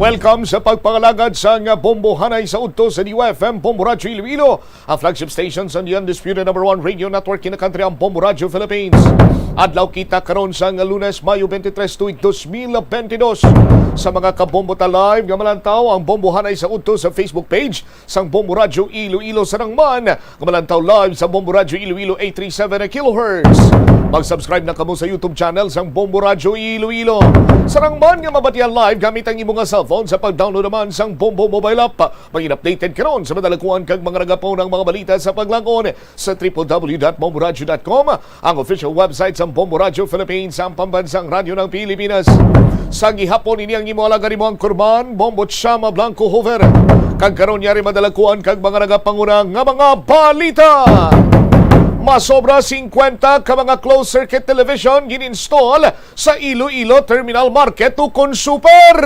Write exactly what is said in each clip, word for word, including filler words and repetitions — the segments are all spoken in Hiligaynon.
Welcome sa pagpangalagad sang Bombo Hanay sa Udto sa D Y F M, Bombo Radyo Iloilo, ang flagship station sa the undisputed number one radio network in the country, ang Bombo Radyo Philippines. Adlaw kita karon sang Lunes, Mayo twenty-three, tuig dos mil bentidós. Sa mga kabombo ta live nga malantaw, ang Bombo Hanay sa Udto sa Facebook page sang Bombo Radyo Iloilo. Sa nangman nga malantaw live sa Bombo Radyo Iloilo eight three seven kilohertz. Mag-subscribe na kamo sa YouTube channel sang Bombo Radyo Iloilo. Sa nangman nga mabatian live gamit ang imo nga cellphone, sa pag-download naman sang Bombo mobile app, maging updated karon sa madalakuan kag mga nagapaunang mga balita sa paglangon sa triple W dot bombo radyo dot com, ang official website sang Bombo Radyo Philippines, ang pambansang radyo ng Pilipinas. Sa gihapon, ini ang imo alagad, imo ang kurman, Bombo Chama Blanco Hoover. Kag karon, yari madalakuan kag mga nagapanguna nga mga balita. Masobra singkwenta ka mga closed-circuit television gin-install sa Iloilo Terminal Market ukon Super.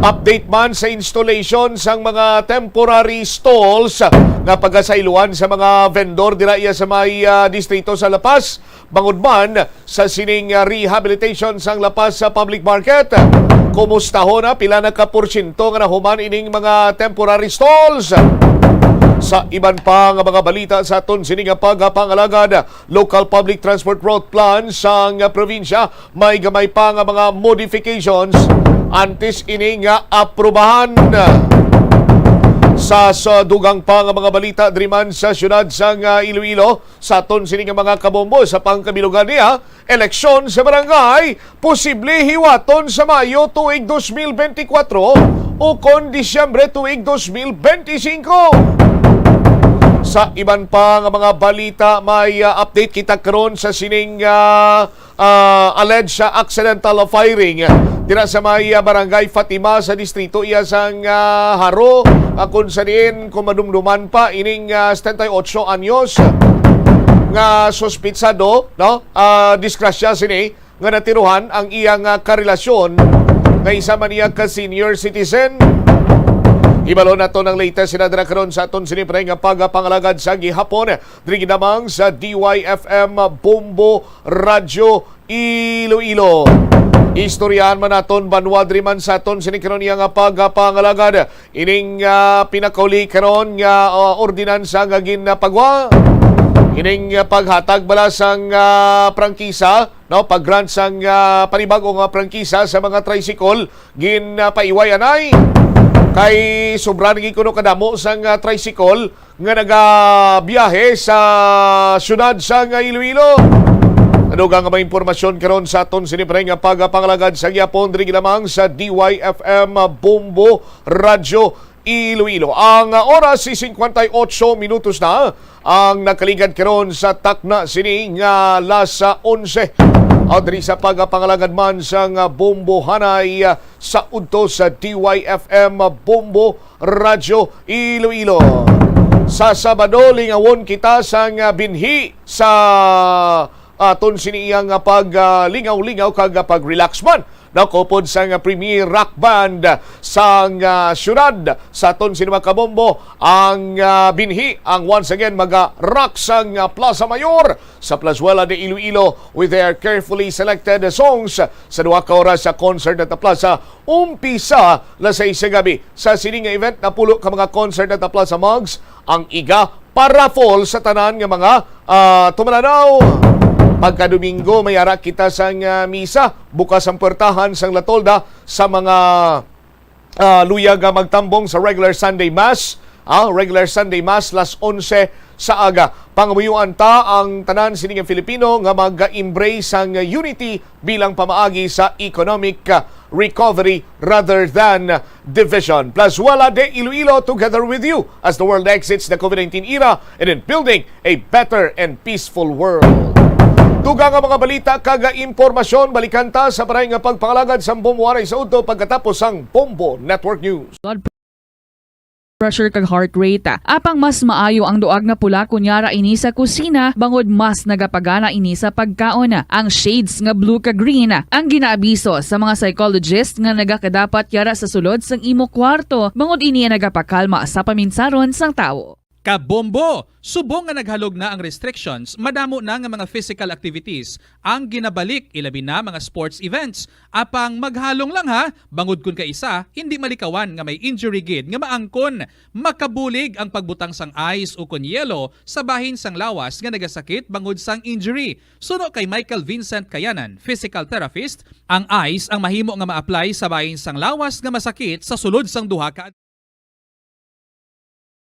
Update man sa installation sang mga temporary stalls nga pagasayloan sa mga vendor dira iya sa may, ah, distrito sa La Paz, bangod man sa sining, ah, rehabilitation sang La Paz sa public market. Kumustahon na, pila na ka porsyento nga nahuman ining mga temporary stalls? Sa iban pa nga mga balita sa aton sini nga pagpangalagad, local public transport route plan sang probinsya, may gamay pa nga mga modifications antes ini nga aprubahan. Sa, sa dugang pa nga mga balita diri man sa siyudad sang, ah, Iloilo, sa aton sini nga mga kabombo, sa pangkabilugan niya, eleksyon sa barangay posible hiwaton sa Mayo tuig dos mil benti kwatro o kon Disyembre tuig dos mil benti singko. Sa iban pa nga mga balita, may, ah, update kita karon sa sining, ah, ah, alleged accidental firing dira sa may, ah, Barangay Fatima sa distrito iya sang, ah, Jaro, ah, kung sa diin, kung madumduman pa, ining, ah, setenta y ocho anyos nga suspitsado, no? Ah, disgrasya sini nga natiruhan ang iyang, ah, karelasyon nga isa man niya ka senior citizen. Ibalo nato ang latest sina dira karon sa aton sini pre nga pagpangalagad sa gihapon, diri ginamang sa D Y F M Bombo Radyo Iloilo. Istoryahan man naton banwa diri man sa aton sini karon niya nga pagpangalagad. Ining, ah, pinakauli karon nga, ah, ordinansa nga ginapagwa, ining, ah, paghatag bala sang, ah, prangkisa, no, pag-grant sang, ah, panibag-o nga prangkisa sa mga tricycle, ginapaiway anay. Kay sobra na gid kuno kadamo sang, ah, tricycle nga nagabiyahe sa siyudad sang Iloilo. Ano nga mga impormasyon karon sa aton sini pre nga pagpangalagad sa gihapon diri lamang sa D Y F M Bombo Radyo Iloilo. Ang oras si cincuenta y ocho minutos na ang nakaligad karon sa takna sini nga alas onse. Aw, diri sa pagpangalagad man sang Bombo Hanay sa udto sa D Y F M Bombo Radyo Iloilo. Sa Sabado, lingawon kita sang binhi sa aton sini iya nga pag, ah, lingaw-lingaw kag, ah, pag-relax man. Nakupod sang, ah, premier rock band sang, ah, siyudad sa aton sini mga kabombo, ang, ah, binhi, ang once again mag, ah, rock sang, ah, Plaza Mayor sa Plazuela de Iloilo with their carefully selected songs sa duha ka oras sa concert at the plaza. Umpisa alas sais sa gabi. Sa sini nga event, napulo ka mga concert at the plaza mugs ang iga pa-raffle sa tanan nga mga, ah, tumanaw. Pagka Domingo, may ara kita sang, ah, misa. Bukas ang puwertahan sang La Tolda sa mga, ah, luyag nga magtambong sa regular Sunday Mass. Ah, regular Sunday Mass, alas onse sa aga. Pangamuyuan ta ang tanan sini nga Filipino nga mag-embrace sang unity bilang pamaagi sa economic, ah, recovery rather than division. Plazuela de Iloilo, together with you as the world exits the COVID nineteen era and in building a better and peaceful world. Dugang nga mga balita kag impormasyon, balikan ta sa paray nga pagpangalagad sa Bombo Hanay sa udto pagkatapos sang Bombo Network News. Blood pressure kag heart rate. Apang mas maayo ang duag nga pula kon yara ini sa kusina, bangod mas nagapagana ini sa pagkaon. Ang shades nga blue kag green ang ginaabiso sa mga psychologist nga nagakadapat yara sa sulod sang imo kwarto, bangod ini ang nagapakalma sa paminsaron sang tawo. Kabombo! Subong nga naghalog na ang restrictions, madamo na nga mga physical activities ang ginabalik, ilabi na mga sports events. Apang maghalong lang ha, bangod kun kaisa, hindi malikawan nga may injury gid nga maangkon. Makabulig ang pagbutang sang ice ukon yelo sa bahin sang lawas nga nagasakit bangod sang injury. Suno kay Michael Vincent Kayanan, physical therapist, ang ice ang mahimo nga ma-apply sa bahin sang lawas nga masakit sa sulod sang duha ka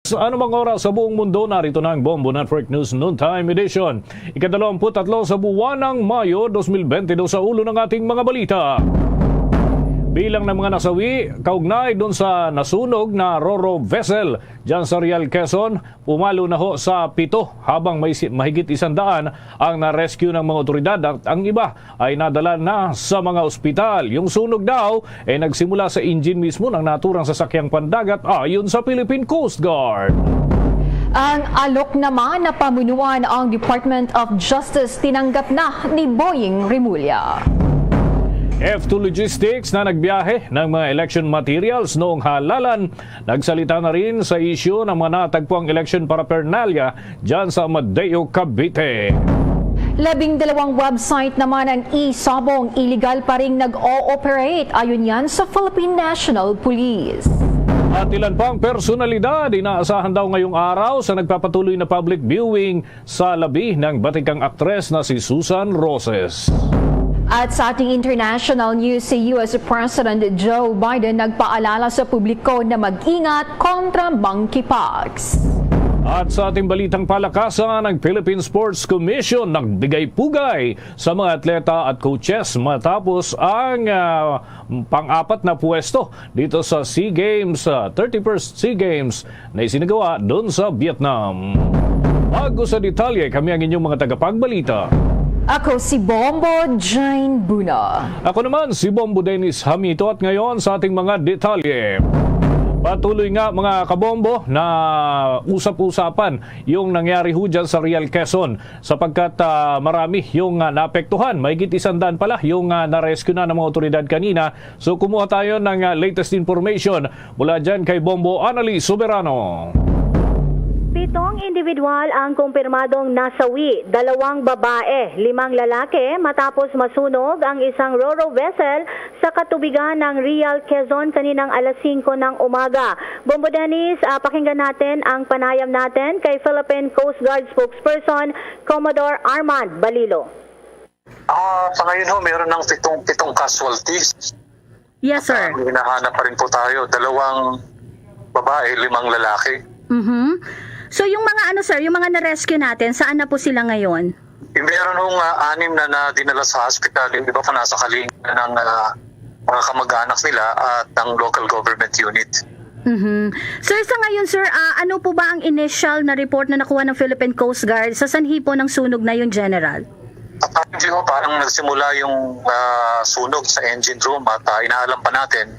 Sa anumang oras sa buong mundo, narito na ang Bombo Network News Noontime Edition. Ikadalawamput-tatlo sa buwan ng Mayo, dos mil bente dos, sa ulo ng ating mga balita. Bilang ng mga nasawi, kaugnay dun sa nasunog na Roro vessel dyan sa Real Quezon, pumalo na ho sa pito, habang may si-, mahigit isang daan ang na-rescue ng mga otoridad at ang iba ay nadala na sa mga ospital. Yung sunog daw ay nagsimula sa engine mismo ng naturang sasakyang pandagat, ayon sa Philippine Coast Guard. Ang alok naman na pamunuan ang Department of Justice tinanggap na ni Boying Remulla. F two Logistics na nagbiyahe ng mga election materials noong halalan, nagsalita na rin sa isyu ng mga natagpuang election paraphernalia dyan sa Amadeo, Cavite. Labing dalawang website naman ang e-sabong illegal pa ring nag-ooperate, ayon yan sa Philippine National Police. At ilan pang personalidad inaasahan daw ngayong araw sa nagpapatuloy na public viewing sa labi ng batikang aktres na si Susan Roses. At sa ating international news, si U S President Joe Biden nagpaalala sa publiko na mag-ingat kontra monkeypox. At sa ating balitang palakasan, ang Philippine Sports Commission nagbigay pugay sa mga atleta at coaches matapos ang, ah, pang-apat na puwesto dito sa SEA Games, ah, thirty-first SEA Games na isinagawa doon sa Vietnam. Bago sa detalye, kami ang inyong mga tagapagbalita. Ako si Bombo Jane Buna. Ako naman si Bombo Dennis Hamito, at ngayon sa ating mga detalye. Patuloy nga, mga kabombo, na usap-usapan yung nangyari ho dyan sa Real Quezon, sapagkat, ah, marami yung, ah, naapektuhan. Mahigit isang daan pala yung, ah, na-rescue na ng mga otoridad kanina. So, kumuha tayo ng, ah, latest information mula dyan kay Bombo Anali Soberano. Pitong individual ang kumpirmadong nasawi, dalawang babae, limang lalaki, matapos masunog ang isang ro-ro vessel sa katubigan ng Real Quezon kaninang alas singko ng umaga. Bombo Dennis, ah, pakinggan natin ang panayam natin kay Philippine Coast Guard spokesperson Commodore Armand Balilo. Ah, sa ngayon ho, meron ng pitong, pitong casualties. Yes, sir. Ah, hinahanap pa rin po tayo. Dalawang babae, limang lalaki. Mhm. So, yung mga ano, sir, yung mga na-rescue natin, saan na po sila ngayon? Eh, meron hong, ah, anim na, na dinala sa hospital. Yung iba po nasa kalinga ng, ah, mga kamag-anak nila at ng local government unit. Mhm. Sir, sa ngayon, sir, ah, ano po ba ang initial na report na nakuha ng Philippine Coast Guard sa sanhi po ng sunog na yun, General? Apparently ho, parang nagsimula yung, ah, sunog sa engine room at, ah, inaalam pa natin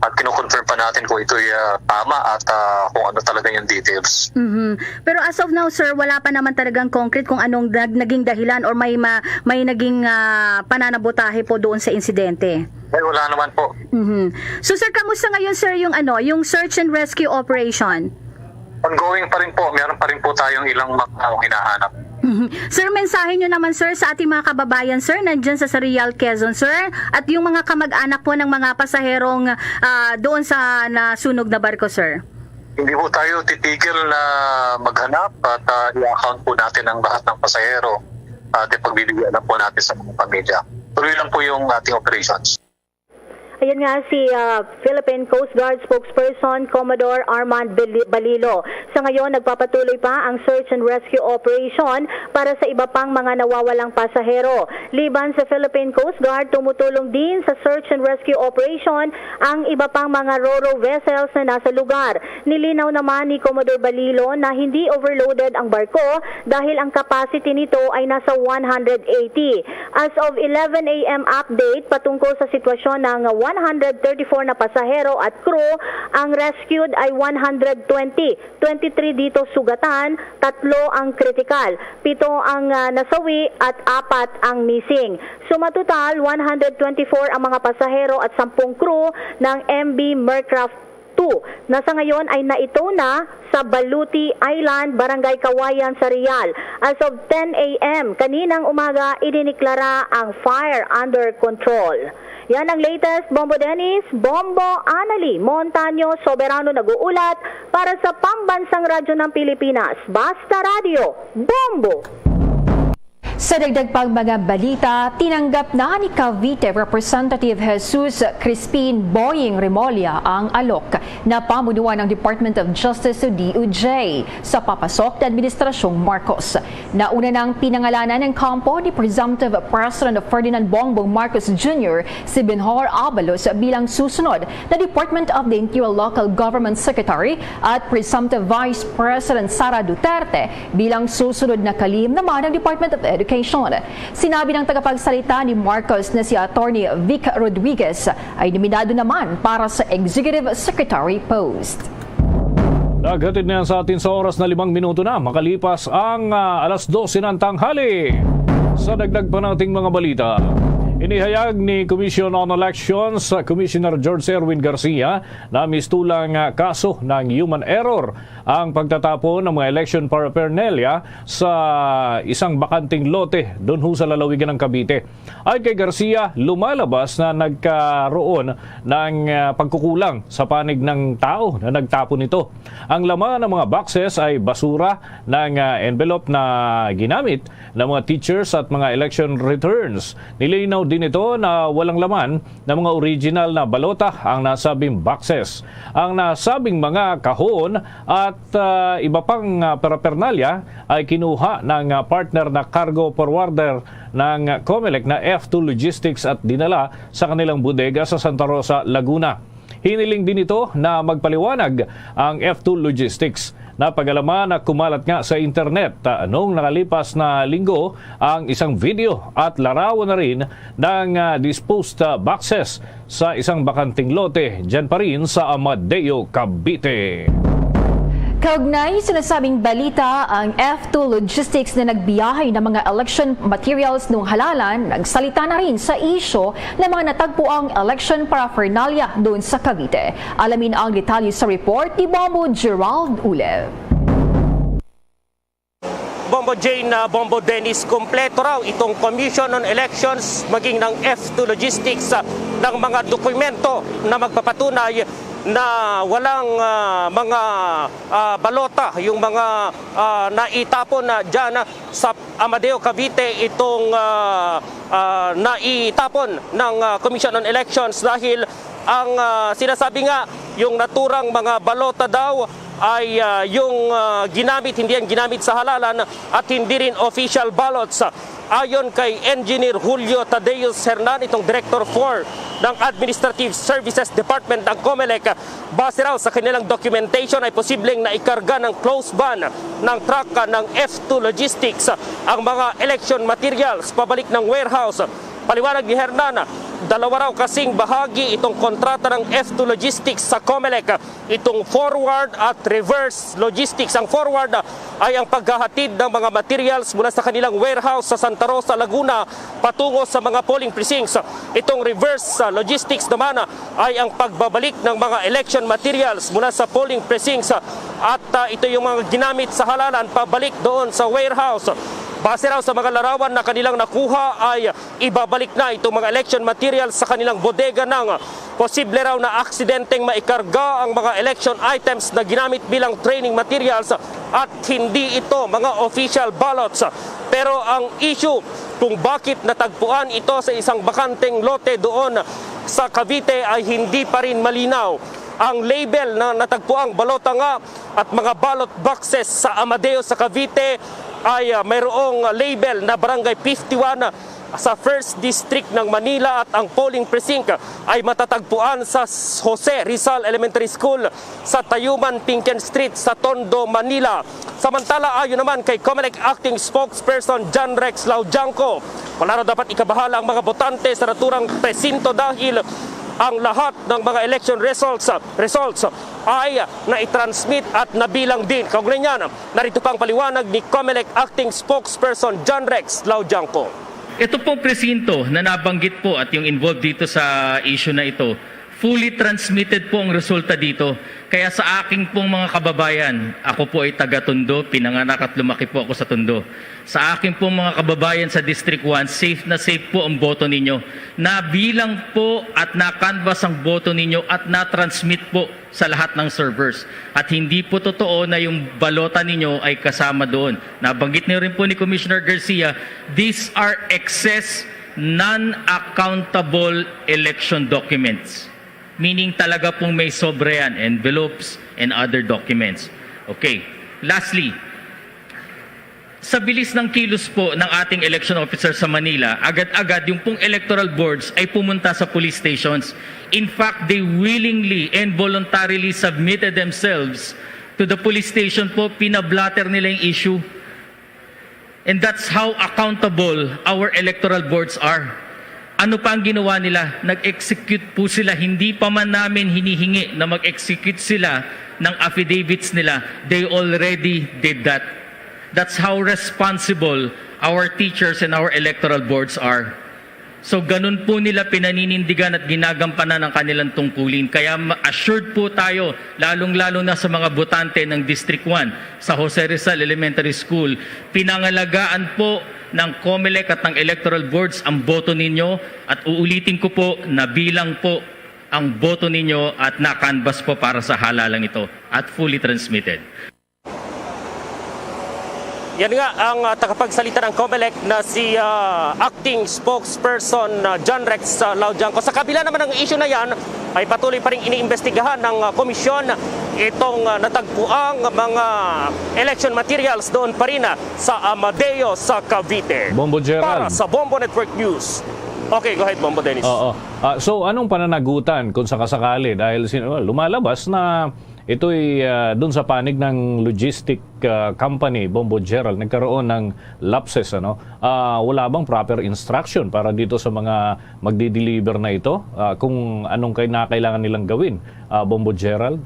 at kinoconfirm pa natin kung ito'y, ah, tama at, ah, kung ano talaga yung details. Mhm. Pero as of now, sir, wala pa naman talagang concrete kung anong nag-, naging dahilan or may ma-, may naging, ah, pananabotahe po doon sa insidente. Ay, wala naman po. Mhm. So, sir, kamusta ngayon, sir, yung ano, yung search and rescue operation? Ongoing pa rin po. Meron pa rin po tayong ilang mga taong hinahanap. Mhm. Sir, mensahe nyo naman, sir, sa ating mga kababayan, sir, nandyan sa, sa Real Quezon, sir, at yung mga kamag-anak po ng mga pasaherong, ah, doon sa nasunog na barko, sir. Hindi po tayo titigil na maghanap at, ah, i-account po natin ang lahat ng pasahero at ipagbibigyan lang po natin sa mga pamilya. Tuloy lang po yung ating operations. Ayan nga si, ah, Philippine Coast Guard spokesperson Commodore Armand Beli-, Balilo. Sa ngayon, nagpapatuloy pa ang search and rescue operation para sa iba pang mga nawawalang pasahero. Liban sa Philippine Coast Guard, tumutulong din sa search and rescue operation ang iba pang mga ro-ro vessels na nasa lugar. Nilinaw naman ni Commodore Balilo na hindi overloaded ang barko dahil ang capacity nito ay nasa one hundred eighty. As of eleven a m update patungkol sa sitwasyon ng one hundred thirty-four na pasahero at crew, ang rescued ay one hundred twenty, twenty-three dito sugatan, tatlo ang kritikal, pito ang, ah, nasawi at apat ang missing. Sumatotal, one hundred twenty-four ang mga pasahero at sampung crew ng M V Mercraft two na sa ngayon ay naito na sa Baluti Island, Barangay Kawayan sa Real. As of ten a m kaninang umaga, idiniklara ang fire under control. Yan ang latest. Bombo Dennis, Bombo Anali, Montaño Soberano nag-uulat para sa Pambansang Radyo ng Pilipinas, Basta Radyo, Bombo! Sa dagdag pang mga balita, tinanggap na ni Cavite Representative Jesus Crispin Boying Remolla ang alok na pamunuan ng Department of Justice o D O J sa papasok na Administrasyong Marcos. Nauna nang pinangalanan ng kampo ni Presumptive President Ferdinand Bongbong Marcos Junior si Benhur Abalos bilang susunod na Department of the Interior Local Government Secretary at Presumptive Vice President Sara Duterte bilang susunod na kalihim naman ng Department of Education. Sinabi ng tagapagsalita ni Marcos na si Attorney Vic Rodriguez ay nominado naman para sa Executive Secretary post. Naghatid na yan sa atin sa oras na limang minuto na makalipas ang, ah, alas dose ng tanghali. Sa dagdag pa nating mga balita, inihayag ni Commission on Elections, ah, Commissioner George Erwin Garcia na mistulang, ah, kaso ng human error ang pagtatapon ng mga election paraphernalia sa isang bakanteng lote doon ho sa lalawigan ng Cavite. Ayon kay Garcia, lumalabas na nagkaroon ng, ah, pagkukulang sa panig ng tao na nagtapon nito. Ang laman ng mga boxes ay basura ng, ah, envelope na ginamit ng mga teachers at mga election returns. Nilinaw din ito na walang laman ng mga original na balota ang nasabing boxes. Ang nasabing mga kahon at, ah, iba pang, ah, paraphernalia ay kinuha ng, ah, partner na cargo forwarder ng Comelec na F two Logistics at dinala sa kanilang bodega sa Santa Rosa, Laguna. Hiniling din ito na magpaliwanag ang F two Logistics. Napag-alaman na kumalat nga sa internet, ah, noong nakalipas na linggo ang isang video at larawan na rin ng, ah, disposed, ah, boxes sa isang bakanteng lote dyan pa rin sa Amadeo, Cavite. Kaugnay sa nasabing balita, ang F two Logistics na nagbiyahe ng mga election materials nung halalan, nagsalita na rin sa isyu ng mga natagpuang election paraphernalia doon sa Cavite. Alamin ang detalye sa report ni Bombo Gerald Ulev. Bombo Jane, ah, Bombo Dennis, kompleto raw itong Commission on Elections maging ng F two Logistics, ah, ng mga dokumento na magpapatunay na walang, ah, mga, ah, balota, yung mga, ah, naitapon na dyan, ah, sa Amadeo, Cavite, itong, ah, ah, naitapon ng, ah, Commission on Elections dahil ang, ah, sinasabi nga, yung naturang mga balota daw ay, ah, yung, ah, ginamit, hindi yan ginamit sa halalan at hindi rin official ballots. Ayon kay Engineer Julio Tadeus Hernan, itong Director four ng Administrative Services Department ng Comelec, base raw sa kanilang documentation ay posibleng naikarga ng close van ng truck ng F two Logistics ang mga election materials pabalik ng warehouse. Paliwanag ni Hernan, dalawa raw kasing bahagi itong kontrata ng F two Logistics sa Comelec, itong forward at reverse logistics. Ang forward ay ang paghahatid ng mga materials mula sa kanilang warehouse sa Santa Rosa, Laguna, patungo sa mga polling precincts. Itong reverse, ah, logistics naman, ah, ay ang pagbabalik ng mga election materials mula sa polling precincts, ah, at, ah, ito yung mga ginamit sa halalan pabalik doon sa warehouse. Base raw sa mga larawan na kanilang nakuha ay ibabalik na itong mga election materials sa kanilang bodega nang posible raw na aksidenteng maikarga ang mga election items na ginamit bilang training materials at hindi ito mga official ballots. Pero ang issue kung bakit natagpuan ito sa isang bakanteng lote doon sa Cavite ay hindi pa rin malinaw. Ang label na natagpuang balota nga at mga ballot boxes sa Amadeo sa Cavite ay, ah, mayroong label na Barangay fifty-one sa First District ng Manila at ang polling precinct ay matatagpuan sa Jose Rizal Elementary School sa Tayuman Pinken Street sa Tondo, Manila. Samantala, ayon naman kay Comelec Acting Spokesperson John Rex Laudiangco, wala raw dapat ikabahala ang mga botante sa naturang presinto dahil ang lahat ng mga election results, results ay naitransmit at nabilang din. Kaugnay niyan, narito pa ang paliwanag ni Comelec Acting Spokesperson John Rex Laudiangco. Ito pong presinto na nabanggit po at yung involved dito sa issue na ito, Fully transmitted po ang resulta dito. Kaya sa aking pong mga kababayan, ako po ay taga Tondo, pinanganak at lumaki po ako sa Tondo. Sa aking pong mga kababayan sa District one, safe na safe po ang boto ninyo. Nabilang po at na-canvass ang boto ninyo at na-transmit po sa lahat ng servers. At hindi po totoo na yung balota ninyo ay kasama doon. Nabanggit niyo rin po ni Commissioner Garcia, these are excess, non-accountable election documents. Meaning talaga pong may sobra yan, envelopes and other documents. Okay. Lastly, sa bilis ng kilos po ng ating election officer sa Manila, agad-agad yung pong electoral boards ay pumunta sa police stations. In fact, they willingly and voluntarily submitted themselves to the police station po, pinablatter nila yung issue. And that's how accountable our electoral boards are. Ano pa ang ginawa nila? Nag-execute po sila. Hindi pa man namin hinihingi na mag-execute sila ng affidavits nila. They already did that. That's how responsible our teachers and our electoral boards are. So, ganun po nila pinaninindigan at ginagampanan ang kanilang tungkulin. Kaya ma-, assured po tayo, lalong-lalo na sa mga botante ng District one sa Jose Rizal Elementary School, pinangalagaan po ng COMELEC at ng electoral boards ang boto ninyo, at uulitin ko po, nabilang po ang boto ninyo at na-canvass po para sa halalang ito at fully transmitted. Yan nga ang, ah, tagapagsalita ng COMELEC na si, ah, Acting Spokesperson, ah, John Rex, ah, Laudiangco. Sa kabila naman ng issue na yan, ay patuloy pa rin iniimbestigahan ng, ah, komisyon itong, ah, natagpuang mga election materials doon pa rin, ah, sa Amadeo, sa Cavite. Bombo Gerald. Para sa Bombo Network News. Okay, go ahead, Bombo Dennis. Oo. Ah, so, anong pananagutan kung sakasakali? Dahil sin-, well, lumalabas na ito'y, ah, dun sa panig ng logistic, ah, company, Bombo Gerald, nagkaroon ng lapses, ano? Ah, wala bang proper instruction para dito sa mga magdi-deliver na ito? Ah, kung anong kay-, na kailangan nilang gawin, ah, Bombo Gerald?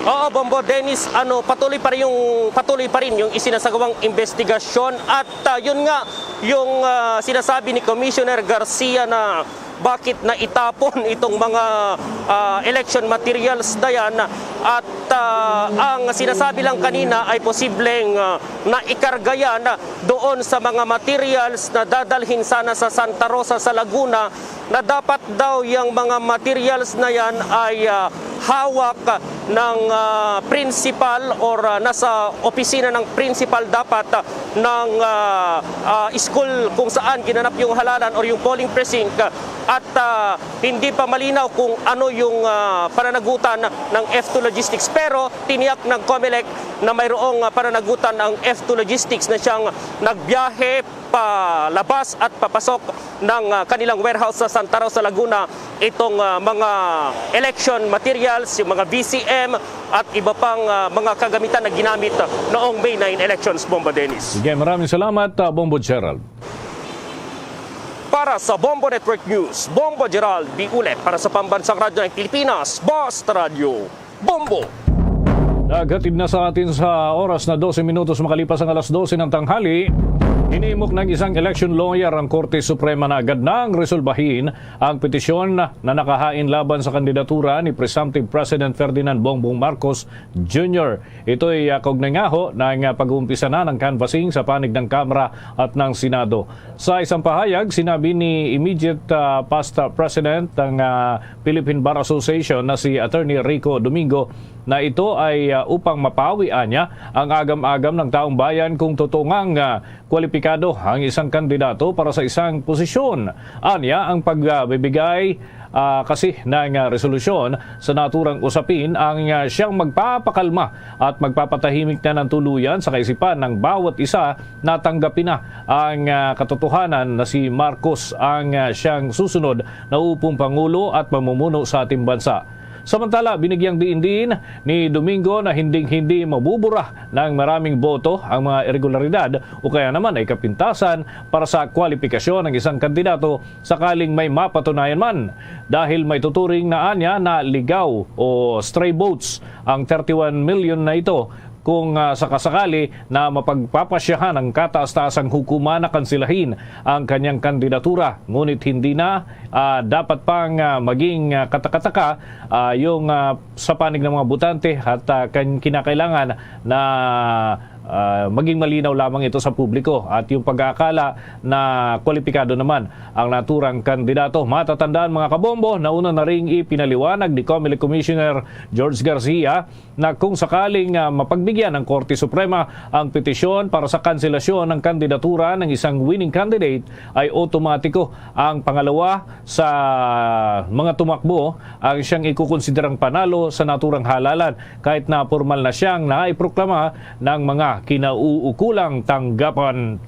Oo, Bombo Dennis, ano, patuloy pa rin yung, patuloy pa rin yung isinasagawang investigasyon at, ah, yun nga, yung, ah, sinasabi ni Commissioner Garcia na bakit na itapon itong mga, ah, election materials na yan at, ah, ang sinasabi lang kanina ay posibleng, ah, naikarga yan doon sa mga materials na dadalhin sana sa Santa Rosa sa Laguna, na dapat daw yung mga materials na yan ay, ah, hawak ng, ah, principal or, ah, nasa opisina ng principal dapat, ah, ng, ah, ah, school kung saan ginanap yung halalan or yung polling precinct, ah, at, ah, hindi pa malinaw kung ano yung, ah, pananagutan ng F two Logistics. Pero tiniyak ng COMELEC na mayroong, ah, pananagutan ang F two Logistics na siyang nagbiyahe palabas at papasok ng, ah, kanilang warehouse sa Santa Rosa, Laguna, itong, ah, mga election materials, yung mga V C M at iba pang, ah, mga kagamitan na ginamit, ah, noong May nine elections, Bombo Dennis. Sige, maraming salamat, ah, Bombo Gerald. Para sa Bombo Network News, Bombo Gerald Biule para sa Pambansang Radyo ng Pilipinas, Basta Radyo. Bombo! Naghatid na sa atin sa oras na dose minutos makalipas ang alas dose ng tanghali. Hinimok ng isang election lawyer ang Korte Suprema na agad nang resolbahin ang petisyon na nakahain laban sa kandidatura ni presumptive President Ferdinand Bongbong Marcos Junior. Ito'y, ah, kaugnay nga ho ng, ah, pag-uumpisa na ng canvassing sa panig ng Kamara at ng Senado. Sa isang pahayag, sinabi ni immediate, ah, past president ng, ah, Philippine Bar Association na si Attorney Rico Domingo na ito ay, ah, upang mapawi anya ang agam-agam ng taong bayan kung totoo ngang, ah, kwalipikado ang isang kandidato para sa isang posisyon. Anya ang pagbibigay, ah, kasi ng, ah, resolusyon sa naturang usapin ang, ah, siyang magpapakalma at magpapatahimik na ng tuluyan sa kaisipan ng bawat isa na tanggapin na ang, ah, katotohanan na si Marcos ang, ah, siyang susunod na upong pangulo at mamumuno sa ating bansa. Samantala, binigyang diin din ni Domingo na hinding-hindi mabubura ng maraming boto ang mga irregularidad o kaya naman ay kapintasan para sa kwalipikasyon ng isang kandidato sakaling may mapatunayan man, dahil may tuturing na anya na ligaw o stray votes ang thirty-one million na ito kung, ah, sakasakali na mapagpapasyahan ng kataas-taasang hukuman na kansilahin ang kanyang kandidatura, ngunit hindi na, ah, dapat pang, ah, maging, ah, katakataka, ah, yung, ah, sa panig ng mga botante at, ah, kan-, kinakailangan na, ah, maging malinaw lamang ito sa publiko at yung pag-aakala na kwalipikado naman ang naturang kandidato. Matatandaan, mga kabombo, nauna na ring ipinaliwanag ni Comelec Commissioner George Garcia na kung sakaling, ah, mapagbigyan ng Korte Suprema ang petisyon para sa kanselasyon ng kandidatura ng isang winning candidate, ay otomatiko ang pangalawa sa mga tumakbo ang siyang ikukonsiderang panalo sa naturang halalan, kahit na pormal na siyang naiproklama ng mga kinauukulang tanggapan.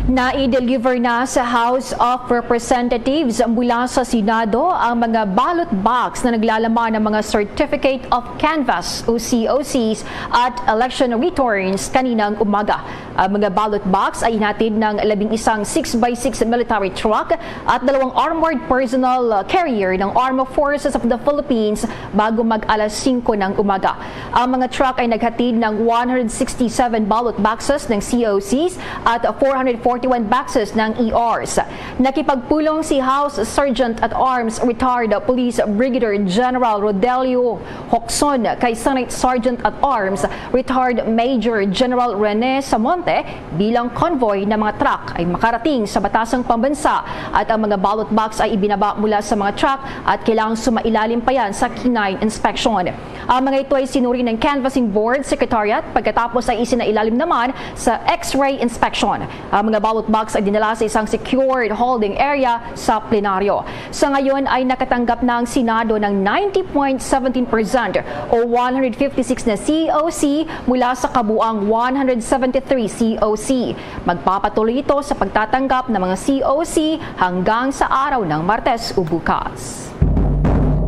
Nai-deliver na sa House of Representatives mula sa Senado ang mga ballot box na naglalaman ng mga Certificate of Canvass o C O Cs at election returns kaninang umaga. Ang mga ballot box ay hinatid ng labing isang six by six military truck at dalawang armored personnel carrier ng Armed Forces of the Philippines bago mag alas singko ng umaga. Ang mga truck ay naghatid ng one hundred sixty-seven ballot boxes ng C O Cs at four hundred forty-one boxes ng E Rs. Nakipagpulong si House Sergeant at Arms Retired Police Brigadier General Rodelio Hocson kay Senate Sergeant at Arms Retired Major General Rene Samonte bilang convoy ng mga truck ay makarating sa batasang pambansa at ang mga ballot box ay ibinaba mula sa mga truck at kailangang sumailalim pa yan sa canine inspection. Ang mga ito ay sinuri ng Canvassing Board Secretariat pagkatapos ay isinailalim naman sa X-ray inspection. Ang mga ballot box ay dinala sa isang secured holding area sa plenaryo. Sa ngayon ay nakatanggap na ang Senado ng ninety point seventeen percent o one hundred fifty-six na C O C mula sa kabuang one hundred seventy-three C O C. Magpapatuloy ito sa pagtatanggap ng mga C O C hanggang sa araw ng Martes o bukas.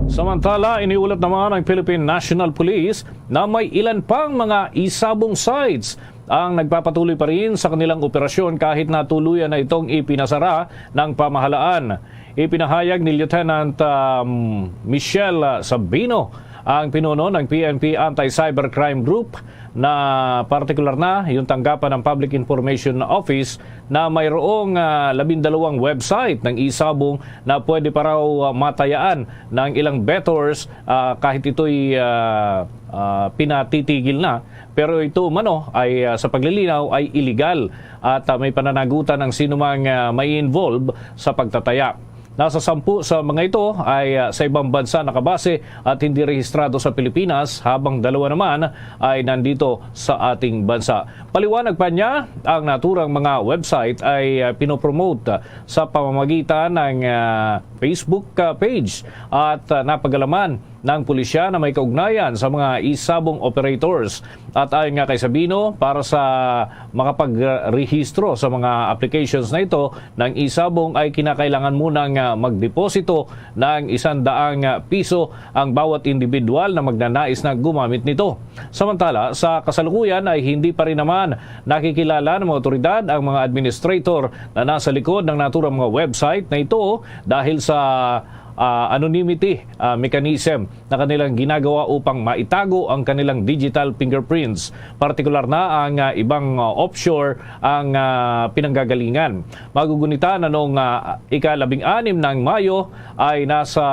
Samantala, iniulat naman ng Philippine National Police na may ilan pang mga isabong sites ang nagpapatuloy pa rin sa kanilang operasyon kahit na tuluyan na itong ipinasara ng pamahalaan. Ipinahayag ni Lieutenant, um, Michelle Sabino, ang pinuno ng P N P Anti-Cybercrime Group, na partikular na yung tanggapan ng Public Information Office na mayroong, ah, labindalawang website ng isabong na pwede pa raw, ah, matayaan ng ilang bettors, ah, kahit ito'y, ah, ah, pinatitigil na. Pero ito umano ay, ah, sa paglilinaw, ay iligal at, ah, may pananagutan ang sinumang, ah, may involve sa pagtataya. Nasa sampu sa mga ito ay, ah, sa ibang bansa nakabase at hindi rehistrado sa Pilipinas, habang dalawa naman ay nandito sa ating bansa. Paliwanag pa niya, ang naturang mga website ay, ah, pinopromote sa pamamagitan ng, ah, Facebook, ah, page at, ah, napagalaman ng pulisya na may kaugnayan sa mga isabong operators. At ayon nga kay Sabino, para sa makapagrehistro sa mga applications na ito ng isabong ay kinakailangan munang, ah, magdeposito ng isang daang, ah, piso ang bawat individual na magnanais na gumamit nito. Samantala, sa kasalukuyan ay hindi pa rin naman nakikilala ng mga otoridad ang mga administrator na nasa likod ng naturang mga website na ito dahil sa, ah, anonymity, ah, mechanism na kanilang ginagawa upang maitago ang kanilang digital fingerprints. Partikular na ang, ah, ibang, ah, offshore ang, ah, pinanggagalingan. Magugunita na nung, ah, ika-labing-anim ng Mayo ay nasa,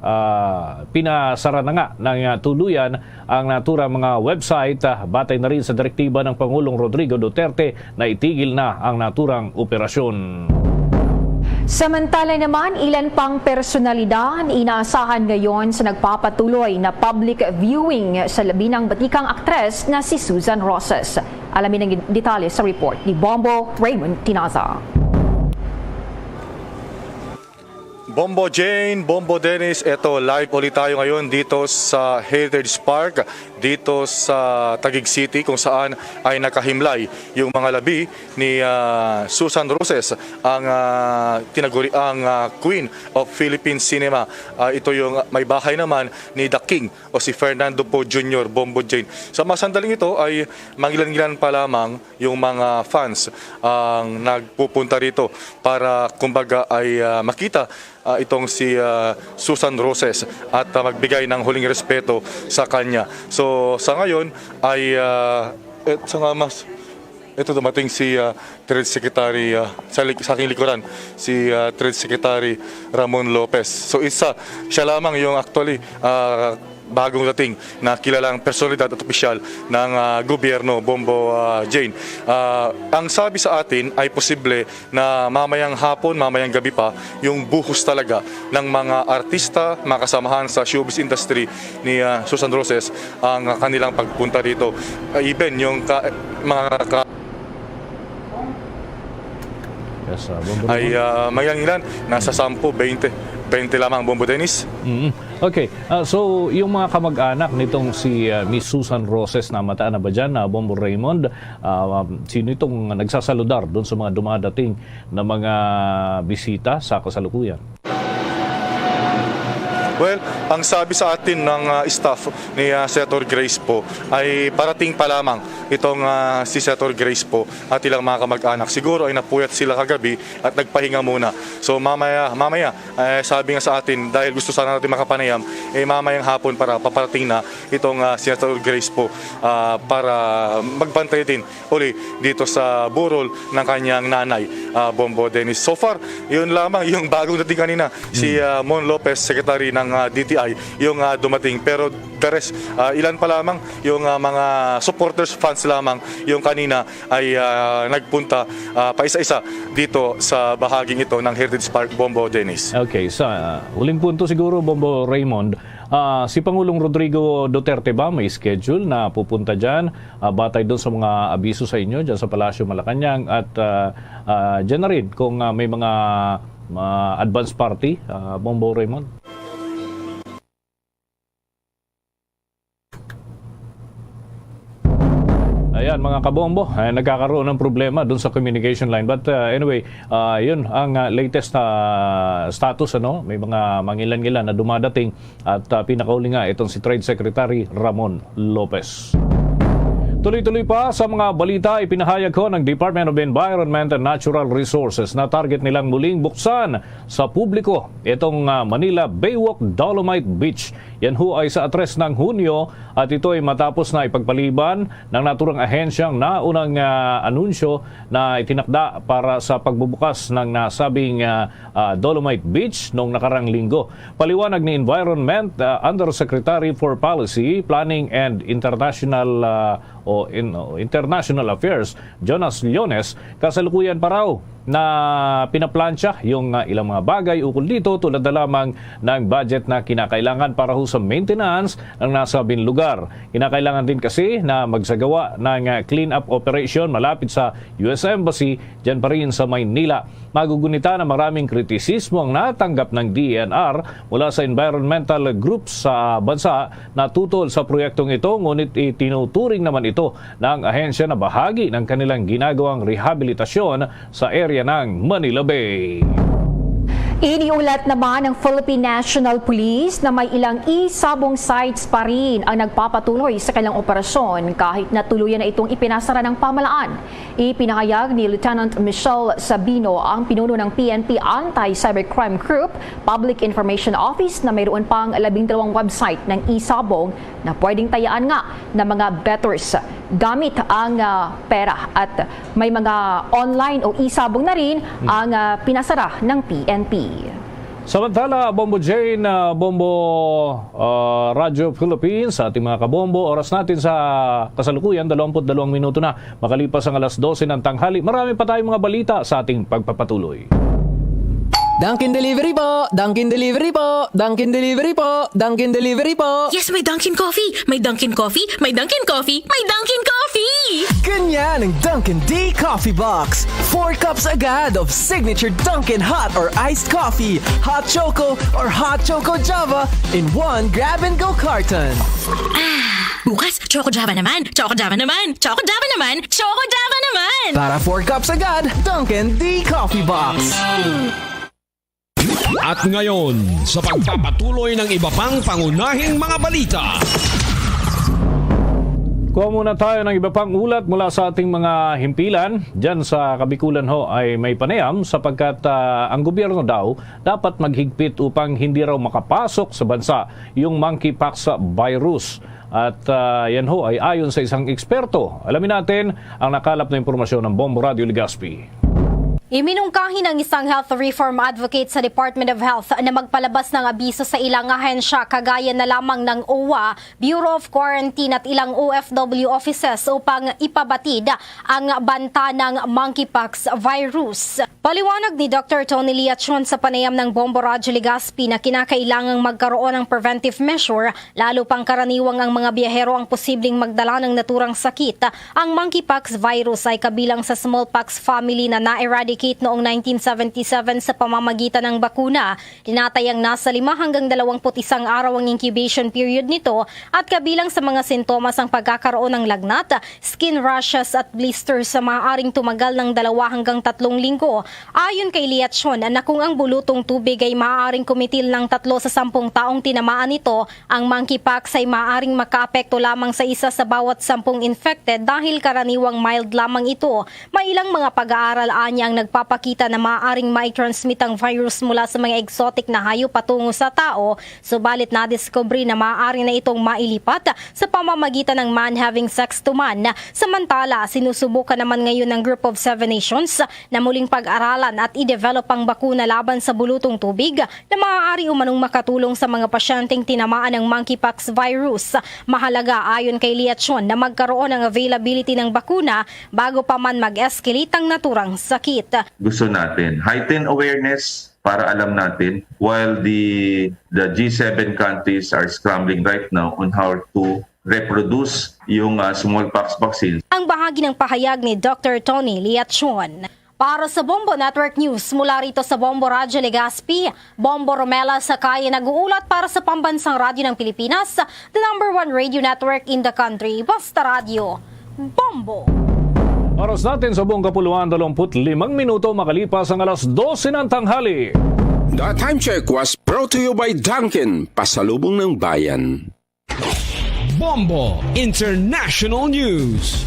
ah, pinasara na nga ng, ah, tuluyan ang naturang mga website, ah, batay na rin sa direktiba ng Pangulong Rodrigo Duterte na itigil na ang naturang operasyon. Samantala naman, ilan pang personalidad inaasahan ngayon sa nagpapatuloy na public viewing sa labi ng batikang aktres na si Susan Roses. Alamin ang detalye sa report ni Bombo Raymond Tinaza. Bombo Jane, Bombo Dennis, eto live ulit tayo ngayon dito sa Heritage Park, dito sa Taguig City, kung saan ay nakahimlay yung mga labi ni, ah, Susan Roses, ang, ah, tinaguriang, ah, Queen of Philippine Cinema. Ah, ito yung may bahay naman ni The King o si Fernando Poe Junior, Bombo Jane. Sa mga sandaling ito ay mangilan-ngilan pa lamang yung mga fans ang nagpupunta rito para, kumbaga, ay, ah, makita, ah, itong si, ah, Susan Roses at, ah, magbigay ng huling respeto sa kanya. So, So, sa ngayon ay, ah, et-, sa nga mas, ito dumating si, ah, Trade Secretary, ah, sa lik-, sa aking likuran, si, ah, Trade Secretary Ramon Lopez. So, isa, siya lamang yung actually, ah, bagong dating na kilalang personalidad at opisyal ng, ah, gobyerno, Bombo, ah, Jane. Ah, ang sabi sa atin ay posible na mamayang hapon, mamayang gabi pa, yung buhos talaga ng mga artista, mga kasamahan sa showbiz industry ni, ah, Susan Roses, ang kanilang pagpunta dito. Ah, even yung ka-, mga ka- Yes, ah, Bombo ay, Raymond. Ah, mangilan-ngilan, nasa sampu, baynte, baynte lamang, Bombo Dennis. Mm. Okay. Ah, so, yung mga kamag-anak nitong si, ah, Miss Susan Roses, namata na ba dyan, ah, Bombo Raymond? Ah, um, sino itong nagsasaludar doon sa mga dumadating na mga bisita sa kasalukuyan? Well, ang sabi sa atin ng, ah, staff ni, ah, Senator Grace Poe ay parating pa lamang itong, ah, si Senator Grace Poe at ilang mga kamag-anak. Siguro ay napuyat sila kagabi at nagpahinga muna. So, mamaya, mamaya, eh, sabi nga sa atin, dahil gusto sana natin makapanayam, eh, mamayang hapon para paparating na itong, ah, Senator Grace Poe, ah, para magbantay din uli dito sa burol ng kanyang nanay, ah, Bombo Dennis. So far, yun lamang yung bagong dating kanina, si, Mm. ah, Mon Lopez, Secretary ng, ah, D T I, yung, ah, dumating. Pero the rest, ah, ilan pa lamang yung, ah, mga supporters, fans lamang yung kanina ay, ah, nagpunta, ah, paisa-isa dito sa bahaging ito ng Heritage Park, Bombo Dennis. Okay, sa, ah, huling punto siguro, Bombo Raymond, ah, si Pangulong Rodrigo Duterte ba may schedule na pupunta dyan, ah, batay doon sa mga abiso sa inyo dyan sa Palasyo Malacañang at, ah, ah, dyan na rin kung, ah, may mga, ah, advance party, ah, Bombo Raymond? Ayan, mga kabombo, eh, nagkakaroon ng problema dun sa communication line. But, uh, anyway, uh, yun ang, uh, latest na status, ano? May mga mangilan-ngilan na dumadating at, uh, pinakauli nga itong si Trade Secretary Ramon Lopez. Tuloy-tuloy pa sa mga balita, ipinahayag ko ng Department of Environment and Natural Resources na target nilang muling buksan sa publiko itong, uh, Manila Baywalk Dolomite Beach. Yan ho ay sa atres ng Hunyo at ito ay matapos na ipagpaliban ng naturang ahensyang naunang, ah, anunsyo na itinakda para sa pagbubukas ng nasabing, ah, ah, Dolomite Beach noong nakarang linggo. Paliwanag ni Environment, ah, Undersecretary for Policy, Planning and International, ah, o in-, o International Affairs, Jonas Leones, kasalukuyan pa raw na pinaplantsa yung, ah, ilang mga bagay ukol dito, tulad na lamang ng budget na kinakailangan para ho sa maintenance ng nasabing lugar. Kinakailangan din kasi na magsagawa ng, ah, clean-up operation malapit sa U S Embassy, dyan pa rin sa Maynila. Magugunita na maraming kritisismo ang natanggap ng D E N R mula sa environmental groups sa bansa na tutol sa proyektong ito, ngunit itinuturing naman ito ng ahensya na bahagi ng kanilang ginagawang rehabilitasyon sa area ng Manila Bay. Iniulat naman ng Philippine National Police na may ilang e-sabong sites pa rin ang nagpapatuloy sa kanilang operasyon kahit na tuluyan na itong ipinasara ng pamahalaan. Ipinahayag ni Lieutenant Michelle Sabino, ang pinuno ng P N P Anti-Cybercrime Group, Public Information Office, na mayroon pang labing dalawang website ng e-sabong na pwedeng tayaan nga ng mga bettors gamit ang, ah, pera, at may mga online o e-sabong na rin Hmm. ang, ah, pinasara ng P N P. Samantala, Bombo Jane, ah, Bombo, ah, Radyo Philippines, sa ating mga kabombo, oras natin sa kasalukuyan, dalawampu't dalawang minuto na makalipas ang alas dose ng tanghali. Marami pa tayong mga balita sa ating pagpapatuloy. Dunkin Delivery po! Dunkin Delivery po! Dunkin Delivery po! Dunkin Delivery po! Yes, may Dunkin Coffee! May Dunkin Coffee! May Dunkin Coffee! May Dunkin Coffee! Ganyan ang Dunkin D Coffee Box. Four cups agad of signature Dunkin hot or iced coffee, hot choco or hot choco Java in one grab-and-go carton. Ah, bukas, Choco Java naman! Choco Java naman! Choco Java naman! Choco Java naman! Para four cups agad, Dunkin D Coffee Box. At ngayon, sa pagpapatuloy ng iba pang pangunahing mga balita. Kuha muna tayo ng iba pang ulat mula sa ating mga himpilan. Diyan sa Kabikulan ho ay may panayam sapagkat, ah, ang gobyerno daw dapat maghigpit upang hindi raw makapasok sa bansa yung monkeypox virus. At, ah, yan ho ay ayon sa isang eksperto. Alamin natin ang nakalap na impormasyon ng Bombo Radio Legazpi. Iminungkahi ng isang health reform advocate sa Department of Health na magpalabas ng abiso sa ilang ahensya kagaya na lamang ng OWWA, Bureau of Quarantine at ilang O F W offices upang ipabatid ang banta ng monkeypox virus. Paliwanag ni Doctor Tony Liachon sa panayam ng Bombo Radyo Legazpi na kinakailangang magkaroon ng preventive measure, lalo pang karaniwang ang mga biyahero ang posibleng magdala ng naturang sakit. Ang monkeypox virus ay kabilang sa smallpox family na na-eradicate noong nineteen seventy-seven sa pamamagitan ng bakuna. Tinatayang nasa lima hanggang dalawampu't isang araw ang incubation period nito at kabilang sa mga sintomas ang pagkakaroon ng lagnat, skin rashes at blisters sa maaaring tumagal ng dalawa hanggang tatlong linggo. Ayon kay Liachon, na kung ang bulutong tubig ay maaaring kumitil ng tatlo sa sampung taong tinamaan nito, ang monkeypox ay maaaring makaapekto lamang sa isa sa bawat sampung infected dahil karaniwang mild lamang ito. May ilang mga pag-aaral anya ang nagpapakita na maaaring mai-transmit ang virus mula sa mga exotic na hayop patungo sa tao, subalit nadiskubre na maaari na itong mailipat sa pamamagitan ng man having sex to man. Samantala, sinusubukan naman ngayon ng Group of Seven Nations na muling pag-aralan at i-develop ang bakuna laban sa bulutong tubig na maaari umanong makatulong sa mga pasyenteng tinamaan ng monkeypox virus. Mahalaga, ayon kay Liachon, na magkaroon ng availability ng bakuna bago pa man mag-escalate ang naturang sakit. Gusto natin heighten awareness para alam natin, while the the G seven countries are scrambling right now on how to reproduce yung, ah, smallpox vaccine. Ang bahagi ng pahayag ni Doctor Tony Liachon. Para sa Bombo Network News, mula rito sa Bombo Radyo Legazpi, Bombo Romela Sakay nag-uulat para sa Pambansang Radyo ng Pilipinas, the number one radio network in the country. Basta Radyo, Bombo! Oras natin sa buong kapuluan, dalawampu't limang minuto makalipas ang alas dose ng tanghali. The time check was brought to you by Dunkin, pasalubong ng bayan. Bombo International News.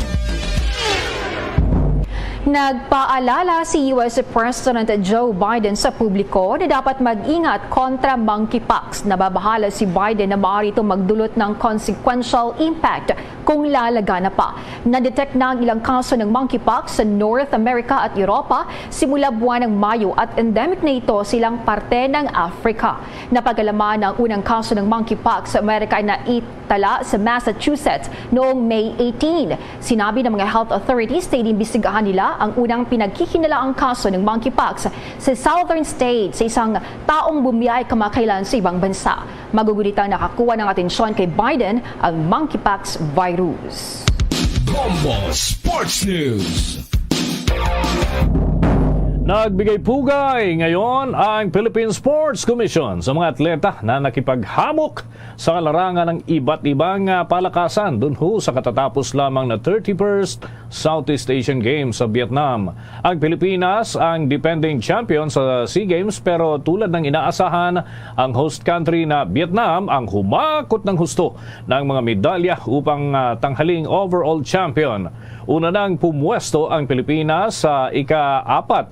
Nagpaalala si U S President Joe Biden sa publiko na dapat mag-ingat kontra monkeypox. Nababahala si Biden na maaari itong magdulot ng consequential impact kung lalaganap pa. Na-detect na ang ilang kaso ng monkeypox sa North America at Europa simula buwan ng Mayo at endemic na ito sa ilang parte ng Africa. Napag-alaman na ang unang kaso ng monkeypox sa Amerika ay naitala sa Massachusetts noong May eighteen. Sinabi ng mga health authorities na inimbestigahan nila ang unang pinaghihinalaang kaso ng monkeypox sa southern state sa isang taong bumiyahe kamakailan sa ibang bansa. Magugunitang nakakuha ng atensyon kay Biden ang monkeypox virus. Bombo Sports News. Nagbigay pugay ngayon ang Philippine Sports Commission sa mga atleta na nakipaghamok sa larangan ng iba't ibang, ah, palakasan dun ho sa katatapos lamang na thirty-first Southeast Asian Games sa Vietnam. Ang Pilipinas ang defending champion sa SEA Games, pero tulad ng inaasahan, ang host country na Vietnam ang humakot ng husto ng mga medalya upang, ah, tanghaling overall champion. Una nang pumwesto ang Pilipinas sa ika-apat,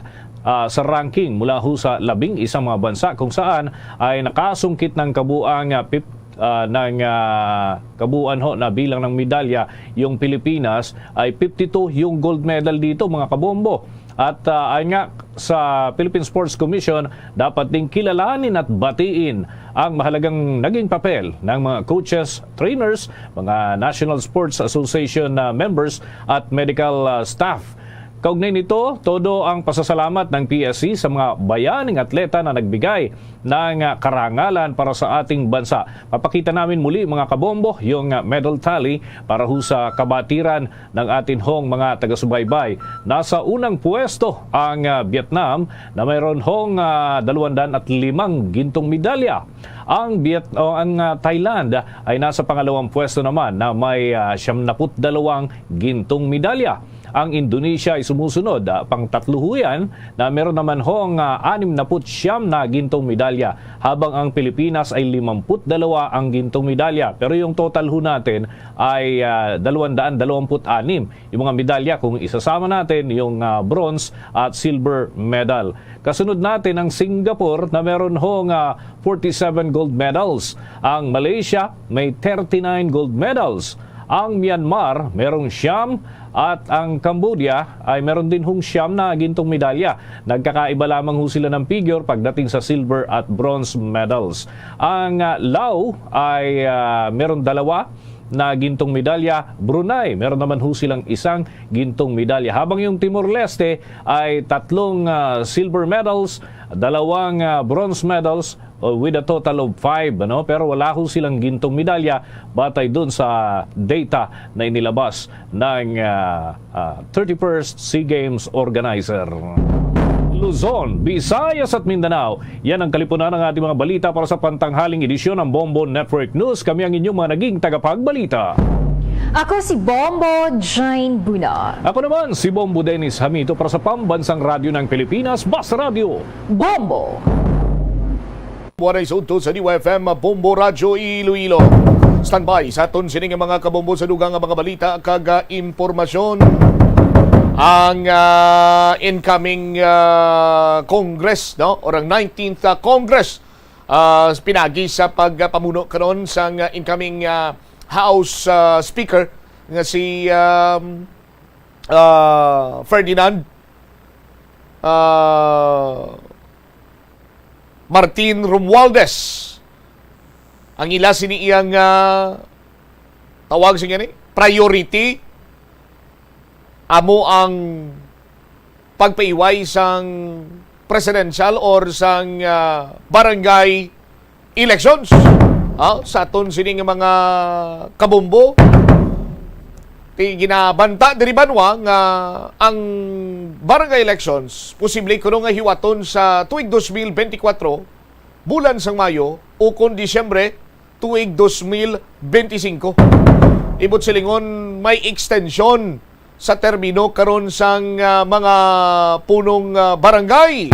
ah, sa ranking mula ho sa labing isang mga bansa kung saan ay nakasungkit ng kabuang, ah, pip-, ah, ng, ah, kabuuan ho na bilang ng medalya. Yung Pilipinas ay fifty-two yung gold medal dito, mga kabombo. At, ah, ayon nga sa Philippine Sports Commission, dapat ding kilalanin at batiin ang mahalagang naging papel ng mga coaches, trainers, mga National Sports Association, ah, members at medical, ah, staff. Kaugnay nito, todo ang pasasalamat ng P S C sa mga bayaning atleta na nagbigay ng, ah, karangalan para sa ating bansa. Papakita namin muli, mga kabombo, yung, ah, medal tally para ho sa kabatiran ng atin hong mga taga-subaybay. Nasa unang puwesto ang, ah, Vietnam na mayroon hong, ah, dalawandaan at limang gintong medalya. Ang Viet-, o ang, ah, Thailand ay nasa pangalawang puwesto naman na may, ah, siyamnapu't dalawang gintong medalya. Ang Indonesia ay sumusunod, ah, pangtatluhuyan na meron naman hong, ah, anim na put siyam na gintong medalya, habang ang Pilipinas ay limamput dalawa ang gintong medalya. Pero yung total ho natin ay, ah, dalawang daan dalawampu't anim yung mga medalya kung isasama natin yung, ah, bronze at silver medal. Kasunod natin ang Singapore na meron hong, ah, forty-seven gold medals. Ang Malaysia may thirty-nine gold medals. Ang Myanmar merong siyam at ang Cambodia ay meron din hong siyam na gintong medalya. Nagkakaiba lamang ho sila ng figure pagdating sa silver at bronze medals. Ang, ah, Lao ay, ah, meron dalawa na gintong medalya. Brunei, meron naman ho silang isang gintong medalya. Habang yung Timor-Leste ay tatlong, ah, silver medals, dalawang, ah, bronze medals, uh, with a total of five, ano? Pero wala ho silang gintong medalya batay dun sa data na inilabas ng, ah, ah, thirty-first SEA Games organizer. Luzon, Visayas at Mindanao. Yan ang kalipunan ng ating mga balita para sa pantanghaling edisyon ng Bombo Network News. Kami ang inyong mga naging tagapagbalita. Ako si Bombo Jane Buna. Ako naman si Bombo Dennis Hamito para sa Pambansang Radyo ng Pilipinas, Basta Radyo. Bombo. Buwanay sa udto sa D Y F M Bombo Radyo Iloilo. Standby sa aton sini nga mga kabombo sa dugang nga mga balita kag, ah, impormasyon. Ang, ah, incoming, ah, Congress, no? Or ang nineteenth, ah, Congress, ah, pinagi sa pagpamuno karon sang, ah, incoming, ah, House, ah, Speaker nga si, um, ah, Ferdinand, ah, Martin Romualdez. Ang ila sini iyang, ah, tawag sa gani, priority amo ang pagpaiway sang presidential or sang, ah, barangay elections. Ah, sa aton sini nga mga kabombo, ti ginabanta diri banwa nga ang barangay elections posible kuno nga hiwaton sa tuig dos mil benti kwatro, bulan sang Mayo ukon Disyembre, tuig dos mil benti singko. Ibot silingon, may extension sa termino karon sang, ah, mga punong, ah, barangay.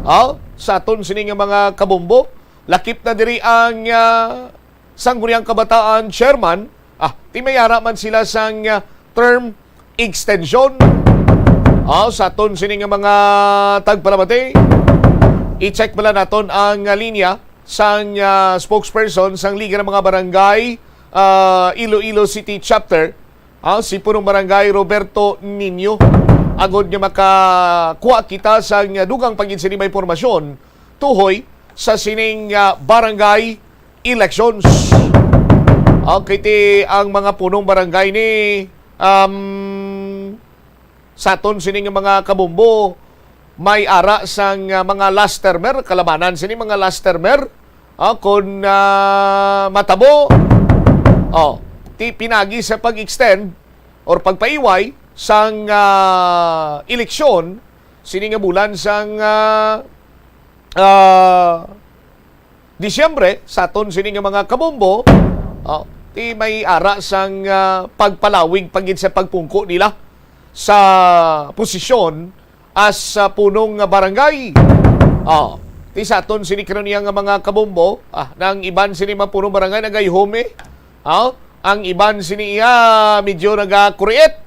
Ah, sa aton sini nga mga kabombo, lakip na diri ang, ah, Sangguniang Kabataan Chairman. Ah, ti may ara man sila sang, ah, term extension. Ah, sa aton sini nga mga tagpalamati, i-check bala naton ang, ah, linya sang, ah, spokesperson sang Liga ng mga Barangay, ah, Iloilo City Chapter, ah, si Punong Barangay Roberto Niño, agod nga makakuha kita sang, ah, dugang pa gid sini nga impormasyon tuhoy sa sining, ah, barangay elections. Okay, ti ang mga punong barangay ni, um, sa aton sini nga mga kabombo, may ara sang, ah, mga last termer, kalabanan sini mga last termer, ah, kon, ah, matabo, oh, ti pinagi sa pag-extend or pagpaiway sang, ah, eleksyon sini nga bulan sang, ah, ah, Disyembre, sa aton sini nga mga kabombo, oh, ti may ara sang, ah, pagpalawig pa gid sa pagpungko nila sa posisyon as, ah, punong nga barangay. Oh, ti sa aton sini karon iya nga mga kabombo, ah, nang iban sini mga punong barangay nagayhome. Oh, ang iban sini iya medyo nagakuriit.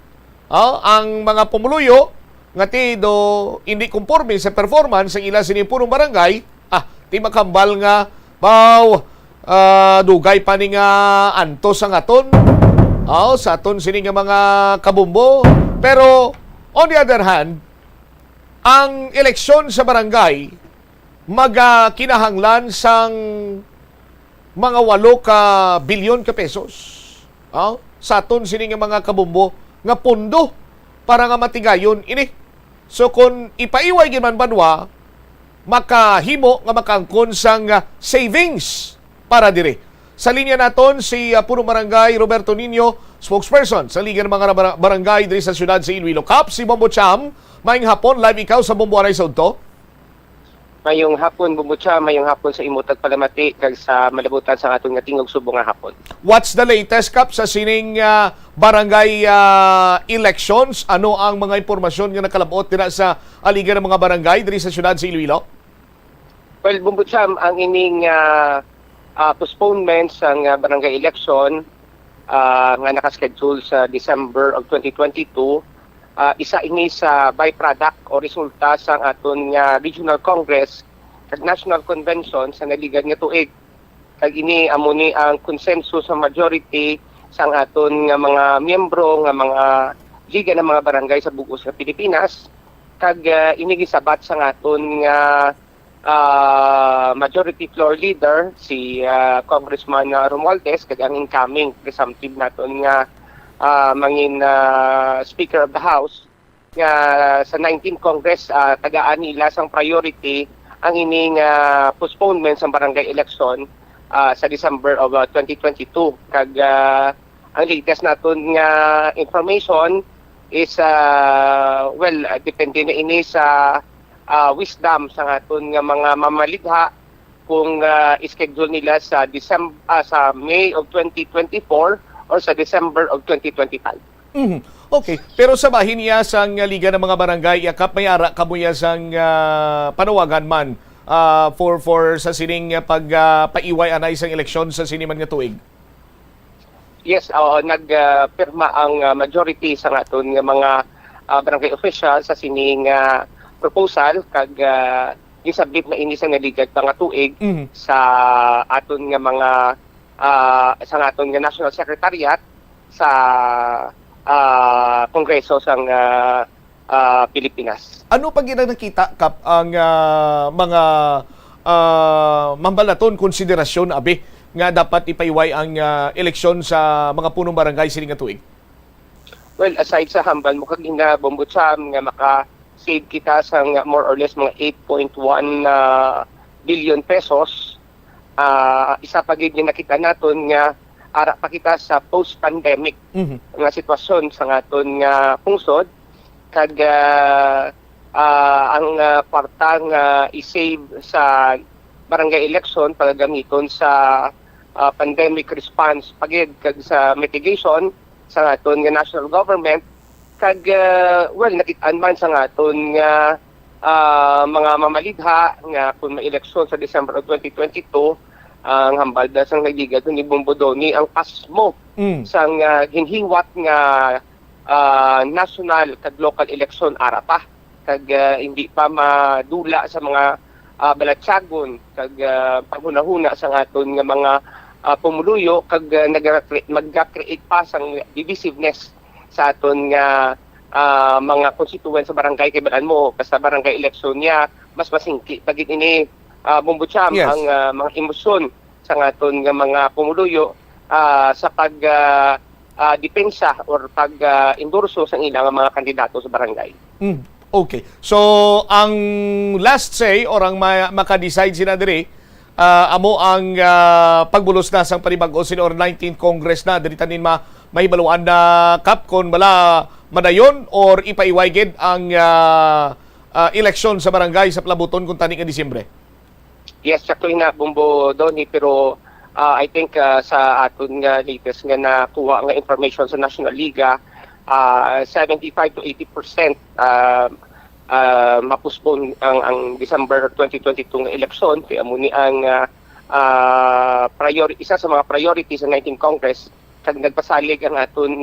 Oh, ang mga pumuluyo nga ti do hindi konforme sa performance ang ila sini punong barangay, ah, ti makambal nga, baw, ah, dugay pa ni nga antos ang aton, oh, sa aton sini nga mga kabombo. Pero, on the other hand, ang eleksyon sa barangay magakinahanglan sang mga walo ka bilyon ka pesos, ah, sa aton sini nga mga kabombo nga pondo para nga matigayon ini. So, kung ipaiway gid man banwa, makahimo nga makaangkon sang, ah, savings para diri. Sa linya naton si, ah, Punong Barangay Roberto Niño, spokesperson sa Liga ng mga Bara-, Barangay diri sa siyudad sa Iloilo. Kap, si Bombo Cham, maayong hapon, live ikaw sa Bombo Anay sa Udto. Mayong hapon, Bumbucha. Mayong hapon sa imo tagpalamati kag sa malabutan sa aton nga tingog subong nga hapon. What's the latest, Kap, sa sining, ah, barangay, ah, elections? Ano ang mga impormasyon nga nakalab-ot dira sa Aliga ng mga Barangay diri sa siyudad sa Iloilo? Well, Bumbucha, ang ining, ah, ah, postponement sang, ah, barangay election, ah, nga nakaschedule sa December of twenty twenty-two, ah, isa ini sa byproduct o resulta sang aton nga regional congress kag national convention sa naligad nga tuig. Kag ini amo ni ang konsenso sa majority sang aton nga mga miyembro nga mga liga ng mga barangay sa bug-os nga Pilipinas. Kag, ah, ini gisabat sang aton nga, ah, majority floor leader, si, ah, Congressman, ah, Romualdez, kag ang incoming presumptive naton nga, ah, mangin, ah, Speaker of the House, nga sa nineteenth Congress, ah, tagaan nila sang priority ang ining, ah, postponement sang barangay election, ah, sa December of, ah, twenty twenty-two. Kag, ah, ang latest naton nga information is, ah, well, ah, depende na ini sa, ah, wisdom sa aton nga mga mamaligha kung, ah, schedule nila sa December, ah, sa May of twenty twenty-four or sa December of twenty twenty-five. Mhm. Okay. Pero sa bahin niya sang Liga ng mga Barangay, Kap, may ara kamo ya sang, ah, panawagan man, ah, for, for sa sining, ah, pag, ah, paiway anay sang eleksyon sa sini man nga tuig? Yes, oo, nag, ah, pirma ang, ah, majority sa aton nga mga, ah, barangay official sa sining, ah, proposal kag, ah, gisubmit na ini sa naligad pa nga tuig Mhm. sa aton nga mga, ah, sa aton nga National Secretariat sa, ah, Kongreso sang, ah, ah, Pilipinas. Ano pa gid ang nakita, Kap, ang, ah, mga, ah, mambalaton konsiderasyon, abi, nga dapat ipaiway ang, ah, eleksyon sa mga punong barangay sini nga tuig? Well, aside sa hambal mo kagina, Bombo Cham, nga maka-save kita sa nga more or less mga eight point one, ah, billion pesos, ah, isa pa gid nga nakita naton nga ara pa kita sa post-pandemic Mhm. nga sitwasyon sa aton nga pungsod, kag, ah, ah, ang, ah, kwarta nga i-save sa barangay election pagagamiton sa, ah, pandemic response pa gid kag sa mitigation sa aton nga national government. Kag, ah, well, nakit-an man sa aton nga, ah, mga mamaligha nga kung may eleksyon sa December of twenty twenty-two, ang hambal da sang nagligad ni Bombo Donny ang pasmo Mm. sang, ah, ginhiwat nga, ah, national kag local election ara pa. Kag, ah, hindi pa madula sa mga, ah, balatyagon kag, ah, paghunahuna sa aton nga mga, ah, pumuluyo kag, ah, nagre-, magka-create pa sang divisiveness sa aton nga, ah, mga constituents sa barangay. Kay balaan mo, basta barangay election niya, mas masingki pa gid ini, ah, Bombo Cham, Yes. ang, ah, mga emosyon sa aton nga mga pumuluyo, ah, sa pag, ah, ah, depensa or pag, ah, endorso sa ilang mga kandidato sa barangay. Mm, okay. So, ang last say or ang ma-, maka-decide sina diri, ah, amo ang, ah, pagbulos na sang panibag-o sini or nineteenth Congress na. Diri tanin ma-, mahibaluan na, Kap, kon bala madayon or ipaiway gid ang, ah, ah, eleksyon sa barangay sa palabuton kung tani nga Disyembre. Yes, sakto ina, Bombo Donny, pero, ah, I think, ah, sa aton nga latest nga nakuha nga information sa National Liga, ah, seventy-five to eighty percent, ah, ah, ma-postpone ang, ang December twenty twenty-two nga eleksyon. Kaya amo ni ang, ah, ah, priori-, isa sa mga priority sa nineteenth Congress, kag nagpasalig ang aton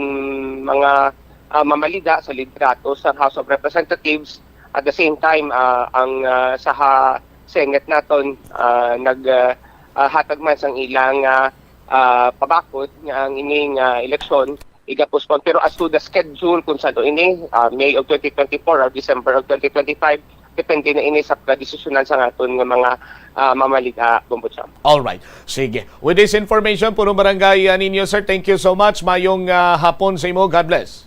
mga, ah, mamalida sa liderato sa House of Representatives. At the same time, ah, ang, ah, sa ha-, Senate naton, ah, nag, ah, ah, hatag man sang ilang, ah, ah, pabakod nga ang ining, ah, eleksyon iga-postpone. Pero as to the schedule, kung saan ini, ah, May of twenty twenty-four or December of twenty twenty-five, depende na ini sa pagdesisyonan sa aton nga mga, ah, mamaligha, Bombo Cham. Alright. Sige. With this information, Punong Barangay, ah, Nino, sir, thank you so much. Mayong, ah, hapon sa imo. God bless.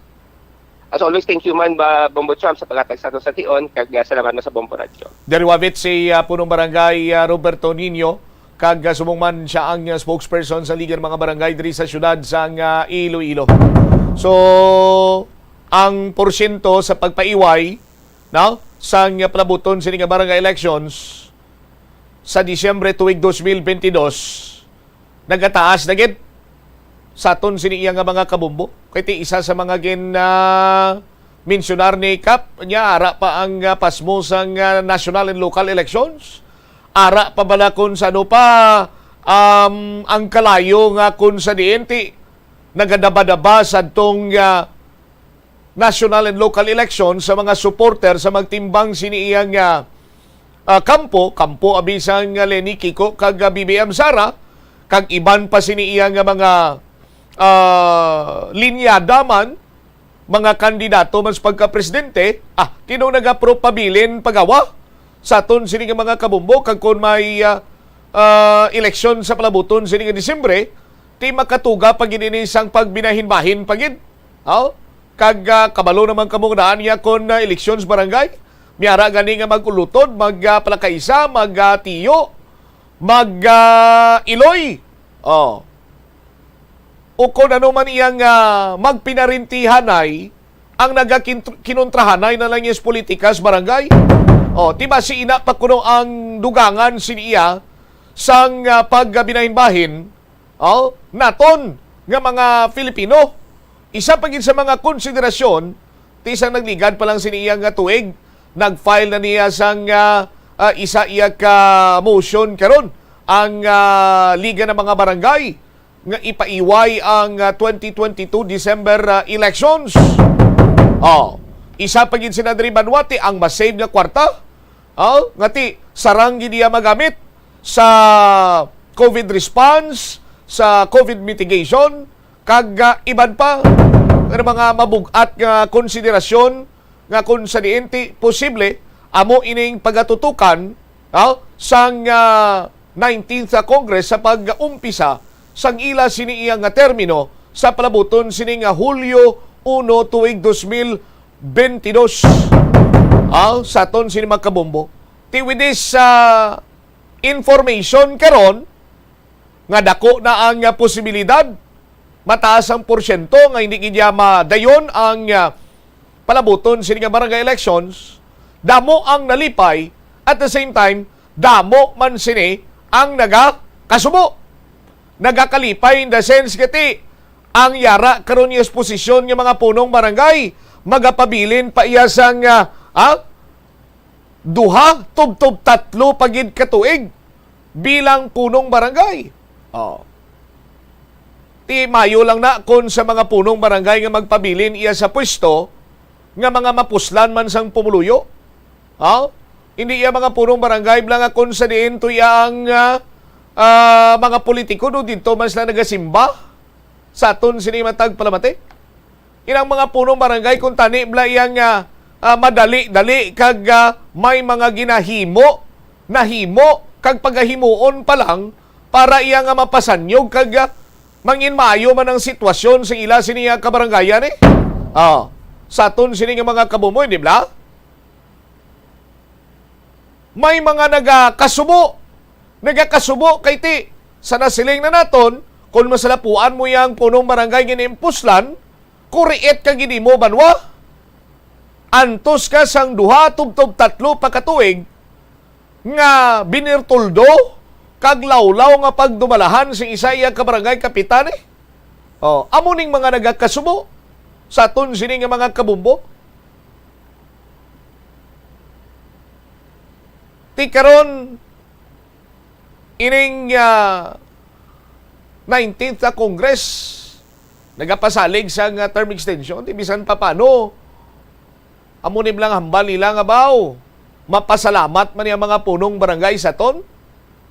As always, thank you man, ba, Bombo Cham, sa paghatag sa aton sa tion, kag, ah, salamat man sa Bombo Radio. Diri wavit si, ah, Punong Barangay, ah, Roberto Nino, kag, ah, subong man siya ang, ah, spokesperson sa Liga ng mga Barangay diri sa siyudad sang, ah, Iloilo. So, ang porsyento sa pagpaiway, no, sang palabuton sini nga barangay elections, sa Disyembre tuig dos mil bentidós, nagataas na gid sa aton sini iya nga mga kabombo. Kay ti isa sa mga gin, ah, mensyonar ni Kap, nya ara pa ang, ah, pasmo sang, ah, national and local elections. Ara pa bala kun sa ano pa, um, ang kalayo nga kun sa diin ti nagadaba-daba sa tong, ah, national and local election sa mga supporter sa magtimbang sini iyang, ah, ah, kampo, kampo abi sang, ah, Leni Kiko kag, ah, B B M Sara, kag iban pa sini iya nga mga, ah, linyada man, mga kandidato man sa pagkapresidente, ah, kino nagapropabilin pagawa sa aton sini nga mga kabombo, kag kon may, ah, ah, eleksyon sa palabuton sini nga Disyembre, ti makatuga pa gid ini sang pagbinahin-bahin pa gid. Oh? Kag, ah, kabalo naman kamo nga daan niya kon, ah, eleksyon sa barangay, miara gani nga mag-ulutod, mag, ah, palakaisa, mag, ah, tiyo, mag, ah, iloy. Oh. O kon ano man iyang, ah, magpinarintihanay ang nagakinontrahanay na lang niya sa politika sa barangay. Oh, ti basi ina pa kuno ang dugangan sini iya sang, ah, pagbinahin-bahin, oh, naton nga mga Filipino. Isa pa gid sa mga konsiderasyon, ti sa nagligad pa lang sini iya nga tuig, nag-file na niya sang, ah, ah, isa iya ka motion karon ang, ah, Liga ng mga Barangay nga ipaiway ang, ah, twenty twenty-two December, ah, elections. Oh, isa pa gid sina diri, Banwa, ti ang ma-save nga kwarta, oh, nga ti sarang gid iya magamit sa COVID response, sa COVID mitigation, kag, ah, iban pa nga mga mabug-at nga konsiderasyon nga kung sa diin ti posible, amo ining pagatutukan, ah, sang, ah, nineteenth Congress sa pag-umpisa sang ila sini iya nga termino sa palabuton sini nga Hulyo uno tuig dos mil bentidós. Ah, sa aton sini mga kabombo. Ti with this, ah, information karon nga dako na ang, ah, posibilidad, mataas ang porsyento nga hindi gid niya madayon ang, ah, palabuton sini nga barangay elections, damo ang nalipay, at the same time, damo man sini ang nagakasubo. Nagakalipay in the sense nga ti ang yara karon nga posisyon nga mga punong barangay, magapabilin pa iya sang, ah, ah, duha, tubtob tatlo pa gid ka tuig bilang punong barangay. Oh. Ti mayo lang na kon sa mga punong barangay nga magpabilin iya sa pwesto nga mga mapuslan man sang pumuluyo. Ha? Hindi iya mga punong barangay bala nga kon sa diin to iya ang, ah, ah, mga politiko do didto man sila nagasimba sa aton sini matag palamati. Inang mga punong barangay, kung tani bala iya nga, ah, madali-dali kag, ah, may mga ginahimo, nahimo, kag pagahimuon pa lang para iya nga mapasanyog kag, ah, manginmaayo man ang sitwasyon sa ila sini nga kabarangayan, eh. Ah, sa aton sini nga mga kabumoy, di bala? May mga nagakasubo. Nagakasubo kay ti, sa nasiling na naton, kung masalapuan mo yang punong barangay nga niimpuslan, kuriit ka gid imo, banwa. Antos ka sang duha tubtob tatlo pa ka tuig nga binirtuldo kag lawlaw nga pagdumalahan sa isa iya ka barangay kapitan, eh. Oh, amo ning mga nagakasubo sa aton sini nga mga kabumbo. Ti karon, ining, ah, nineteenth na Congress nagapasalig sang, ah, term extension, ti bisan pa paano, amo ni bala ang hambal nila nga, baw, mapasalamat man ang mga punong barangay sa aton,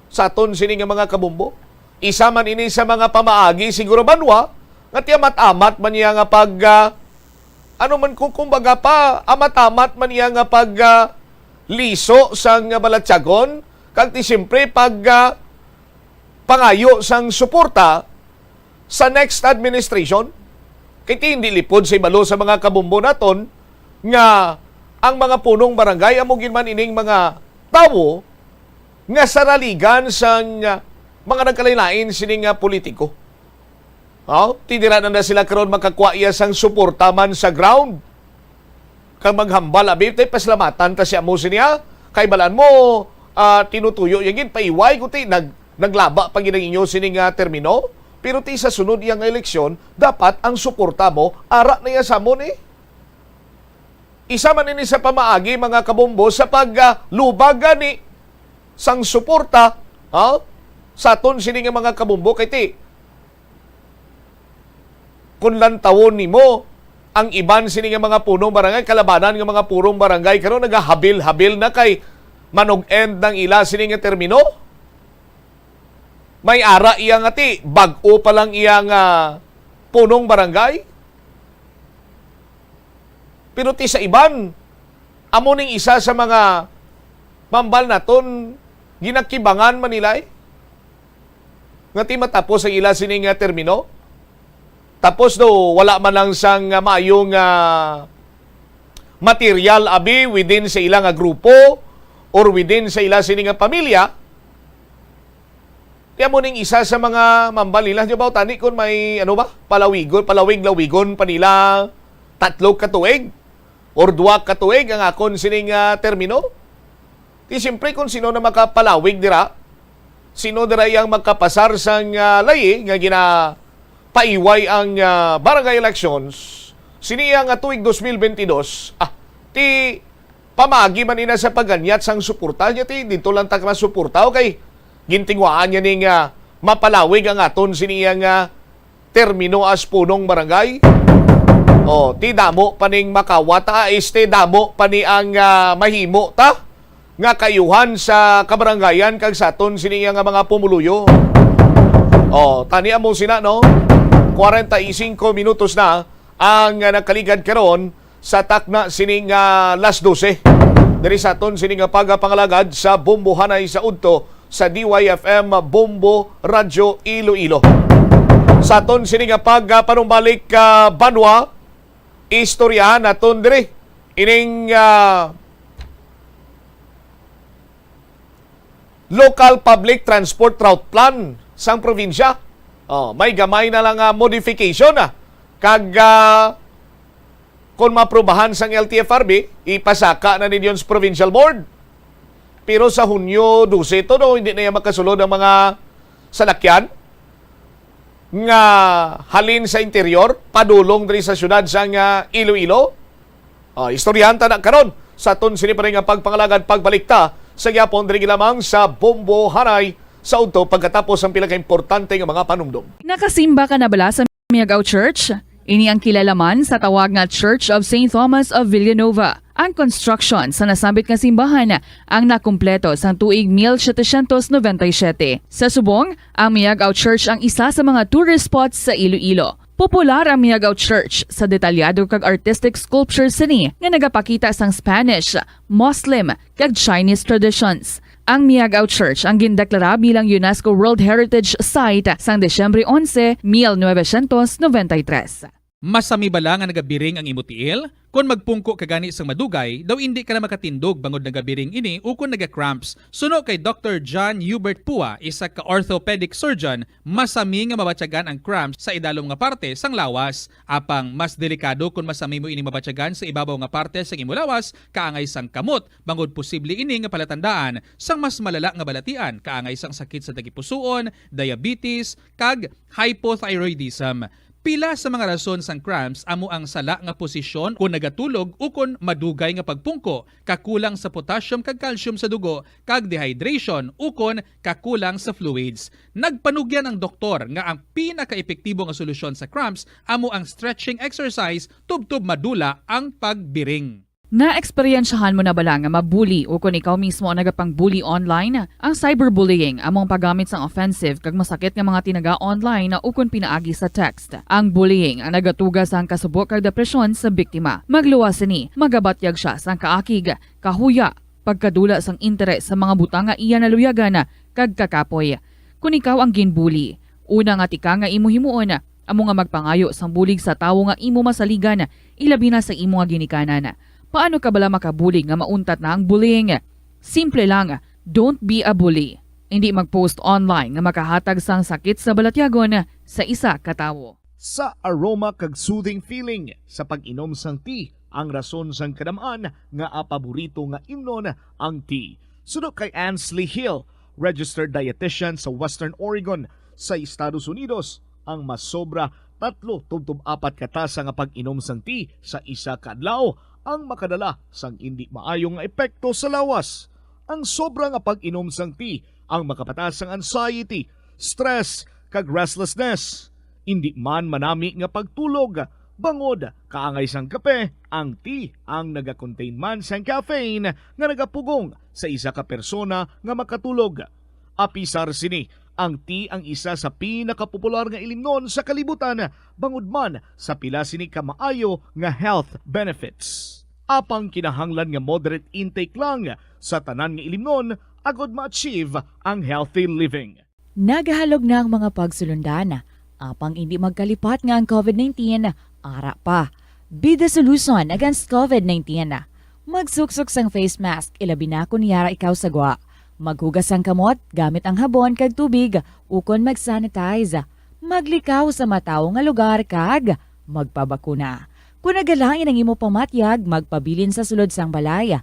sa aton sini nga mga kabumbo. Isa man ini sa mga pamaagi siguro, banwa, nga ti amat-amat man niya nga pag, ah, ano man, kung kumbaga pa, amat-amat man niya nga pag, ah, liso sang balatyagon, kag ti siyempre pag, ah, pangayo sang suporta sa next administration. Kay ti hindi lipod sa ibalo sa mga kabumbo naton nga ang mga punong barangay amo gid man ining mga tawo nga saraligan sang, ah, mga nagkalain-lain sini nga politiko. Oh, ti dira na, na sila karon makakuha iya sang suporta man sa ground. Kag maghambal, abi, tay pasalamatan ta siya mo siya. Kay balaan mo, ah, tinutuyo niya gid, paiway ko ti nag-, naglaba pa gid ang inyo sining, ah, termino. Pero ti sa sunod iya nga eleksyon, dapat ang suporta mo ara na iya sa amon, eh. Isa man ini sa pamaagi, mga kabombo, sa pag, ah, lubag gani sang suporta, ha? Sa aton sini nga mga kabombo, kay ti, kung lantawon nimo ang iban sini nga mga punong barangay, kalabanan nga mga punong barangay karon nagahabil-habil na kay manug-end nang ila sini nga termino. May ara iya nga ti, bag-o pa lang iya nga punong barangay. Pero ti sa iban, amo ning isa sa mga mambal naton, ginakibangan man nila, eh, nga ti matapos ang ila sini nga termino. Tapos do, wala man lang sang, ah, maayong, ah, material abi within sa ila nga grupo or within sa ila sini nga pamilya. Kaya mo ning isa sa mga mambal nila, di ba, tani kung may, ano ba, palawigon, palawig-lawigon pa nila tatlo ka tuig or duwa ka tuig ang akon sining, ah, termino. Di siyempre kung sino na makapalawig dira, sino dira yang magkapasar sang, ah, layi nga ginapaiway ang, ah, barangay elections, sini nga tuig dos mil bentidós, ah, ti pamagi man ina sa paganyat sang suporta niya, ti dito lang ta ka suporta, okay? Gintingwaan niya ning, ah, mapalawig ang aton sini nga termino as punong barangay. O, ti damo pa ning makawat, ah, este damo pa ni ang, ah, mahimo ta nga kayuhan sa kabarangayan kag sa aton sini nga mga pumuluyo. O, tani amo sina, no? Kwarenta y singko minutos na ang, ah, nakaligad karon sa takna sini nga las dose. Diri sa aton sini nga pagapangalagad sa Bombo Hanay sa udto sa D Y F M Bombo Radyo Iloilo. Sa aton sini nga pagpanumbalik ka banwa, istoryahan naton diri ining, ah, local public transport route plan sang probinsya. Oh, may gamay na lang, ah, modification, ah. Kag, ah, kung maaprubahan sang L T F R B, ipasaka na ninyo sa provincial board. Pero sa Hunyo dose to, no, hindi na yan makasulod ang mga salakyan nga halin sa interior, padulong diri sa siyudad sang, ah, Iloilo. Ah, istoryahan ta na karon sa aton sini pa rin nga pagpangalagad, pagbalik ta sa gyapon diri lamang sa Bombo Hanay sa udto pagkatapos ang pila ka importante nga mga panumdom. Nakasimba ka na bala sa Miagao Church? Ini ang kilala man sa tawag nga Church of Saint Thomas of Villanova. Ang construction sa nasambit nga simbahan ang nakumpleto sang tuig mil setecientos noventa y siete. Sa subong, ang Miagao Church ang isa sa mga tourist spots sa Iloilo. Popular ang Miagao Church sa detalyado kag artistic sculptures sini nga nagapakita sang Spanish, Muslim, kag Chinese traditions. Ang Miagao Church ang gindeklara bilang UNESCO World Heritage Site sang Disyembre onse, mil novecientos noventa y tres. Masami bala nga nagabiring ang imo tiil? Kon magpungko ka gani sang madugay, daw indi ka na makatindog bangod nagabiring ini ukon naga-cramps. Suno kay Doctor John Hubert Pua, isa ka orthopedic surgeon, masami nga mabatyagan ang cramps sa idalom nga parte sang lawas. Apang mas delikado kon masami mo ini mabatyagan sa ibabaw nga parte sang imo lawas, kaangay sang kamot, bangod posible ini nga palatandaan sang mas malala nga balatian, kaangay sang sakit sa tagipusoon, diabetes, kag hypothyroidism. Pila sa mga rason sang cramps amo ang sala nga posisyon kon nagatulog ukon madugay nga pagpungko, kakulang sa potassium kag calcium sa dugo, kag dehydration ukon kakulang sa fluids. Nagpanugyan ang doktor nga ang pinakaepektibo nga solusyon sa cramps amo ang stretching exercise tubtob madula ang pagbiring. Naeksperyensyahan mo na bala nga mabuli ukon ikaw mismo ang nagapang-bully online? Ang cyberbullying amo ang paggamit sang offensive kag masakit nga mga tinaga online ukon pinaagi sa text. Ang bullying ang nagatuga sang kasubo kag depresyon sa biktima. Magluwas sini, magabatyag sia sang kaakig, kahuya, pagkadula sang interes sa mga butang nga iya naluyagan kag kakapoy. Kon ikaw ang ginbully, una nga tika nga imo himuon amo nga magpangayo sang bulig sa tawo nga imo masaligan, ilabi na sa imo nga ginikanan. Paano ka bala makabulig nga mauntat na ang bullying? Simple lang, don't be a bully. Indi mag-post online nga makahatag sang sakit sa balatyagon sa isa ka tawo. Sa aroma kag soothing feeling sa pag-inom sang tea, ang rason sang kadam-an nga paborito nga imnon ang tea. Suno kay Ansley Hill, registered dietitian sa Western Oregon sa Estados Unidos, ang masobra tatlo tubtob apat ka tasa nga pag-inom sang tea sa isa ka adlaw ang makadala sang indi maayo nga epekto sa lawas. Ang sobra nga pag-inom sang tea ang makapataas sang anxiety, stress, kag restlessness. Indi man manami nga pagtulog, bangod kaangay sang kape, ang tea ang nagakontain man sang caffeine nga nagapugong sa isa ka persona nga makatulog. Apisar sini, ang tea ang isa sa pinakapopular nga ilimnon sa kalibutan, bangod man sa pila sini ka maayo nga health benefits. Apang kinahanglan nga moderate intake lang sa tanan nga ilimnon agod ma-achieve ang healthy living. Nagahalog na ang mga pagsulundan, apang indi magkalipat nga ang covid nineteen ara pa. Be the solution against covid nineteen. Magsuksok sang face mask, ilabi na kon yara ikaw sa gwa. Maghugas sang kamot gamit ang habon kag tubig, ukon mag-sanitize. Maglikaw sa matawo nga lugar kag magpabakuna. Kon nagalain ang imo pamatyag, magpabilin sa sulod sang balay.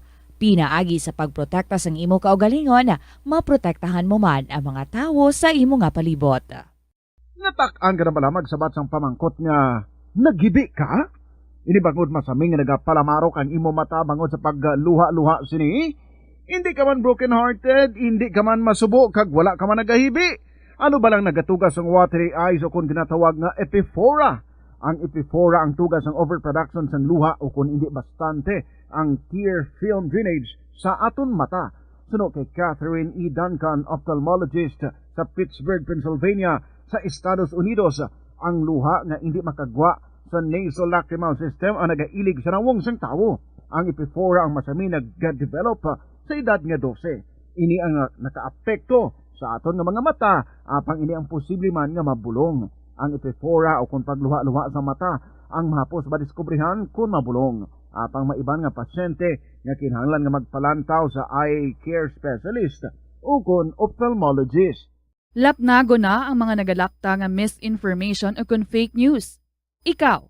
Pinaagi sa pagprotekta sang imo kaugalingon, maprotektahan mo man ang mga tawo sa imo nga palibot. Natak-an ka na bala magsabat sang pamangkot nga naghibi ka? Ini bangod masami nga nagapalamarok ang imo mata bangod sa pagluha-luha sini? Hindi ka man broken-hearted, hindi ka man masubo, kag wala ka man nagahibi. Ano ba lang nagatuga sang watery eyes o kon ginatawag nga epiphora? Ang epiphora ang tuga sang overproduction sang luha o kon indi bastante ang tear film drainage sa aton mata. Suno kay Catherine E. Duncan, ophthalmologist sa Pittsburgh, Pennsylvania, sa Estados Unidos, ang luha nga indi makagwa sa nasolacrimal system ang nagailig sa nawong sang tawo. Ang epiphora ang masami nag-develop sa edad nga dose. Ini ang nakaapekto sa aton nga mga mata, apang ini ang posible man nga mabulong. Ang epiphora o kon pagluha-luha sa mata ang mahapos madiskubrihan kon mabulong. Apang may iban nga pasyente nga kinahanglan nga magpalantaw sa eye care specialist o kon ophthalmologist. Lapnagon na ang mga nagalapta nga misinformation o kon fake news. Ikaw,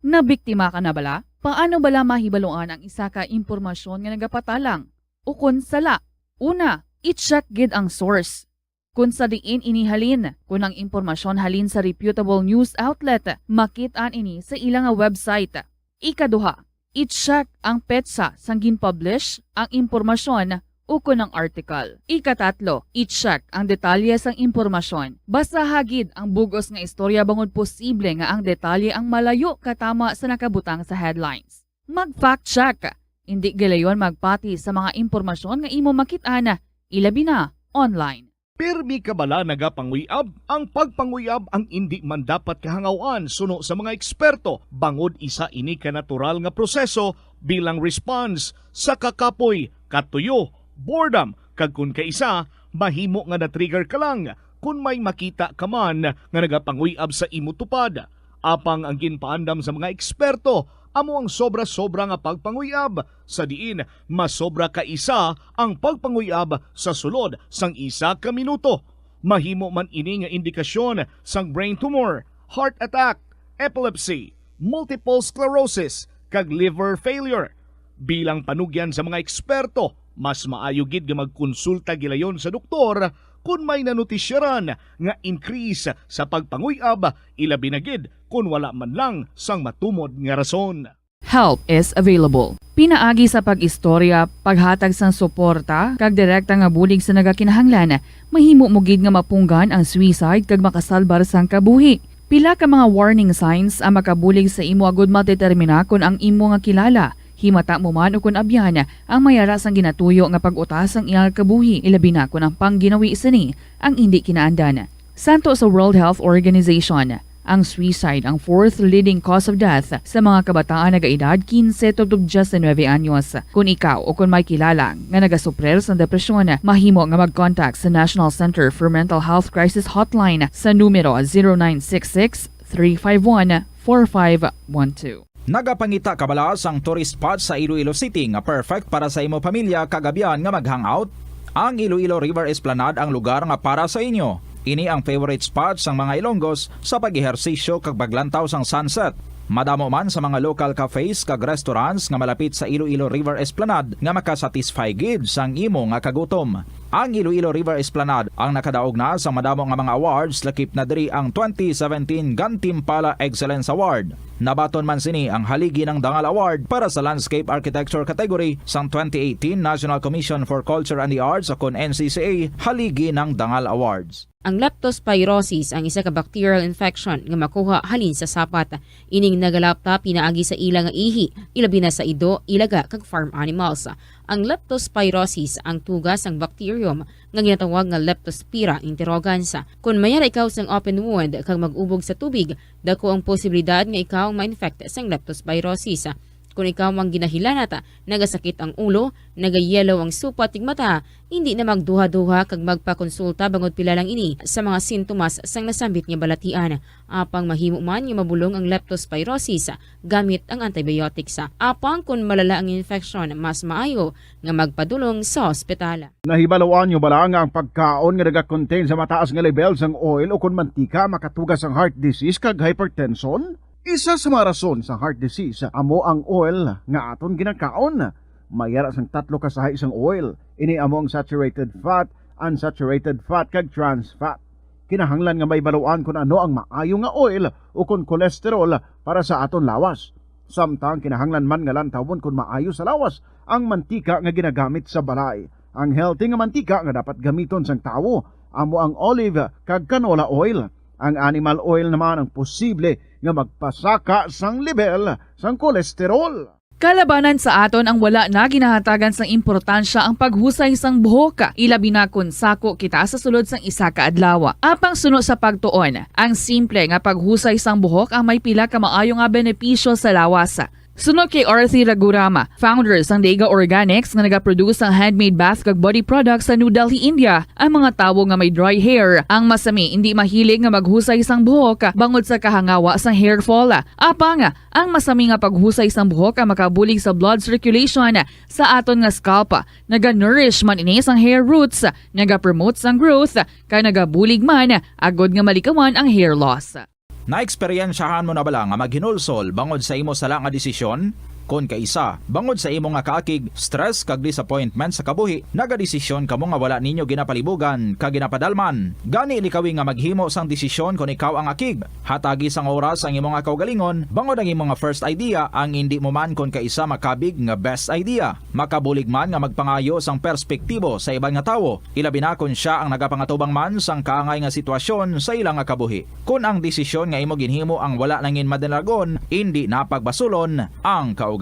nabiktima ka na bala? Paano bala mahibaluan ang isa ka impormasyon nga nagapatalang o kon sala? Una, i-check gid ang source. Kon sa diin ini halin, kon ang impormasyon halin sa reputable news outlet, makit-an ini sa ila nga website. Ikaduha, i-check ang petsa sang gin-publish ang impormasyon ukon ang article. Ikatatlo, i-check ang detalye sang impormasyon. Basaha gid ang bug-os nga istorya bangod posible nga ang detalye ang malayo katama sa nakabutang sa headlines. Mag-fact check. Indi gilayon magpati sa mga impormasyon nga imo makit-an, ilabi na online. Pirmi ka bala nagapanguy-ab? Ang pagpanguy-ab ang indi man dapat kahangaw-an suno sa mga eksperto, bangod isa ini ka natural nga proseso bilang response sa kakapoy, katuyo, boredom, kag kon kaisa, mahimo nga na-trigger ka lang kon may makita ka man nga nagapanguy-ab sa imo tupad. Apang ang ginpaandam sa mga eksperto amo ang sobra-sobra nga pagpanguy-ab, sa diin masobra ka isa ang pagpanguy-ab sa sulod sang isa ka minuto. Mahimo man ini nga indikasyon sang brain tumor, heart attack, epilepsy, multiple sclerosis, kag liver failure. Bilang panugyan sa mga eksperto, mas maayo gid nga magkonsulta gilayon sa doktor kon may nanotisyaran nga increase sa pagpanguy-ab, ilabi na gid kon wala man lang sang matumod nga rason. Help is available. Pinaagi sa pag-istorya, paghatag sang suporta, kag direkta nga bulig sa nagakinahanglan, mahimo mo gid nga mapunggan ang suicide kag makasalbar sang kabuhi. Pila ka mga warning signs ang makabulig sa imo agud madetermina kon ang imo nga kilala, himata mo man ukon abyan, ang may ara sang ginatuyo nga pag-utas sang iyang kabuhi, ilabi na kon ang pangginawi sini ang indi kinaandan. Santo sa World Health Organization, ang suicide ang fourth leading cause of death sa mga kabataan nagaedad kinse tubtob diyes nuebe anyos. Kon ikaw o kon may kilala nga nagasuprer sang depresyon, mahimo nga mag-contact sa National Center for Mental Health Crisis Hotline sa numero zero nine six six, three five one, four five one two. Nagapangita ka bala sang tourist spot sa Iloilo City nga perfect para sa imo pamilya kag abyan nga mag-hangout? Ang Iloilo River Esplanade ang lugar nga para sa inyo. Ini ang favorite spot sang mga Ilonggos sa pag-ehersisyo kag paglantaw sang sunset. Madamo man sa mga local cafes kag restaurants nga malapit sa Iloilo River Esplanade nga makasatisfy gid sang imo nga kagutom. Ang Iloilo River Esplanade ang nakadaog na sang madamo nga mga awards, lakip na diri ang twenty seventeen Gantimpala Excellence Award. Nabaton man sini ang Haligi ng Dangal Award para sa Landscape Architecture category sang twenty eighteen National Commission for Culture and the Arts, o kon N C C A, Haligi ng Dangal Awards. Ang leptospirosis ang isa ka bacterial infection nga makuha halin sa sapat. Ining nagalapta pinaagi sa ila nga ihi, ilabi na sa ido, ilaga, kag farm animals. Ang leptospirosis ang tuga sang bacterium nga ginatawag nga Leptospira interrogans. Kon mayara ikaw sang open wound kag mag-ubog sa tubig, dako ang posibilidad nga ikaw ang ma-infect sang leptospirosis. Kon ikaw ang ginahilanat, nagasakit ang ulo, nagayellow ang supat ug mata, hindi na magduha-duha kag magpakonsulta bangod pila lang ini sa mga sintomas sang nasambit nga balatian. Apang mahimo man nga mabulong ang leptospirosis gamit ang antibiotics. Apang kon malala ang infeksyon, mas maayo nga magpadulong sa ospital. Nahibaluan niyo bala nga ang pagkaon nga nagakontain sa mataas nga level sang oil o kon mantika makatuga sang heart disease kag hypertension? Isa sa mga rason sang heart disease amo ang oil nga aton ginakaon. Mayara sang tatlo ka sahi sang oil. Ini amo ang saturated fat, unsaturated fat, kag trans fat. Kinahanglan nga mahibaluan kon ano ang maayo nga oil o kon cholesterol para sa aton lawas. Samtang kinahanglan man nga lantawon kon maayo sa lawas ang mantika nga ginagamit sa balay. Ang healthy nga mantika nga dapat gamiton sang tawo amo ang olive kag canola oil. Ang animal oil naman ang posible nga magpasaka sang lebel sang kolesterol. Kalabanan sa aton ang wala na ginahatagan sang importansya ang paghusay sang buhok, ilabi na kon sako kita sa sulod sang isa ka adlaw. Apang suno sa pagtuon, ang simple nga paghusay sang buhok ang may pila ka maayo nga benepisyo sa lawas. Suno kay Arthi Ragurama, founder sang Dega Organics nga nagaproduce sang handmade bath kag body products sa New Delhi, India, ang mga tawo nga may dry hair ang masami hindi mahilig nga maghusay sang buhok bangod sa kahangawa sang hair fall. Apang ang masami nga paghusay sang buhok ang makabulig sa blood circulation sa aton nga scalp. Naga-nourish man ini sang hair roots, nagapromote sang growth, kag nagabulig man agod nga malikawan ang hair loss. Naeksperyensyahan mo na bala nga maghinulsol bangod sa imo sala nga desisyon? Kon kaisa, bangod sa imo nga kaakig, stress, kag disappointment sa kabuhi, nagadesisyon kamo nga wala ninyo ginapalibugan kag ginapadalman. Gani, likawi nga maghimo sang desisyon kon ikaw ang akig. Hatagi sang oras ang imo nga kaugalingon, bangod ang imo nga first idea ang indi mo man kon kaisa makabig nga best idea. Makabulig man nga magpangayo sang perspektibo sa iban nga tawo, ilabi na kon sia ang nagapangatubang man sang kaangay nga sitwasyon sa ila nga kabuhi. Kon ang desisyon nga imo ginhimo ang wala nangin madalagon, indi na pagbasulon ang kaugalingon.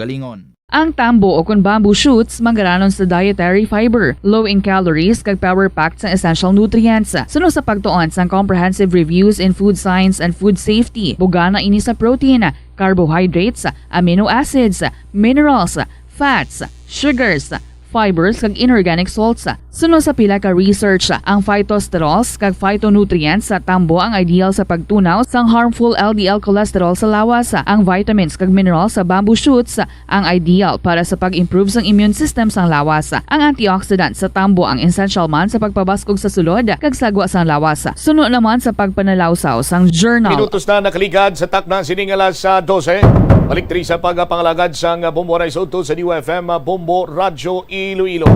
Ang tambo o kon bamboo shoots manggaranon sa dietary fiber, low in calories, kag power-packed sa essential nutrients. Suno sa pagtuon sang Comprehensive Reviews in Food Science and Food Safety, bugana ini sa protein, carbohydrates, amino acids, minerals, fats, sugars, fibers, kag inorganic salts. Suno sa pila ka research, ang phytosterols kag phytonutrients sa tambo ang ideal sa pagtunaw sang harmful L D L cholesterol sa lawas. Ang vitamins kag minerals sa bamboo shoots ang ideal para sa pag-improve sang immune system sang lawas. Ang antioxidant sa tambo ang essential man sa pagpabaskog sa sulod kag sagwa sang lawas. Suno naman sa pagpanalawsaw sang journal. Minutos na nakaligad sa takna sining alas, ah, dose. Balik diri sa pagpangalagad sang Bombo Rise Auto sa D Y F M, Bombo Radyo Iloilo.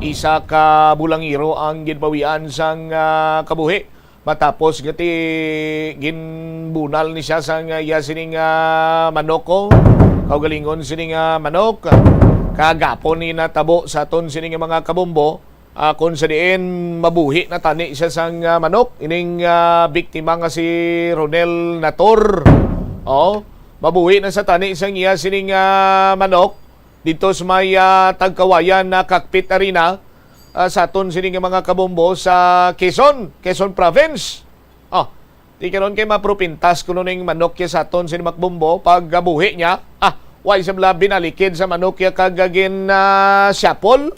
Isa ka bulangiro ang ginbawian sang, ah, kabuhi. Matapos nga ti ginbunal ni siya sang, ah, iya sining, ah, manok, oh. Kaugalingon sining, ah, manok. Kagapon ni natabo sa aton sining mga kabombo. Ah, kung sa diin mabuhi na tani siya sang, ah, manok, ining, ah, biktima nga si Ronel Nator. Oh, mabuhi na sa tani sang iya sining, ah, manok dito sa may, ah, Tagkawayan na Cockpit Arena, ah, sa aton sini nga mga kabombo sa Quezon, Quezon Province. Oh, di karon kay mapropintas kuno ning manok ya sa aton sini makbombo pag, ah, buhi niya. Ah, why sa bala binalikid sa manok ya kag, ah, gin, ah, siyapol?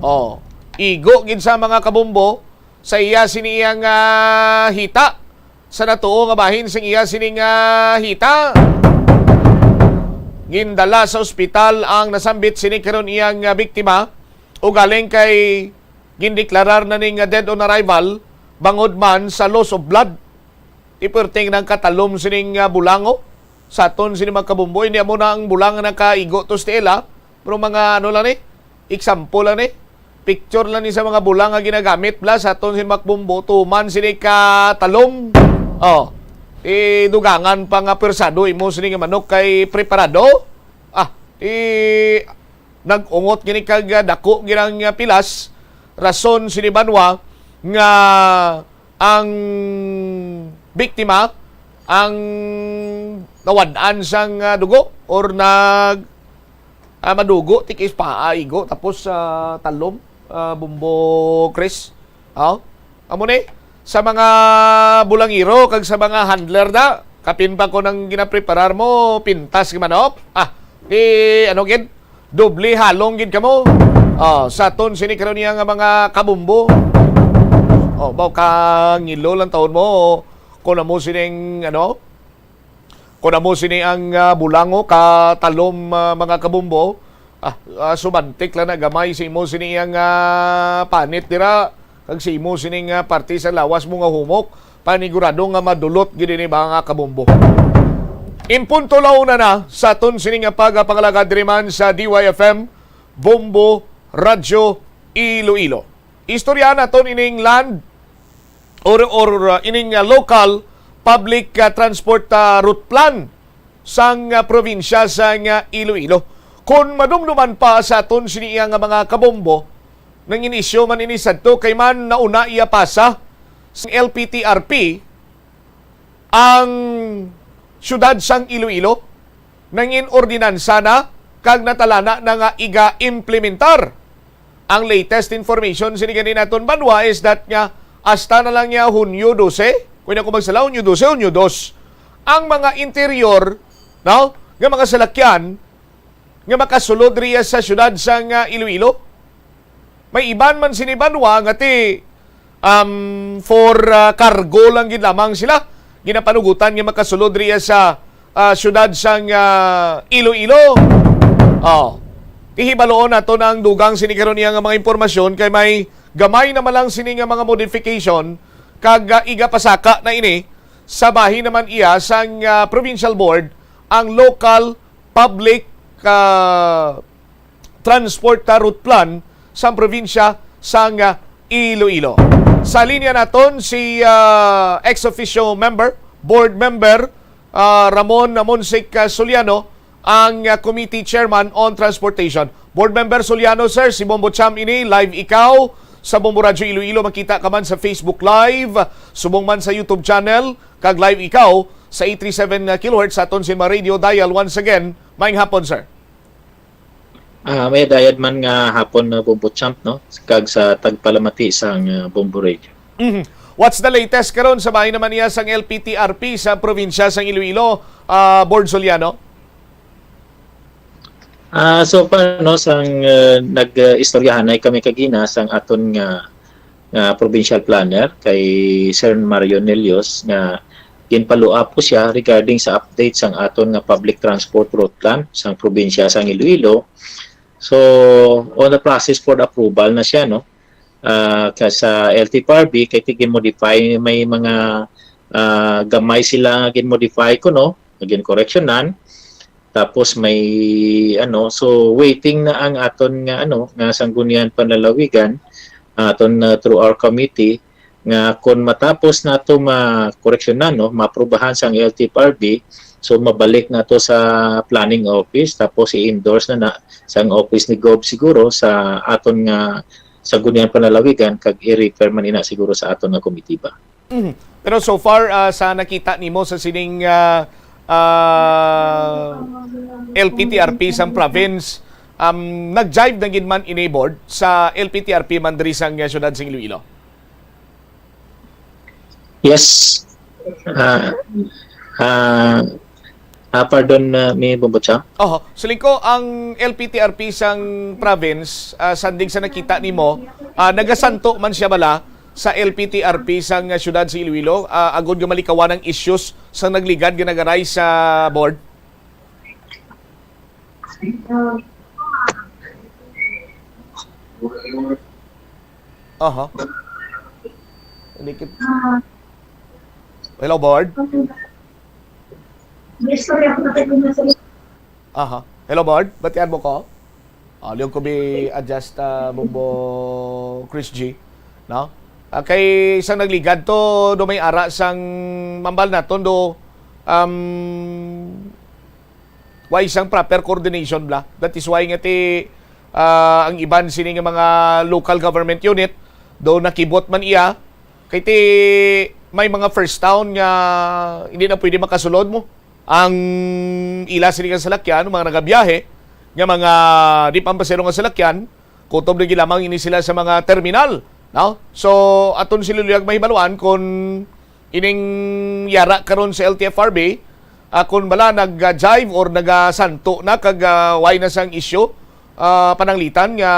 Oh, igo gid sa mga kabombo sa iya sini iyang, ah, hita. Sa natuo nga bahin sing iya sining, ah, hita, gindala sa ospital ang nasambit sini karon iyang, ah, biktima, ugaling kay gindeklarar na ning, ah, dead on arrival bangod man sa loss of blood. Ti perting nang katalom sining, ah, bulango sa aton sini, mga kabombo. Hindi mo na ang bulang nga nakaigo to, Stella. Pero mga ano lang ni, example lang ni. Picture lang ni sa mga bulang nga ginagamit bala sa aton sini, mga kabombo. Tuman sini ka talom. Oh. Ti dugangan pa nga persado imo sini nga manok kay preparado. Ah, ti nag-ungot gini kag, ah, dako ginang, ah, pilas. Rason sini banwa nga ang biktima ang nawad-an sang, ah, dugo or nag, ah, madugo, tikis paa, igo, tapos, ah, talom, ah, Bombo Chris. Oh, amo ni, sa mga bulangiro kag sa mga handler na, kapin pa ko nang ginapreparar mo, pintas nga manok. Ah, di, ano gid, doble halong gid kamo. Oh, sa aton sini karon niya nga mga kabombo. Oh, baw ka ngilo lang taon mo. Kung amo sining, ano, kung amo sini ang, ah, bulango ka talom, ah, mga kabombo, ah, ah, sumantik lang na gamay sa imo sini ang, ah, panit dira, kag sa imo sining, ah, parte sa lawas mo nga humok, panigurado nga madulot gid ini, mga kabombo. In punto, launa na sa aton sini nga pagpangalagad diri man sa D Y F M, Bombo Radyo Iloilo. Istoryahan naton ining land or, or, uh, ining, uh, local public, uh, transport, uh, route plan sang, uh, probinsya sang, uh, Iloilo. Kon madumduman pa sa aton sini iya nga mga kabombo, nang inisyu man ini sadto kay man nauna iya pasa sang L P T R P ang siyudad sang Iloilo nangin ordinansa na kag natalana na nga iga-implementar. Ang latest information sini gani naton banwa is that nga hasta na lang niya Hunyo dose, kung ako magsala, Hunyo dose, Hunyo dos, ang mga interior, no, nga mga salakyan nga makasulod riya sa siyudad sang, ah, Iloilo. May iban man sini banwa nga ti, um, for, ah, cargo lang gid lamang sila ginapanugutan nga makasulod riya sa, ah, siyudad sang, ah, Iloilo. Oh. Ti hibaloon nato na ang dugang sini karon iya nga mga impormasyon kay may gamay naman lang sini nga mga modification kag, ah, igapasaka na ini sa bahin naman iya sang, ah, provincial board ang local public, ah, transport, ah, route plan sang probinsya sang, ah, Iloilo. Sa linya naton si, ah, ex officio member, board member, ah, Ramon Monsic, ah, Soliano, ang, ah, committee chairman on transportation. Board member Soliano, sir, si Bombo Cham ini, live ikaw sa Bombo Radyo Iloilo. Makita ka man sa Facebook Live, subong man sa YouTube channel, kag live ikaw sa eight three seven kilohertz sa aton Sinma Radio dial. Once again, maayong hapon, sir. Ah, may dayad man nga hapon na Bombo Champ, no? Kag sa tagpalamati sang, ah, Bombo Radio. Mhm. What's the latest karon sa bahin naman niya sang L P T R P sa probinsya sang Iloilo, ah, Board Soliano? Ah, so far, no, sang, ah, nag, ah, istoryahanay kami kagina sang aton nga, nga provincial planner kay Sir Mario Nelios nga ginpaluap ko siya regarding sa update sang aton nga public transport route plan sang probinsya sang Iloilo. So, on the process for approval na siya, no? Ah, ka sa L T P R B, kay tigin-modify, may mga, ah, gamay sila nga gin-modify ko, no? Nga gin-correctionan. Tapos may, ano, so waiting na ang aton nga, ano, nga Sangguniang Panlalawigan, aton, ah, through our committee, nga kon matapos nato ma-correctionan, no, maaprubahan sang L T P R B, so mabalik nato sa planning office, tapos i-endorse na na sang office ni Gov siguro sa aton nga Sangguniang Panlalawigan, kag i-refer man ina siguro sa aton nga komitiba. Mhm. Pero so far, ah, sa nakita nimo sa sining, ah, ah, L P T R P sang province, um, nag-jive na gid man ini, Board, sa L P T R P man diri sang, ah, siyudad sang Iloilo? Yes. Ah, ah, ah, pardon, ah, mi Bombo Cham. Oho. Siling ko, ang L P T R P sang province, ah, sandig sa nakita nimo, ah, nagasanto man siya bala sa L P T R P sang, ah, siyudad sa Iloilo, ah, agod nga malikawan ang issues sa nagligad nga nag-arise sa, Board? Aha. Hindi kit-, hello, Board? May istorya ko na kayo na sa Aha. Hello, Board. Batian mo ko? Oh, liog ko bi adjust, ah, Bumbo Chris G. No? Ah, kay isang nagligad to, do may ara sang mambal naton do, um, wa isang proper coordination bla. That is why nga ti, ah, ang iban sini nga mga local government unit do nakibot man iya kay ti may mga first town nga hindi na pwede makasulod mo ang ila sini nga salakyan, mga nagabiyahe nga mga di pampasero nga salakyan, kutob na gilamang ini sila sa mga terminal, no? So aton sila luyag mahibaluan kung ining yara karon sa L T F R B, ah, kung bala nag-jive or nagasanto na kag, ah, way na sang issue, ah, pananglitan nga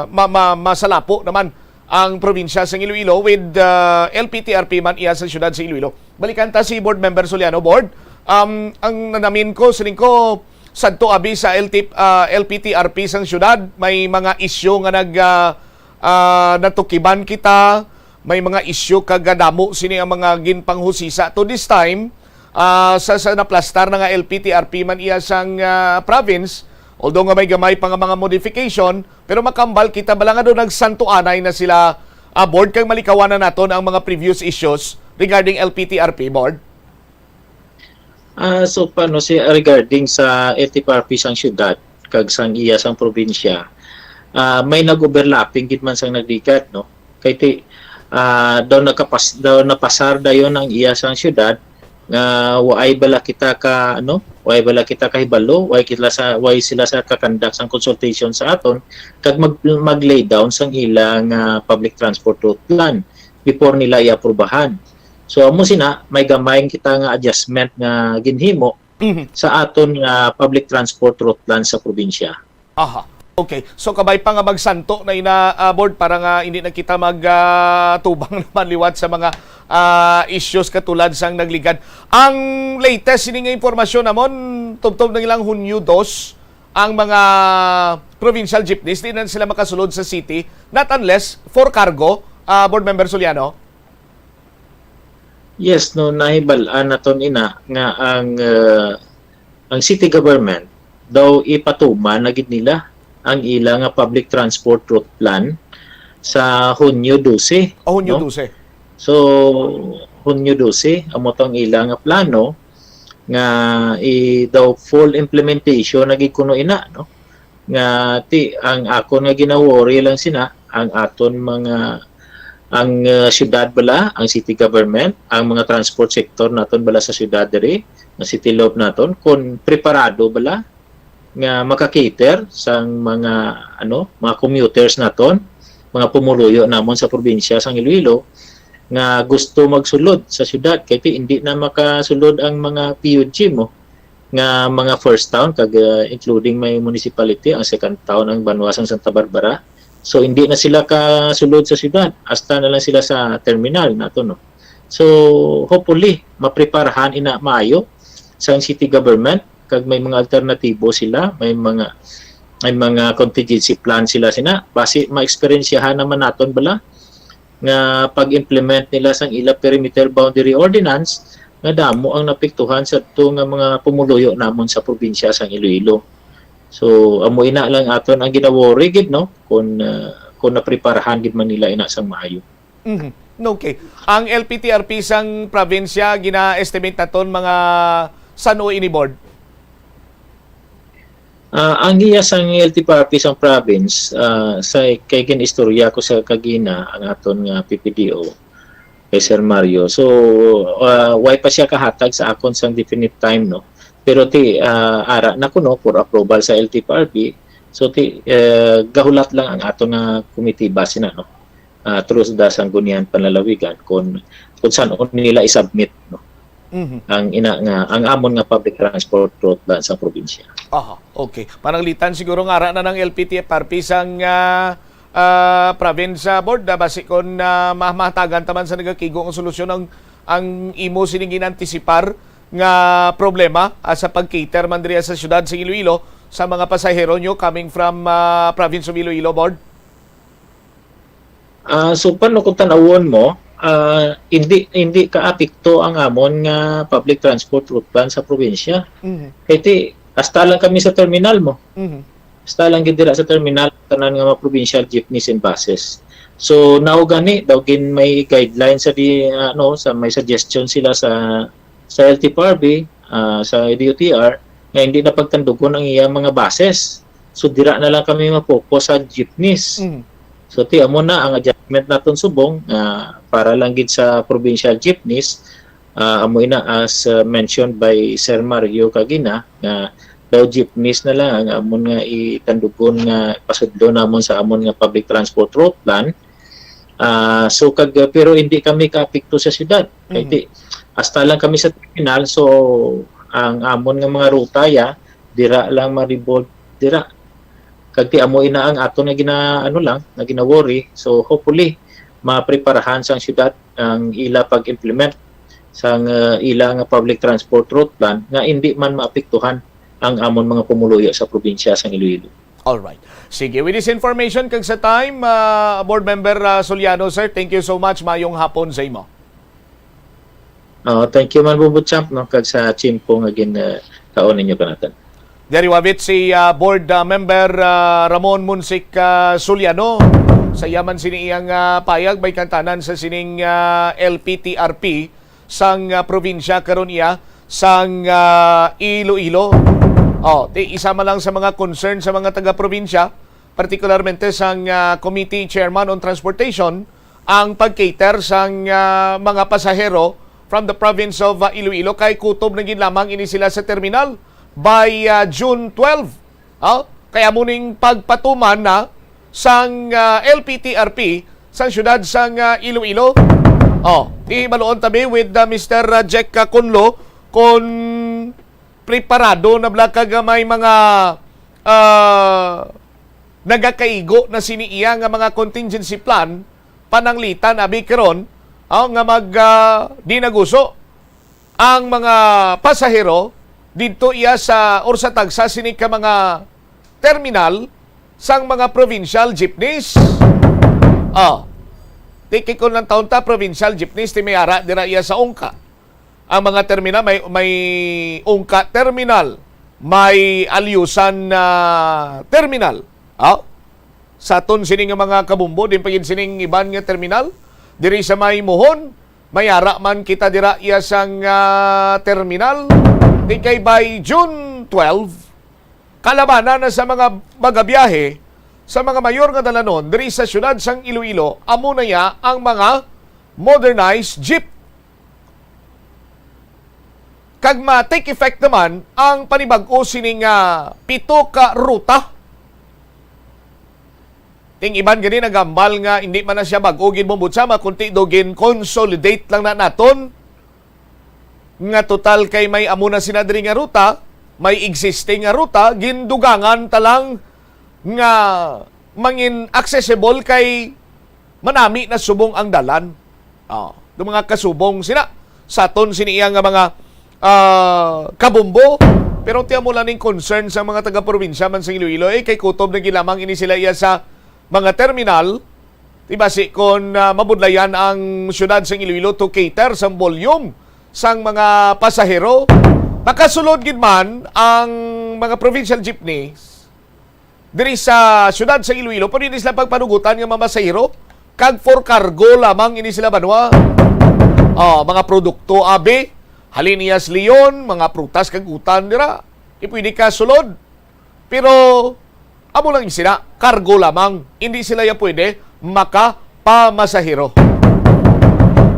ma- ma- masalapo naman ang probinsya sa Iloilo with, ah, L P T R P man iya sa siyudad sa Iloilo. Balikan ta si Board Member Soliano. Board, um, ang nanamin ko, siling ko, sadto abi sa L T, ah, L P T R P sang siyudad, may mga issue nga nag, ah, ah, natukiban kita, may mga issue kag damo sini ang mga ginpanghusisa. To this time, ah, sa, sa naplastar na nga L P T R P man iya sang, ah, province, although nga may gamay pa nga mga modification, pero makambal kita bala nga do nagsantuanay na sila, ah, Board, kag malikawan na naton ang mga previous issues regarding L P T R P, Board? Ah, so paano si regarding sa L T F R P sang siyudad kag sang iya sang probinsya? Ah, may nag-overlapping gid man sang nagligad, no? Kay ti ah, daw nakapas daw napasar dayon ang iya sang siyudad nga waay bala kita ka ano, waay bala kita kahibalo, waay kita sa waay sila sa kakandak sang consultation sa aton kag mag, mag-lay down sang ilang ah, public transport route plan before nila iaprubahan. So amo sina may gamay kita nga adjustment nga ginhimo Mhm. sa aton nga public transport route plan sa probinsya. Aha. Okay. So kabay pa nga magsanto na ina, ah, Board, para nga hindi na kita mag ah, tubang naman liwat sa mga ah, issues katulad sang nagligad. Ang latest ini nga impormasyon namon, tubtob na ilang Hunyo dos ang mga provincial jeepneys, di na sila makasulod sa city, not unless for cargo, ah, Board Member Soliano. Yes, no, nahibal-an naton ina nga ang ah, ang city government daw ipatuman na gid nila ang ila nga public transport route plan sa Hunyo dose. O, Hunyo no? dose. So Hunyo dose amo tong ila nga plano nga i daw full implementation na gid kuno ina, no? Nga ti ang akon nga ginaworry lang sina ang aton mga ang uh, syudad bala, ang city government, ang mga transport sector naton bala sa syudad diri, nga city loop naton, kung preparado bala nga maka-cater sang mga ano, mga commuters naton, mga pumuluyo namon sa probinsya sang Iloilo nga gusto magsulod sa syudad kay ti hindi na makasulod ang mga P U G mo nga mga first town kag uh, including may municipality, ang second town ang banwa sang Santa Barbara. So hindi na sila kasulod sa syudad, hasta na lang sila sa terminal nato, no. So hopefully mapreparahan ina maayo sang city government kag may mga alternatibo sila, may mga may mga contingency plan sila sina basi maeksperiensyahan naman naton bala nga pag-implement nila sang ila perimeter boundary ordinance nga damo ang napiktuhan sadto nga mga pumuluyo namon sa probinsya sang Iloilo. So amo ina lang aton ang ginaworry gid, no, kung uh, kung napreparahan gid man nila ina sang maayo. Mhm. Okay. Ang L P T R P sang probinsya gina-estimate naton mga san-o ini, Board? Uh, ang iya sang L T F R P sang province, uh, sa kay gin-istorya ko sa kagina ang aton nga P P D O kay Sir Mario. So uh, way pa siya kahatag sa akon sang definite time, no. Pero ti uh, ara na kuno for approval sa L T F R P. So ti uh, gahulat lang ang aton nga komitiba sina, no. Uh, through the Sangguniang Panlalawigan kung kung san-o nila i-submit, no. Mm-hmm. Ang ina nga ang amon nga public transport route plan sa probinsya. Aha, okay. Pananglitan siguro nga ara na ng L P T F R P sang uh, uh, province uh, board uh, basi kon uh, mahatagan taman sa nagakigo ang solusyon ang ang imo sining inantisipar nga problema uh, sa pag-cater man diri sa syudad sa Iloilo sa mga pasahero nyo coming from uh, province of Iloilo, board? Uh, so paano kung tanawon mo ah, hindi, hindi kaapekto ang amon nga public transport route plan sa probinsya. Mhm. Kay ti, hasta lang kami sa terminal mo. Mhm. Hasta lang gid dira sa terminal tanan nga mga provincial jeepneys and buses. So, now gani daw gin may guidelines sa di, ano, sa may suggestion sila sa sa L T F R B, ah, sa D O T R, nga hindi na pagtandugon ang iyang mga buses. So, dira na lang kami ma-focus sa jeepneys. Mhm. So, ti amo na ang adjustment naton subong, ah, para lang gid sa provincial jeepneys, ah, amo ina as, ah, mentioned by Sir Mario kagina, nga daw jeepneys na lang ang amon nga itandugon nga pasudlo namon sa amon nga public transport route plan. Ah, so kag, pero hindi kami kaapekto sa syudad. Kay Mhm. ti, hasta lang kami sa terminal, so ang amon nga mga ruta ya, dira lang ma-revolve dira. Kag ti amo ina ang aton nga gina, ano lang, nga gina-worry. So hopefully mapreparahan sang syudad ang ila pag-implement sang, uh, ila nga public transport route plan nga hindi man maapektuhan ang amon mga pumuluyo sa probinsya sang Iloilo. All right. Sige, with this information kag sa time, ah, Board Member, ah, Soliano, sir, thank you so much. Mayong hapon sa imo. Uh, thank you man, Bubo Champ, no, kag sa tiyempo nga gin, uh, kaon ninyo kanatan. Diri wabit si, ah, Board, ah, Member, ah, Ramon Monsic, ah, Soliano. Sa iya man sini iyang, ah, payag, may kantanan sa sining, ah, L P T R P sang, ah, probinsya karon iya sang, ah, Iloilo. Oh, ti isa man lang sa mga concern sa mga taga-probinsya, partikularmente sang, ah, Committee Chairman on Transportation, ang pag-cater sang, ah, mga pasahero from the province of, ah, Iloilo, kay kutob na gid lamang ini sila sa terminal by, ah, June twelve. Oh, kay amo ning pagpatuman na sang, ah, L P T R P sang siyudad sang, ah, Iloilo. Oh, ibaluon tabi with, ah, Mister Jack, ah, Conlo kung preparado na bala kag may mga, ah, nagakaigo na sini iya nga mga contingency plan pananglitan abi karon, oh, nga mag, ah, di naguso ang mga pasahero didto iya sa or sa tagsa sini ka mga terminal sang mga provincial jeepneys. Oh, tiki ko lang taon ta provincial jeepneys ti may ara dira iya sa Ungka. Ang mga terminal may, may Ungka terminal, may Alyusan na terminal. Oh, sa aton sini nga mga kabumbo, din pa gid sining iban nga terminal diri sa may Mohon, may ara man kita dira iya sang, ah, terminal. Di kay by June twelve, kalabanan na sa mga magabiyahe sa mga mayor nga dalanon diri sa siyudad sang Iloilo, amo na ya ang mga modernized jeep. Kag ma-take effect naman ang panibag-o sini nga pito ka ruta. Ting iban gani nagambal nga hindi man na siya bag-o gid mo butsama, kunti do gin consolidate lang na naton nga total kay may amo na sina diri nga ruta, may existing nga ruta, gindugangan ta lang nga mangin accessible kay manami na subong ang dalan. Oh, do mga kasubong sina sa aton sini iya nga mga, ah, kabumbo. Pero tiyan mo lang ning concern sa mga taga-probinsya man sa Iloilo, eh, kay kutob na gilamang ini sila iya sa mga terminal. Di ba si kon, ah, mabudlayan ang siyudad sa Iloilo to cater sa volume sang mga pasahero, makasulod gid man ang mga provincial jeepneys diri sa siyudad sa Iloilo, pero hindi sila pagpanugutan nga mamasahero, kag for cargo lamang ini sila, banwa. Oh, mga produkto abi, halin iya sa Leon, mga prutas kag utan dira. Di pwede ka sulod. Pero amo lang sila, cargo lamang. Hindi sila ya pwede makapamasahero.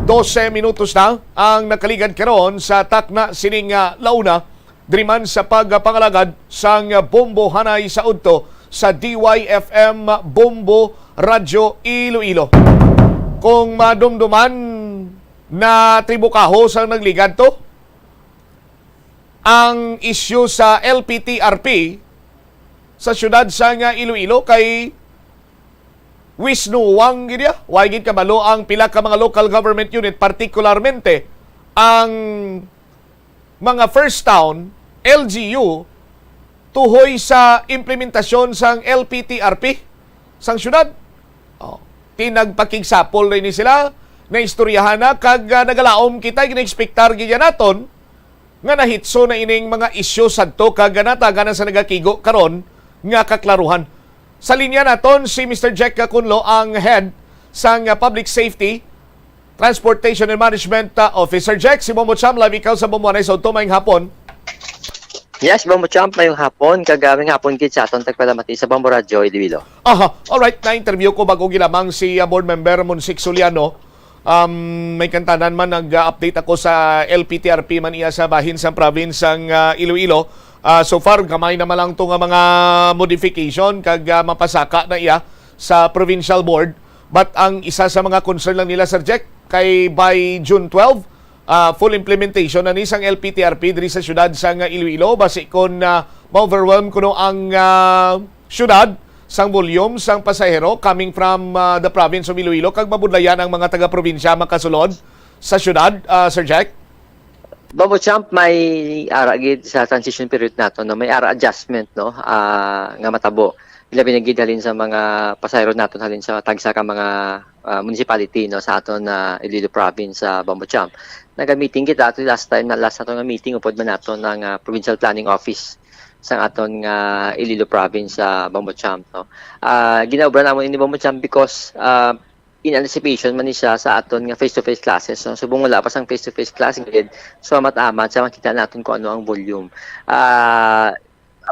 Dose minutos na ang nakaligad karon sa takna sining, ah, launa. Diri man sa pagpangalagad sang Bombo Hanay sa udto sa D Y F M Bombo Radyo Iloilo. Kung madumduman na tribukaho sang nagligad to, ang isyu sa L P T R P sa siyudad sang Iloilo kay wisnuwang gid ya. Way gid kabalo ang pila ka mga local government unit, partikularmente ang mga first town, L G U, tuhoy sa implementasyon sang L P T R P sang syudad. Oh, ti nagpakigsapol ra ini sila, naistoryahan na kag, ah, nagalaom kita, ginaekspektar gid naton nga nahitso na ining mga isyu sadto kag natagan na sa nagakigo karon nga kaklaruhan. Sa linya naton si Mister Jack Cunlo, ang head sang, ah, Public Safety, Transportation and Management, ah, Officer. Jack, si Bombo Cham, live ikaw sa Bombo Anay sa Udto. Maayong hapon. Yes, Bombo Champ, mayong hapon. Kag, ah, mayong hapon gid sa aton tagpalamati sa Bombo Radyo Iloilo. Aha, alright. Na-interview ko bag-o gilamang si, ah, Board Member Monsic Soliano. Um, may kantanan man, nag-update ako sa L P T R P man iya sa bahin sa province sang, ah, Iloilo. Ah, so far, gamay naman lang to nga mga modification kag, ah, mapasaka na iya sa provincial board. But ang isa sa mga concern lang nila, Sir Jack, kay by June twelve, ah, full implementation na ni sang L P T R P diri sa siyudad sang Iloilo. Basi kon, ah, ma-overwhelm kuno ang, ah, siyudad sang volume sang pasahero coming from, ah, the province of Iloilo kag mabudlayan ang mga taga-probinsya makasulod sa siyudad, ah, Sir Jack? Bombo Champ, may ara gid sa transition period nato, no? May ara adjustment, no? Ah, nga matabo. Ilabi na gid halin sa mga pasahero naton halin sa tagsa ka mga, ah, municipality, no, sa aton na Iloilo province sa Bombo Champ. Naga-meeting kita ato last time na last nato nga meeting upod man nato ng, ah, provincial planning office sa aton nga Iloilo province sa Bombo Champ, no. Ah, ginaobra namon ini Bombo Champ because, ah, in anticipation man ni siya sa aton nga face-to-face classes. So, subong wala pa sang face-to-face class gid, so amat-amat sa makita naton kung ano ang volume. Ah,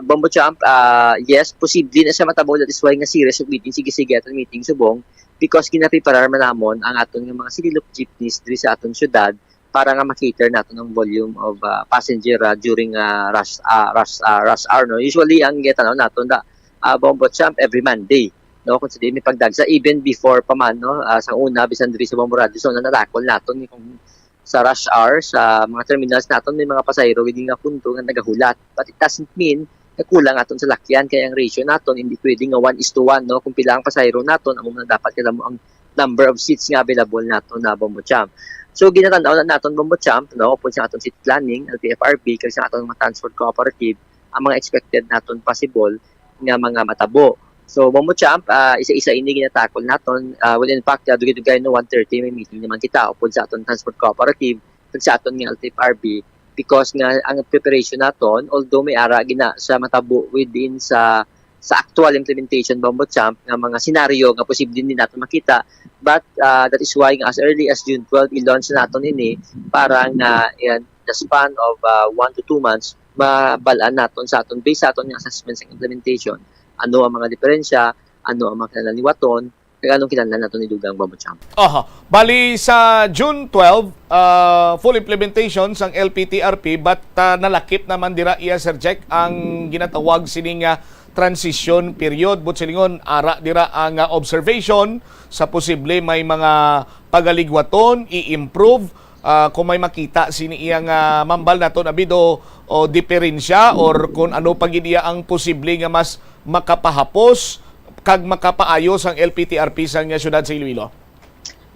Bombo Champ, ah, yes, posible na siya matabo. That is why nga series of meeting, sige-sige aton meeting subong because ginapreparar man namon ang aton nga mga sinilop jeepneys diri sa aton syudad para nga ma-cater naton ang volume of, ah, passenger, ah, during, ah, rush, ah, rush, ah, rush hour, no? Usually, ang gitanaw naton da, ah, Bombo Champ, every Monday, no? Kung sa di may pagdagsa, even before pa man, no? Ah, sa una, bisan diri sa Bombo Radyo, sa una, natakol naton kung sa rush hour, sa mga terminals naton, may mga pasahero gid nga punto nga nagahulat. But it doesn't mean nga kulang aton salakyan, kay ang ratio naton hindi pwede nga one is to one, no? Kung pila ang pasahero naton, amo man dapat kadamo ang number of seats nga available naton na Bombo Champ. So, ginatan-aw na naton Bombo Champ, no? Upod sa aton seat planning, L T F R B, kag sa aton mga transport cooperative, ang mga expected naton possible nga mga matabo. So, Bombo Champ, ah, isa-isa ini ginatakol naton. Ah, well, in fact, ah, dugay-dugay, no, one thirty may meeting naman kita upod sa aton transport cooperative kag sa aton nga L T F R B, because nga ang preparation naton, although may ara gina sa matabo within sa sa actual implementation, Bombo Champ, nga mga senaryo nga posible din naton makita, but, ah, that is why nga as early as June twelve, i-launch na naton ini para nga in the span of, ah, one to two months, mabal-an naton sa aton, based sa aton nga assessment sa implementation, ano ang mga diferensya, ano ang mga kinahanglan liwaton, kag anong kinahanglan naton idugang, Bombo Champ. Aha. Bali, sa June twelve, ah, full implementation sang L P T R P, but, ah, nalakip naman dira iya, Sir Jack, ang ginatawag sining, ah, transition period. Buot silingon, ara dira ang, ah, observation sa posible may mga pagaligwaton, i-improve, ah, kung may makita sini iya nga mambal naton, abid o, o diferensya, or kung ano pa gid iya ang posible nga mas makapahapos kag makapaayo sang L P T R P sang siyudad sa Iloilo?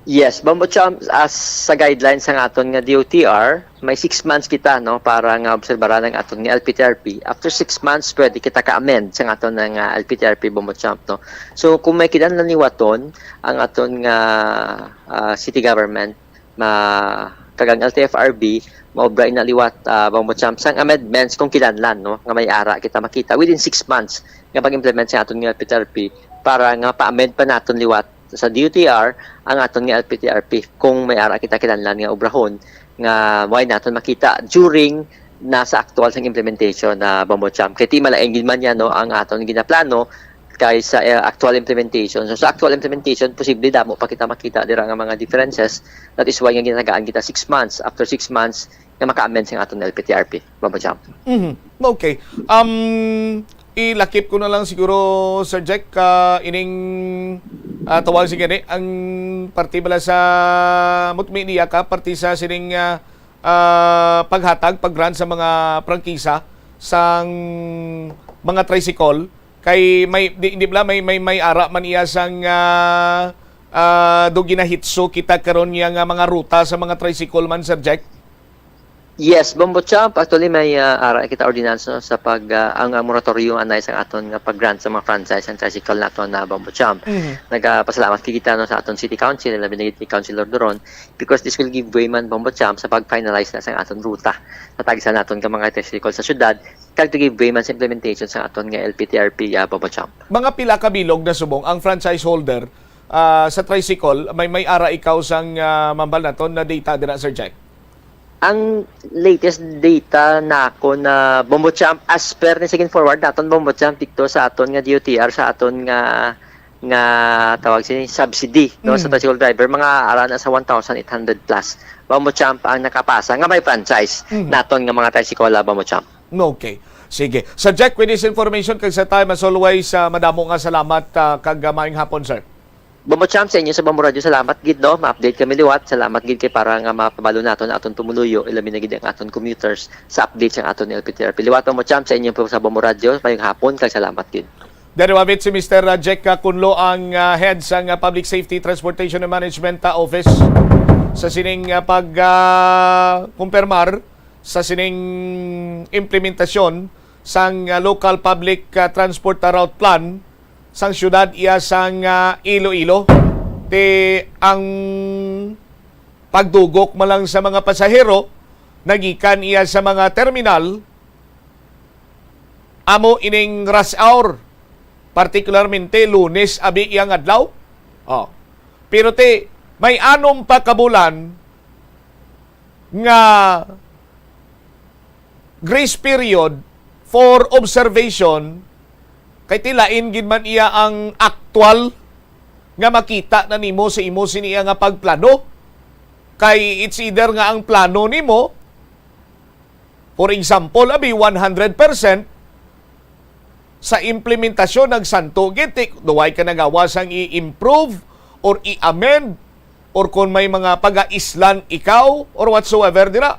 Yes, Bombo Champ, as sa guidelines sang aton nga D O T R, may six months kita, no, para nga obserbaran ang aton nga L P T R P. After six months, pwede kita ka-amend sang aton nga L P T R P, Bombo Champ, no. So, kung may kinahanglan liwaton ang aton nga, ah, city government, ma kag ang L T F R B, maobra ina liwat, ah, Bombo Champ, sang amendments kung kinahanglan, no, nga may ara kita makita within six months nga pag-implement sa aton nga L P T R P para nga pa-amend pa naton liwat sa D O T R ang aton nga L P T R P kung may ara kita kinahanglan nga obrahon nga wala naton makita during na sa aktual sang implementation na, Bombo Champ. Kay ti malain gid man yan, no, ang aton ginaplano kay sa, eh, actual implementation. So, sa actual implementation, posible damo pa kita makita dira nga mga differences. That is why nga ginatagaan kita six months. After six months, nga maka-amend sa aton L P T R P, Bombo Champ. Mhm. Okay. Um, ilakip ko na lang siguro, Sir Jack, ah, ining, ah, tawag sa gani, ang parte bala sa multimedia ka, parte sa sining, ah, ah, paghatag, pag-grant sa mga prangkisa sang mga tricycle. Kay may, di, di bala, may, may, may ara man iya sang, ah, ah, do ginahitso kita karon niya nga mga ruta sa mga tricycle man, Sir Jack? Yes, Bombo Champ, actually may, ah, ara kita ordinance, no, sa pag, ah, ang, ang moratorium anay sa aton nga pag-grant sa mga franchise ang tricycle nato na Bombo Champ. Mhm. Nagapasalamat kay kita, no, sa aton City Council, labi na gid kay Councilor Doron, because this will give way man, Bombo Champ, sa pag-finalize na sa aton ruta. Natagsa naton ka mga tricycle sa syudad, kag to give way man sa implementation sa aton nga L P T R P, ah, Bombo Champ. Mga pila ka bilog na subong ang franchise holder, ah, sa tricycle? May, may ara ikaw sang, ah, mambal naton na data dira, Sir Jack? Ang latest data nako na Bombo Champ, as per ni, sige, forward naton, Bombo Champ, dito sa aton nga D O T R, sa aton nga, nga tawag sini, subsidy, no, sa Mm. tricycle driver, mga ara na sa one thousand eight hundred plus, Bombo Champ, ang nakapasa nga may franchise Mm. naton nga mga tricycle, ah, Bombo Champ. Okay. Sige. Sir Jack, with this information, kag sa time, as always, ah, madamo nga salamat, ah, kag, ah, maayong hapon, sir. Bombo Champ, sa inyo sa Bombo Radio, salamat gid, no? Ma-update kami liwat. Salamat gid kay para nga mapabalo naton ang aton tumuluyo, ilabi na gid ang aton commuters sa update sang aton L P T R P. Liwat, Bombo Champ, sa inyo po sa Bombo Radio, maayong hapon, kag salamat gid. Dari wabit si Mister Jack, ah, Kunlo, ang, ah, head sang, ah, Public Safety Transportation and Management, ah, Office, sa sining, ah, pag, ah, kumpirmar sa sining implementasyon sang, ah, Local Public, ah, Transport, ah, Route Plan sang siyudad iya sang, ah, Iloilo. Ti ang pagdugok man lang sa mga pasahero nagikan iya sa mga terminal, amo ining rush hour, partikularmente Lunes abi iyang adlaw. Oh. Pero ti, may anom pa ka bulan nga grace period for observation, kay ti lain gid man iya ang aktual nga makita na nimo sa imo sini nga pagplano. Kay it's either nga ang plano nimo, for example, abi, one hundred percent sa implementasyon nagsanto gid, ti, duway ka nagawa sang i-improve or i-amend, or kung may mga pagaislan ikaw or whatsoever dira.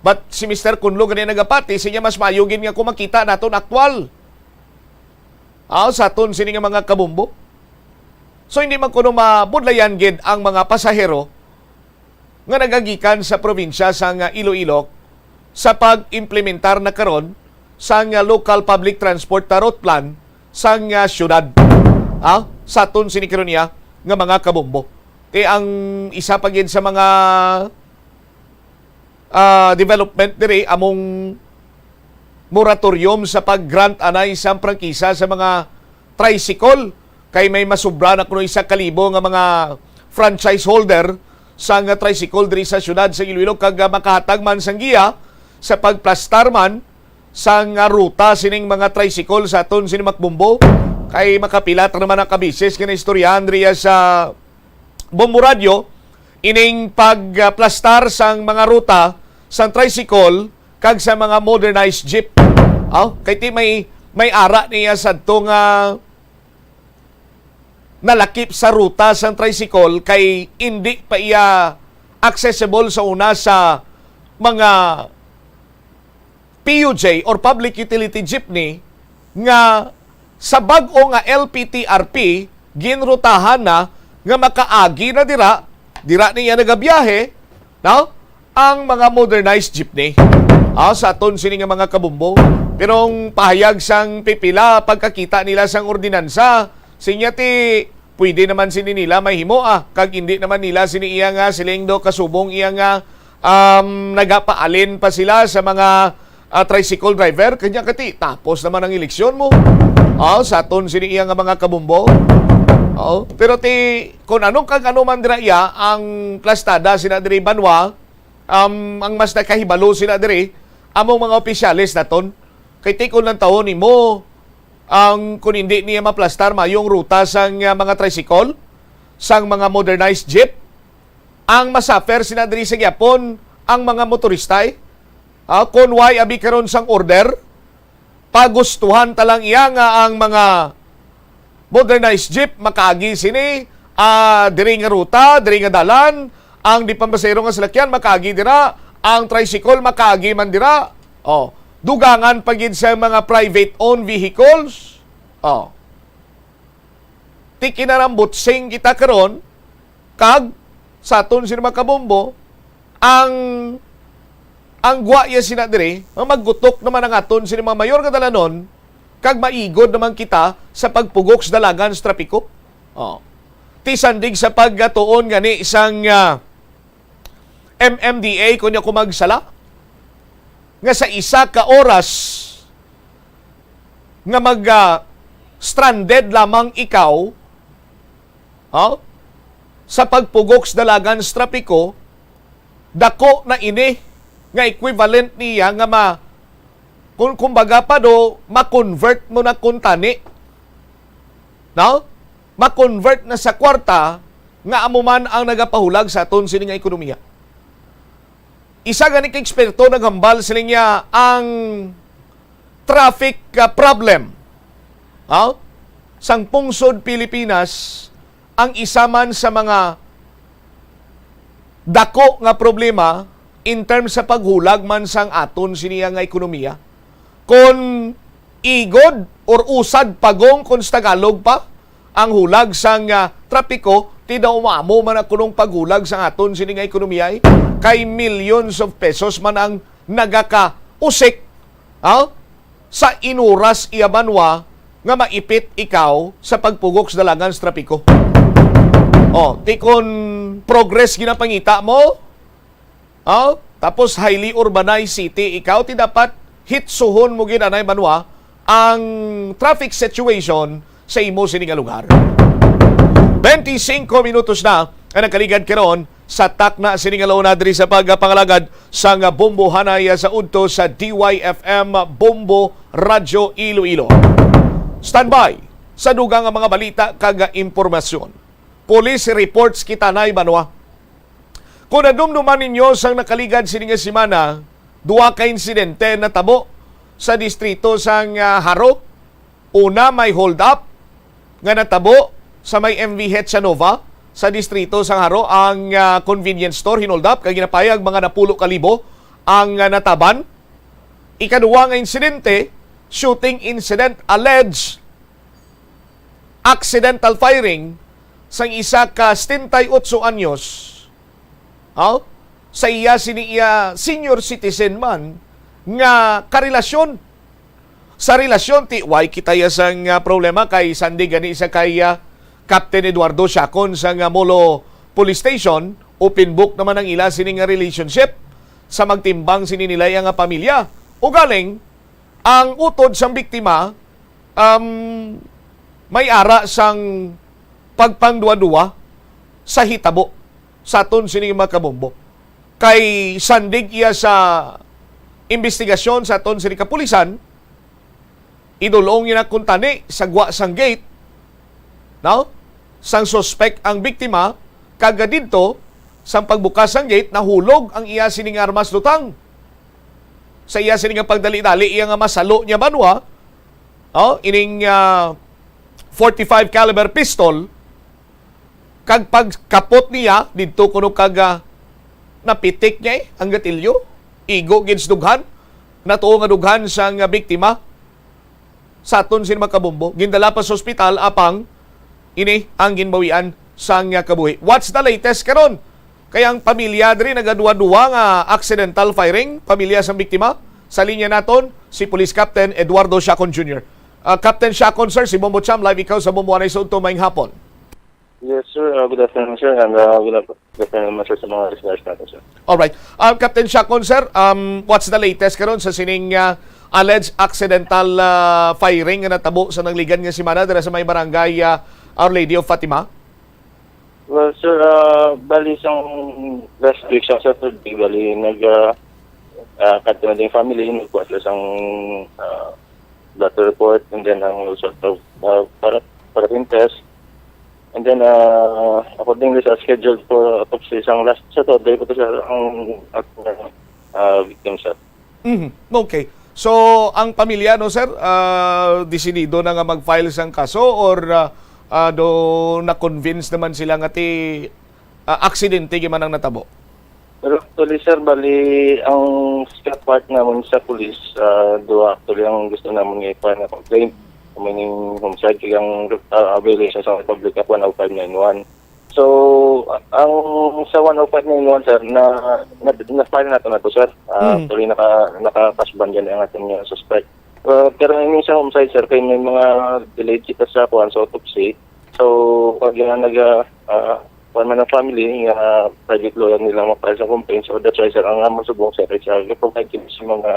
But si Mister Kunlo gani nagapati, siya mas maayo gid nga kung makita naton aktual, ah, sa aton sini nga mga kabumbo. So, hindi man kuno mabudlayan gid ang mga pasahero nga nagagikan sa probinsya sang Iloilo sa pag-implementar na karon sang Local Public Transport Route Plan sang, ah, siyudad. Ah, sa aton sini karon niya nga mga kabumbo. Kay ang isa pa gid sa mga, ah, development diri among moratorium sa pag-grant anay sang prangkisa sa mga tricycle, kay may masubra na kuno isa ka libo nga mga franchise holder sang tricycle diri sa siyudad sa Iloilo, kag, ah, makahatag man sang giya sa pagplastar man sang, ah, ruta sining mga tricycle sa aton sini makbumbo, kay makapila ta naman ang kabisis nga naistoryahan diri sa Bombo Radyo ining pagplastar sang mga ruta sang tricycle kag sa mga modernized jeep. Aw, kay ti may, may ara niya sadto nga nalakip sa ruta sang tricycle kay indi pa iya accessible sa una sa mga P U J or public utility jeepney nga sa bag-o nga L P T R P ginrutahan na nga makaagi na dira, dira niya nagabiyahe, no? Ang mga modernized jeepney, ah, sa aton sini nga mga kabumbo. Pero ang pahayag sang pipila pagkakita nila sang ordinansa, sinya ti pwede naman sini nila mahimo, ah, kag hindi naman nila sini iya nga siling do kasubong iya nga, um, nagapaalin pa sila sa mga, ah, tricycle driver. Kanya kati, tapos naman ang eleksyon mo. Oh, sa aton sini iya nga mga kabumbo. Oh, pero ti, kung ano kag ano man dira iya ang plastada sina diri banwa, um, ang mas nakahibalo sila diri, among mga opisyales naton. Kay ti kung lang taon nimo, ang kung hindi niya maplastar mayong ruta sang, ah, mga tricycle, sang mga modernized jeep, ang masuffer sila diri sa gyapon ang mga motorista, eh. Ah, kung why abi karon sang order, pagustuhan ta lang iya nga ang mga modernized jeep makaagi sini, ah, diri nga ruta, diri nga dalan, ang di pampasahero nga salakyan makaagi dira, ang tricycle makaagi man dira. Oh, dugangan pa gid sa mga private owned vehicles. Oh. Ti kinarambutsing kita karon, kag sa aton sini mga kabombo, ang Ang gwa iya sina diri, nga maggutok naman ang aton sini mga mayor nga dalanon, kag maigod naman kita sa pagpugok sa dalagan sa trapiko. Oh. Ti sandig sa pagtuon gani sang, ah, M M D A, kung ako magsala, nga sa isa ka oras nga mag, ah, stranded lamang ikaw, ha? Sa pagpugok sa dalagan sa trapiko, dako na ini nga equivalent niya nga ma-, kung, kumbaga pa do, ma-convert mo na kuntani. No? Ma-convert na sa kwarta nga amo man ang nagapahulag sa aton sini nga ekonomiya. Isa gani ka eksperto naghambal sini niya ang traffic, ah, problem, ha? Sang pungsod Pilipinas ang isa man sa mga dako nga problema in terms sa paghulag man sang aton siniya nga ekonomiya. Kon igod or usad pagong, kon sa Tagalog pa, ang hulag sang, ah, trapiko, ti daw maamo man ang kunong paghulag sang aton sini nga ekonomiya, eh. Kay millions of pesos man ang nagakausik, ha? Sa inuras iya banwa nga maipit ikaw sa pagpugok sa dalagan sa trapiko. Oh, ti kon progress ginapangita mo, oh, tapos highly urbanized city ikaw, ti dapat hitsuhon mo gid anay banwa ang traffic situation sa imo sini nga lugar. Twenty-cinco minutos na ang nakaligad karon sa takna sini nga launa diri sa pagpangalagad sang Bombo Hanay sa udto sa D Y F M Bombo Radyo Iloilo. Standby sa dugang nga mga balita kag impormasyon. Police reports kita na, Ibanwa. Kung nadumduman ninyo sang nakaligad sini nga semana, duha ka insidente natabo sa distrito sang, ah, Jaro. Una, may hold up nga natabo sa may M V Hechanova sa distrito sang Jaro. Ang, ah, convenience store hin-hold up kay ginapayag mga napulo ka libo ang, ah, nataban. Ikaduha nga insidente, shooting incident, alleged accidental firing sang isa ka setenta y ocho anyos, oh, sa iya sini iya senior citizen man nga karelasyon. Sa relasyon, ti way kita iya sang, ah, problema kay sandig gani sa kay, ah, Captain Eduardo Siacon sang, ah, Molo Police Station, open book naman ang ila sini nga relationship sa magtimbang sini nila iya nga pamilya. Ugaling, ang utod sang biktima, um, may ara sang pagpangduwa-duwa sa hitabo sa aton sini, mga kabombo. Kay sandig iya sa imbestigasyon sa aton sini kapulisan, idulong niya na kuntani sa gwa sang gate, no? Sang suspek ang biktima, kag didto, sang pagbukas sang gate, nahulog ang iya sini nga armas lutang. Sa iya sini nga pagdali-dali, iya nga masalo niya banwa, oh, ining, ah, forty-five caliber pistol, kag pagkapot niya didto kuno kag, ah, napitik niya, eh, ang gatilyo, igo gid sa dughan, natuo nga dughan sang, ah, biktima sa aton sini, mga kabombo. Gindala pa sa ospital, apang ini ang ginbawian sang, ah, kabuhi. What's the latest karon? Kay ang pamilya diri nagaduwa-duwa nga accidental firing, pamilya sang biktima. Sa linya naton, si Police Captain Eduardo Siacon Junior. Ah, Captain Siacon, sir, si Bombo Cham, live ikaw sa Bombo Anay sa Udto, maayong hapon. Yes, sir. Uh, good afternoon, sir. And, uh, good af-, good afternoon naman, sir, sa mga listeners natin, sir. Alright. Um, Captain Siacon, sir, um, what's the latest karon sa sining, uh, alleged accidental, uh, firing nga natabo sa nangligad nga semana dira sa may barangay, uh, Our Lady of Fatima? Well, sir, uh, bali sang last week, sa Saturday, bali nag, uh, uh, kadto na din family, nagkuha sila sang, uh, blood report, and then ang result of, uh, para, paraffin test. And then, uh, accordingly sa schedule for autopsy, sang last Saturday po to, sir, ang, uh, victim, sir. Mhm. Okay. So, ang pamilya, no, sir, ah, desidido na nga mag-file sang kaso, or, ah, ah, do na-convince naman sila nga ti, ah, aksidente gyud man ang natabo? Pero actually, sir, bali, ang sa part naman sa police, ah, duha actually ang gusto naman nga i-file nga complaint. Meaning, homicide, kag ang, ah, violation sa Republic Act one oh five nine one. So, ang sa one oh five nine one, sir, na, na, na-file nato na to, sir. Ah, Mm. Actually, naka, naka-cash bond yan ang ating, uh, suspect. Uh, pero yung sa homicide, sir, kay may mga delayed kita sa kuan, sa autopsy. So, pag yun ang nag, ah, ah, kuan man ang family, nga private lawyer nila mag-file sa complaint. So, that's why, sir, ang amon subong, sir, is, uh, provide kami sa mga,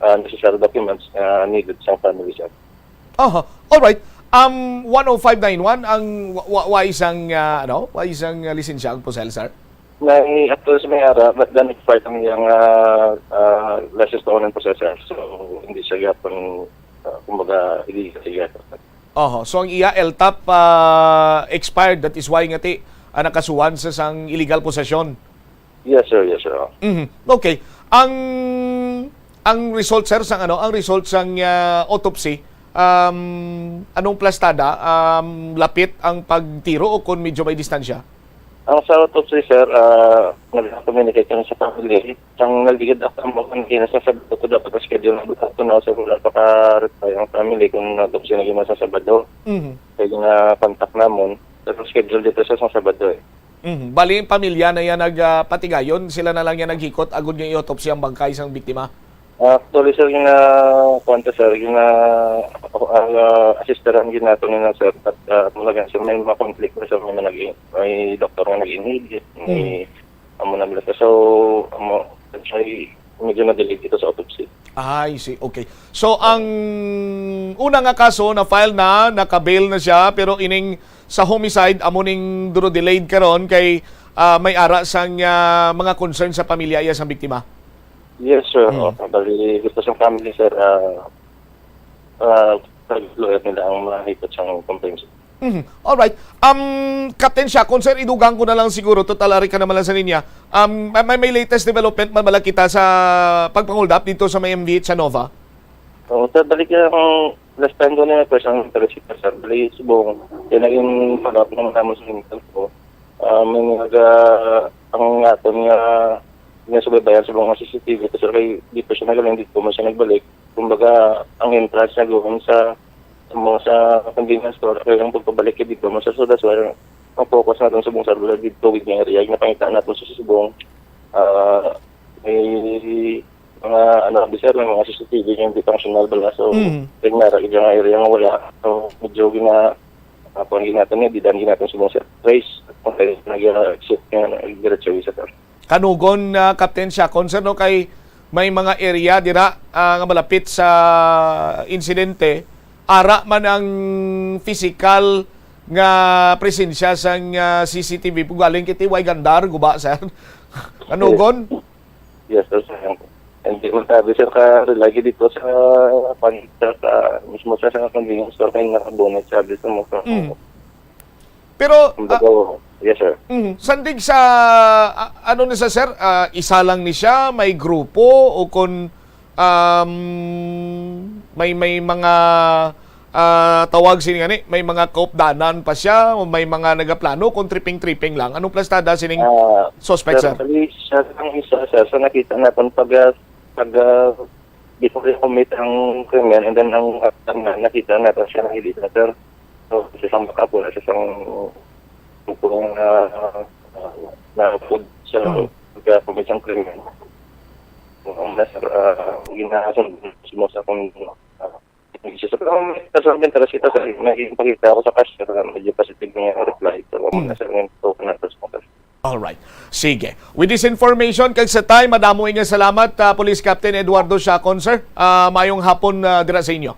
ah, necessary documents nga needed sa family, sir. Aha. All right. Um, one oh five nine one ang wa, wa, wa isang, ah, ano, wa isang, ah, lisensya ang Purcell, sir? May actual sa may ara, but then expired ang iyang, ah, ah, license to own and possess, sir. So, hindi siya gyapon, ah, kumbaga, illegal siya gyapon. Oho. So, ang iya L top, ah, expired. That is why nga ti, ah, nakasuhan sa sang illegal possession. Yes, sir. Yes, sir. Oh. Mhm. Okay. Ang, ang result, sir, sang ano, ang result sang, ah, autopsy, um, anong plastada? Um, lapit ang pagtiro o kung medyo may distansya? Ang sa autopsy, sir, ah, nag-communicate kami sa family. Ang nagligid ako ang mga kanina sa Sabado, dapat ang schedule na bukas to na, sir, wala pa ka-reply ang family kung autopsy na gina sa Sabado. Mhm. Kaya na-contact namon, pero schedule dito sa, sa Sabado, eh. Mhm. Bali, ang pamilya na yan nag, ah, patigayon, sila na lang yan naghikot, agud nga i-autopsy ang bangkay sang biktima. Ah, actually, sir, yung, ah, kuwan to, sir, yung, ah, ako, ang, ah, assisteran yun nato nila, sir, at, ah, talaga, sir, may mga conflict na, sir, may mga nag-i-, may doktor nga nag-inhibit, may Mm. amo na nila. So, amo, actually, medyo na-delay dito sa autopsy. Ah, I see. Okay. So, ang una nga kaso na-file na, naka-bail na siya, pero ining sa homicide, amo ning duro delayed karon kay, ah, may ara sang, ah, mga concern sa pamilya iya sang biktima. Yes, sir. Mm. Oh, bali, gusto sa family, sir, ah, ah, lawyer nila ang mahikot sang complaint, sir. Mhm. Alright. Um, Captain Siakon, sir, idugang ko na lang siguro, total ari ka naman lang sa linya. Um, may, may, may latest development man bala kita sa pagpang-hold up dito sa may M V H sa Nova? Oo, sir, balik ang last time ko na first ang Teresita, sir. Bali, subong, yan naging follow-up naman naman sa intel ko. Ah, may mga, ang aton nga, nga subaybayan sa mga C C T V, sir, kay dito siya nagaling, dito mo siya nagbalik. Kumbaga, ang entrance niya doon sa, sa mga, sa convenience store, kaya ang pagpabalik niya dito mo, sir. So, that's why, ang focus natin sa subong, sir, wala dito, with yung area, yung napangita natin sa subong, ah, may mga, ano, sir, may mga C C T V yung hindi functional bala. So, Mm. yung nara, yung mga area nga wala. So, medyo gina-, ah, kuwan ginato niya, di daan ginato sa mga, sir, trace. Kung kayo nag-exit nga, nag-diretso yung, sir. Kanugon, ah, Captain Siakon, sir, no, kay may mga area dira, ah, nga malapit sa insidente, ara man ang physical nga presensya sang, ah, C C T V, pag galing kiti, way gandar, guba, sir. Kanugon? Yes, sir, sir. Hindi mo sabi, sir, ka lagi dito sa, pan-, sa, sa, mismo sa, sa convenience store, kaya nakabunot, sabi sa mo, sir. Mm. Pero, Kumbaga, ah, oo. Yes, sir. Mm, sandig sa, ah, ano ni sa, sir? Ah, isa lang ni siya, may grupo, o kung, um, may, may mga, ah, tawag sini gani, may mga kaupdanan pa siya, o may mga nagaplano kung tripping-tripping lang? Anong plastada sining Ah, suspect, sir, sir? Bali, siya lang isa, sir. So, nakita natin pag, ah, pag, ah, before i-commit ang krimen, and then ang after na, nakita natin siya na hindi na, sir. So, sa isang baka po, sa isang grupo nga, ah, na food sa Mm. pagka-commit ang krimen. So, ang nasa, ah, ginasunod mo sa kung, ah, isa sa, pero may personal interest kita, sir. May ipakita ako sa cashier na medyo positive niya ang reply. So, Mm. Nasa rin po na response. Alright. Sige. With this information, kag sa time, madamo nga salamat, ah, Police Captain Eduardo Siacon, sir. Ah, mayong hapon, ah, dira sa inyo.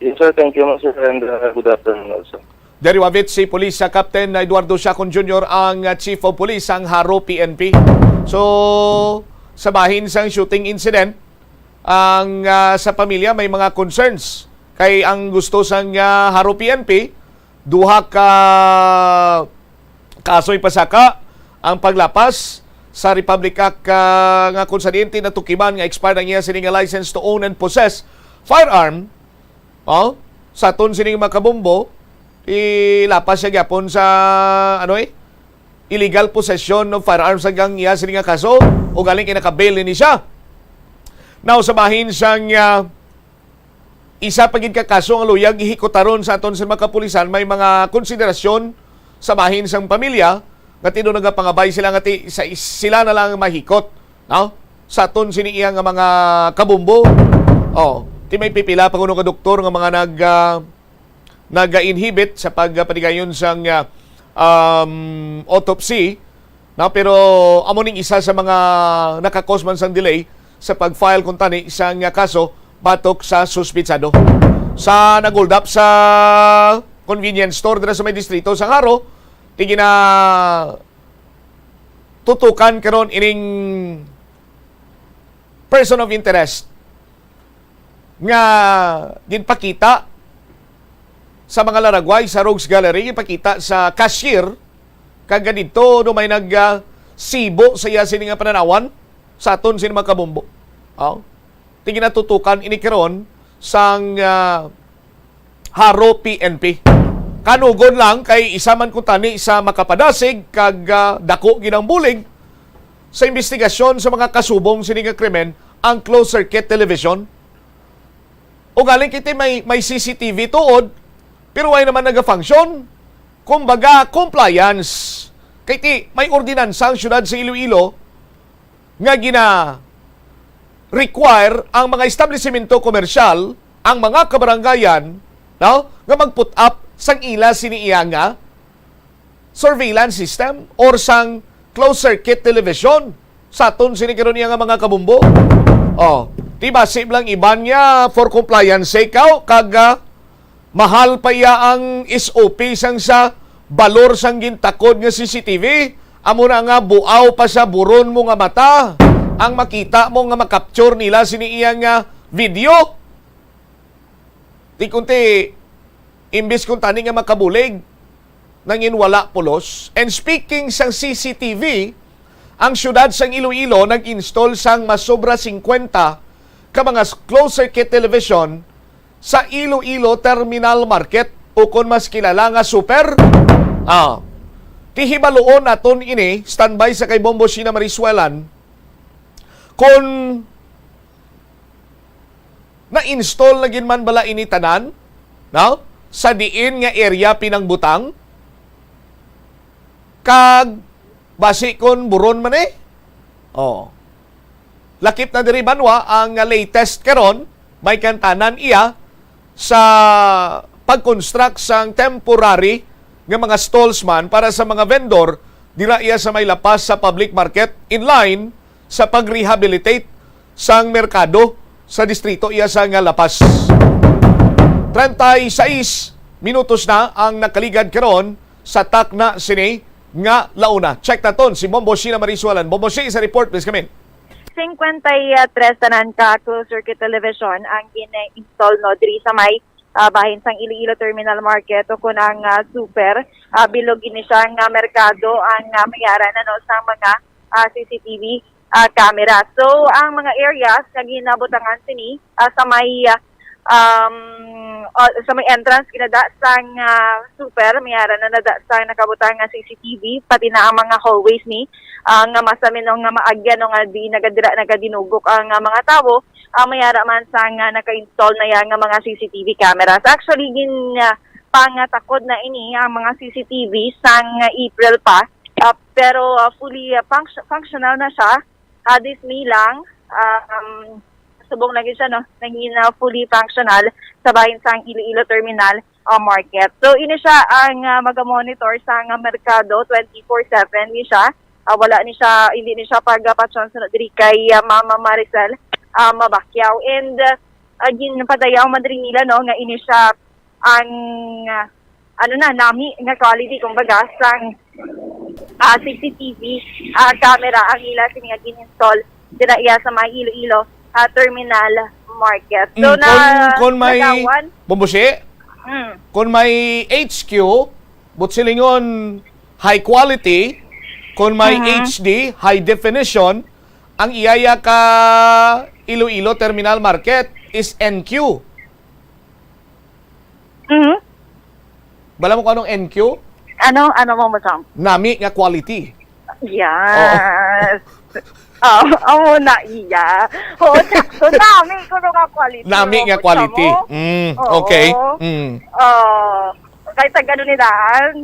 Yes, sir. Thank you, sir, and, uh, good afternoon also. Diri wavit si Police, ah, Captain Eduardo Siacon Junior, ang, ah, Chief of Police sang Jaro P N P. So, sa bahin sang shooting incident, ang, ah, sa pamilya may mga concerns. Kay ang gusto sang, ah, Jaro P N P, duha ka kasoy pasaka ang paglapas sa Republic Act, ah, nga kung sa diin ti natukiban nga expired ang iya sini nga license to own and possess firearm, oh, sa aton sining mga kabombo, ilapas siya gyapon sa, ano eh, illegal possession of firearms ang iya sini nga kaso, o galing kay naka-bail ni siya. Now, sa bahin sang, ah, isa pa gid ka kaso nga luyag ihikutaron sa aton sa mga kapulisan, may mga konsiderasyon sa bahin sang pamilya, nga ti do nagapangabay sila nga ti sa, sila na lang mahikot, no? Sa aton sini iya nga mga kabumbo. Oh, ti may pipila pa kuno ka doktor nga mga nag, ah, nag-inhibit sa pagpatigayon sang, ah, um, autopsy, no? Pero amo ning isa sa mga nakakos man sang delay sa pag-file kuntani sang kaso batok sa suspitsado. Sa nag-hold up sa convenience store dira sa may distrito sa Jaro, ti ginatutukan karon ining person of interest nga ginpakita sa mga laragway sa Rogues Gallery, ginpakita sa cashier, kag didto do may nag, ah, sibo sa iya sini nga pananawan sa aton sini mga kabumbo. Oh. Ti ginatutukan ini karon sang, ah, Jaro P N P. Kanugon lang kay isa man kuntani sa makapadasig kag, ah, dako gid ang bulig sa imbestigasyon sa mga kasubong sini nga krimen ang closed circuit television. Ugaling kay ti may, may C C T V tuod, pero way naman naga-function. Kumbaga, compliance. Kay ti may ordinansa ang siyudad sa Iloilo nga gina-require ang mga establisimento komersyal, ang mga kabarangayan, no, nga mag-put up sang ila sini iya nga surveillance system or sang closed circuit television sa aton sini karon iya nga mga kabumbo. Oh, ti basi lang iban niya for compliance sake, aw, kag, ah, mahal pa iya ang S O P sang sa balor sang gintakod nga C C T V. Amo na nga buaw pa sa buron mo nga mata ang makita mo nga makapture nila sini iya nga video. Ti kunti, imbis kuntani nga makabulig, nangin wala pulos. And speaking sang C C T V, ang siyudad sang Iloilo nag-install sang mas sobra singkwenta ka mga s-, closed circuit television sa Iloilo Terminal Market, ukon mas kilala nga Super. Ah, ti hibaluon naton ini, standby sa kay Bombo Sheena Marisuelan, kon na-install na gid man bala ini tanan, no? Sa diin nga area pinangbutang? Kag basi kon buron man, eh? Oh. Lakip na diri banwa ang latest karon, may kantanan iya sa pag-construct sang temporary nga mga stalls man para sa mga vendor dira iya sa may lapas sa public market, in line sa pag-rehabilitate sang merkado sa distrito iya sa nga lapas. Treinta y seis minutos na ang nakaligad karon sa takna sini nga launa. Check naton si Bombo Sheena Marisuelan. Bombo Shi, sa report, please come in. Cincuenta y tres tanan ka closed circuit television ang gina-install, no, diri sa may, ah, bahin sang Iloilo Terminal Market o kun ang, ah, Super. Ah, bilog ini siya nga merkado ang, ah, mayara na, no, sa mga, ah, C C T V, ah, camera. So, ang mga areas nga ginabutangan sini, ah, sa may, ah, um, ah, sa may entrance ginada sang, ah, Super, mayara na nada sang nakabutang nga C C T V, pati na ang mga hallways ni, ah, nga masamin, no, nga maagyan, no, nga di nagadira nagadinugok ang, ah, mga tawo, ah, mayara man sang, ah, naka-install na yang nga mga C C T V cameras. Actually, gin, ah, pangatakod na ini ang mga C C T V sang, ah, April pa, ah, pero, ah, fully, ah, funct-, functional na siya. Ah, this May lang, um, subong na gid siya, no, nangin, ah, fully functional sa bahin sang Iloilo Terminal, ah, Market. So, ini siya ang, ah, magamonitor sa nga merkado, twenty-four seven ni siya. Ah, wala ni siya, hindi ni siya pagapatyon sunod diri kay, ah, Mama Maricel, ah, Mabacquiao. And, ah, ah, ginpadayaw man diri nila, no, nga ini siya ang, ah, ano na, nami nga quality, kumbaga, sang, ah, C C T V, ah, camera ang ila sini nga gin-install dira iya sa may Iloilo, ah, Terminal Market. So, Mm, na, kon, kon may nagawan. Bomboshi, Mm. Kon may H Q, but silingon high quality, kon may Mhm. H D, high definition, ang iyaya ka Iloilo Terminal Market is N Q. Mhm. Bala mo kung anong N Q? Ano? Ano mo, Masang? Nami nga quality. Yes. Oh, amo na iya. Oo, sakto. Nami ko nga quality. Nami nga quality. Mo. Mm, Oo. Okay. Mm. Oh, kay tag-ano ni daan?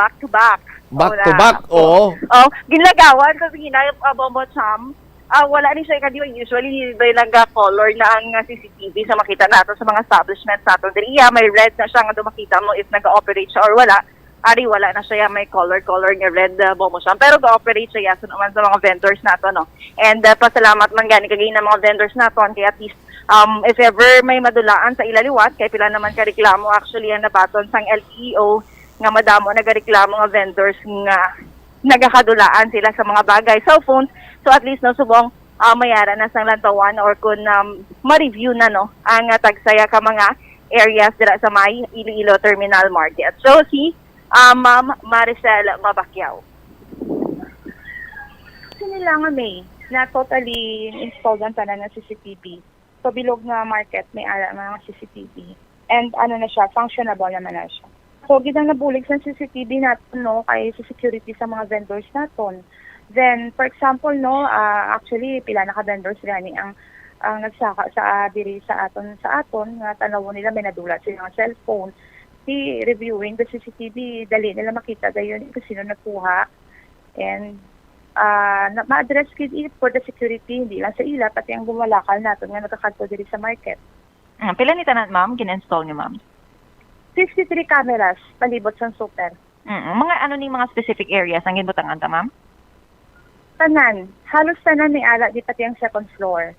back to back. Back to back, oo. Oh, ginlagawan sa ginay, uh, Bombo Cham. Ah, wala ni siya kadiwa. Usually, may nag-color na ang, ah, C C T V sa makita nato sa mga establishment sa aton diri. Iya, may red na siya nga daw makita mo if nag-ooperate siya or wala. Ari, wala na siya may color-color nga red, ah, Bombo Cham. Pero ga-operate siya, yes, naman sa mga vendors nato, no? And, ah, pasalamat man gani kagay na mga vendors naton kay at least, um, if ever may madulaan sa ila liwat, kay pila naman ka reklamo actually ang nabaton sang L E O nga madamo nagareklamo nga vendors nga nagakadulaan sila sa mga bagay, cellphones. So at least, no, subong, ah, mayara na sang lantawan or kun, um, ma-review na, no, ang, ah, tagsaya ka mga areas dira sa may Iloilo Terminal Market. So si, ah, Ma'am Maricel Mabacquiao. Sini lang nga may na totally installed ang tanan nga C C T V. Sa bilog nga market, may ara mga C C T V. And ano na siya, functionable naman na siya. So, gid ang nabulig sa C C T V naton, no, kay sa security sa mga vendors naton. Then, for example, no, ah, actually, pila na ka vendors gani ang, ang nagsaka sa, ah, diri sa aton, sa aton, nga tanawon nila may nadula sila nga cellphone. Si reviewing the C C T V, dali nila makita dayon kung sino nagkuha. And, ah, na, ma-address gid it for the security, hindi lang sa ila, pati ang bumalakal naton nga nagakadto diri sa market. Ah, pila ni tanan, ma'am, gin-install niyo, ma'am? Fifty-three cameras palibot sang super. Mm, mga ano ning mga specific areas ang ginbutangan ta, ma'am? Tanan. Halos tanan ni ala di pati ang second floor.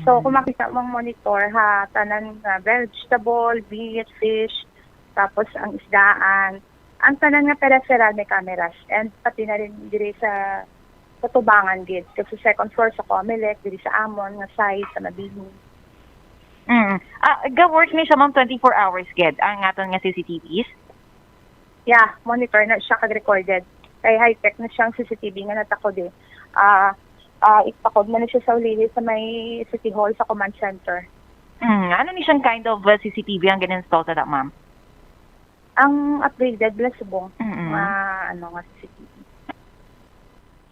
So, Mm. kung makita mo ang monitor, ha, tanan nga vegetable, meat, fish, tapos ang isdaan. Ang tanan nga peripheral may cameras and pati na rin diri sa, sa tubangan gid. Kasi second floor sa Comelec, diri sa amon nga side, sa Mabini. Mm. Ah, ga-work ni siya, ma'am, twenty-four hours gid ang aton nga C C T Vs? Yeah, monitor na siya kag recorded. Kay high-tech na siyang C C T V nga natakod eh. Ah, ah, itakod man na siya sa ulihi sa may City Hall sa command center. Mm, ano ni siyang kind of, uh, C C T V ang gin-install ta, ma'am? Ang upgraded, bala subong, Mm-mm. nga, ano, nga C C T V.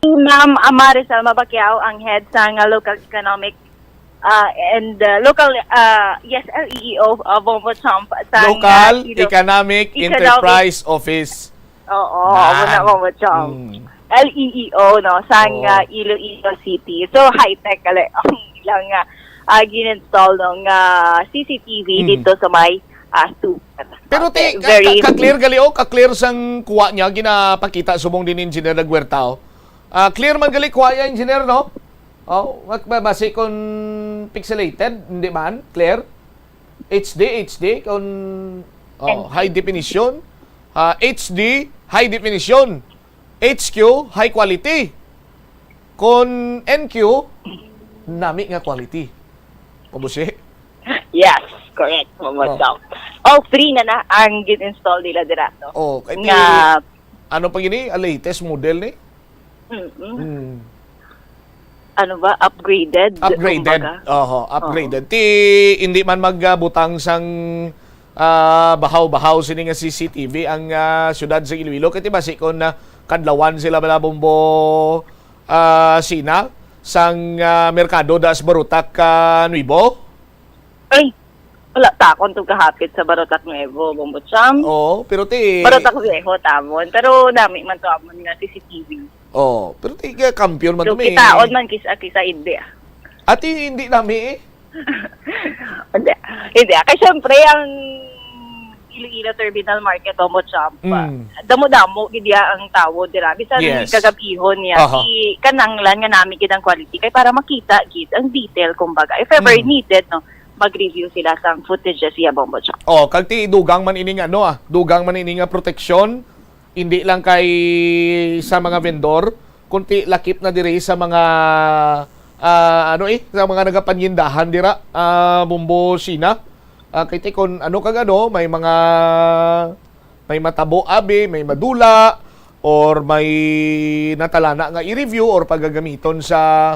Si Ma'am Amaris Alma Bacquiao ang head sa nga local economic, ah, and, ah, local, ah, yes, L E E O, ah, Bombo Chomp, sa nga Local Ilo-, Economic Economic Enterprise Office. Oo, Nan. Amo na, Bombo Chomp. Mm. L E E O, no, sang, Oo. ah, Iloilo City. So, high-tech kali ang ilang, ah, ah, gin-install, no, nga C C T V Mm. dito sa may, ah, super. Pero Okay, ti, ka, very ka, ka-clear gali, oh, ka-clear sang kuha niya, ginapakita subong din ni Engineer Nagwerta, oh. Ah, clear man gali kuha niya, Engineer, no? Oh, wa-, ba-, basi kung pixelated, hindi man, clear? H D, H D, kung, oh, N Q. High definition. Ah, H D, high definition. H Q, high quality. Kon N Q, nami nga quality. Pabusi? Yes, correct, Mama Oh. Sam. Oh, free na na ang gin-install nila dira, no? Oh, kay ti-, Nga ano pa gini? Ang latest model ni? Mm-mm. Mm. Ano ba? Upgraded, Upgraded. kumbaga. Oho, Oo. upgraded. Ti, hindi man magbutang sang, ah, bahaw-bahaw sini nga C C T V ang, ah, siyudad sa Iloilo. Kay ti basi kon, ah, kadlawan sila bala, Bombo, ah, Sina, sang, ah, merkado das Barutak, ah, Nuevo? Ay, wala ta akong tong kahapit sa Barotac Nuevo, Bombo Cham. Oo, pero ti Barotac Viejo tamon, pero nami man to amon nga C C T V. Oo, pero ti, ka-, kampiyon man So, to, may kitaon man kisa, kisa hindi, ah. Ati, hindi nami, eh. Hindi. Hindi, ah. Kay syempre, ang Iloilo Terminal Market, Bombo Cham, Mm. damo-damo gid ya ang tawo dira. Bisan Yes. kagabihon niya, Aha. i-, kananglan nga nami gid ang quality. Kay para makita gid ang detail, kumbaga. If ever Mm. needed, no, mag-review sila sang footages iya, Bombo Cham. Oh, kag ti dugang man ini nga, ano, ah, dugang man ini nga proteksyon, hindi lang kay sa mga vendor, kundi lakip na diri sa mga, ah, ano, eh, sa mga nagapanyindahan dira, ah, Bombo Sina. Ah, kay ti kon ano kag ano, may mga, may matabo abi, may madula, or may natalana nga i-review or pagagamiton sa,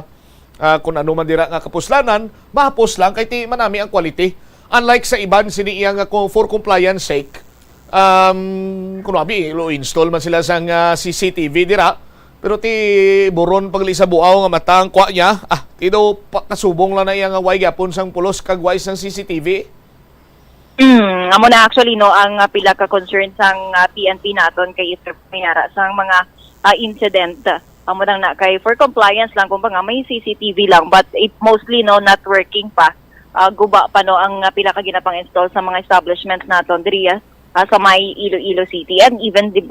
ah, kung ano man dira nga kapuslanan, mahapos lang kay ti manami ang quality. Unlike sa iban sini iya nga ko-, for compliance sake, um, kuno abi, lo install man sila sang, ah, C C T V dira, pero ti buron pagli sa buaw nga mata ang kwa niya, ah, ti daw pa-, kasubong lang na iya nga way gyapon sang pulos kag way sang C C T V. Mm, amo na actually, no, ang, ah, pila ka concern sang, ah, P N P naton kay if may ara sang mga, ah, incident. Amo lang na kay for compliance lang, kumbaga may C C T V lang, but it mostly, no, not working pa. Ah, guba pa, no, ang, ah, pila ka ginapang-install sa mga establishments naton diri, ah, ah, sa may Iloilo City and even the,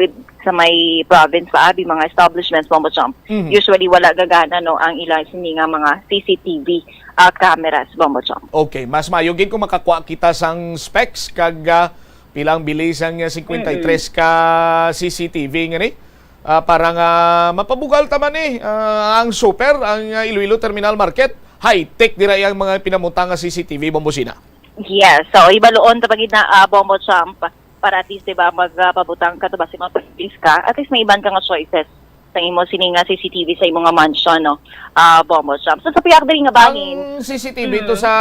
sa may province pa, abi, mga establishments, Bombo Chomp. Mhm. Usually wala gagana, no, ang ila sini nga mga C C T V, ah, cameras, Bombo Chomp. Okay, mas maayo gid kung makakuha kita sang specs kag, ah, pila ang bili sang, ah, cinquenta y tres ka C C T V nga ni, ah, para nga mapabugal ta man ni, ah, ang super, ang, ah, Iloilo Terminal Market. High-tech dira ang mga pinamutang nga C C T V, Bombo Sina. Yes, so ibaluon ta pagid na, ah, Bombo Champ, para at least, diba, magpabutang ka to ba sa mga pag-release ka, at least may iban ka nga choices sa imo sini nga C C T V sa imo nga mansion, no? Ah, Bombo Champ. So sa pihak diri nga bahin, Ang C C T V to Mm. sa,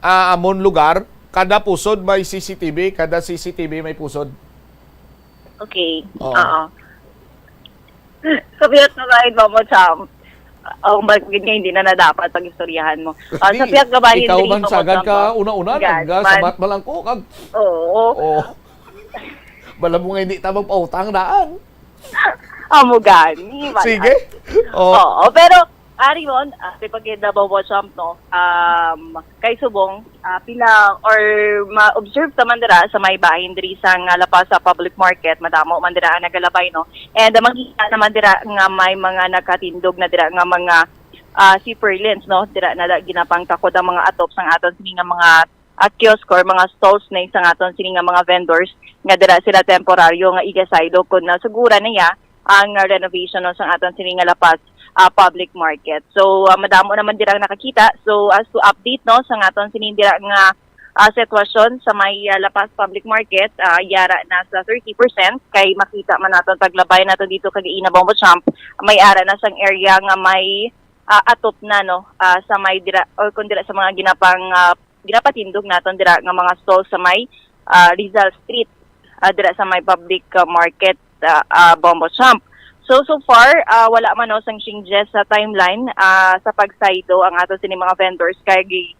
ah, amon lugar, kada pusod may C C T V, kada C C T V may pusod. Okay. Oo. Oo. Sa pihak nga bahin, Bombo Champ. Oh, bagay nga hindi na na dapat pag-istoryahan mo. Ah, sa Di, pihak nga bahin ikaw diri, man Bombo sagad Champ, ka ah. una-una, Gad, nagsabat man. man lang ko, kag Oo. Oo. Bala mo nga hindi ta magpautang daan. Amo gani, man. Sige. Oh. Oo, pero ari mon, ah, si pagkita, Bombo Champ, no? Um, kay subong, ah, pila or ma-observe ta man dira sa may bahin diri sa nga La Paz sa public market, madamo man dira ang nagalabay, no? And, ah, makita naman dira nga may mga nagkatindog na dira nga mga, ah, sipurlins, no? Dira na da-, ginapangtakod ang mga atop sang aton sini nga mga, ah, kiosk or mga stalls na sa aton sini nga mga vendors nga dira sila temporaryo nga igasaylo kung nasugura na ya ang, ah, renovation, no, sang aton sini nga La Paz, ah, public market. So, ah, madamo naman dira nakakita. So, as to update, no, sa aton sini dira nga, ah, sitwasyon sa may, ah, La Paz public market, ah, yara na sa thirty percent kay makita man naton paglabay nato dito kag ina, Bombo Champ, may ara na sang area nga may, ah, atop na, no, ah, sa may dira or kung dira sa mga ginapang, ah, ginapatindog naton dira nga mga stall sa may, ah, Rizal Street, ah, dira sa may public, ah, market, ah, ah, Bombo Champ. So, so far, ah, wala man, no, sang changes sa timeline, ah, sa pagsaylo ang ato sini mga vendors kay gi-,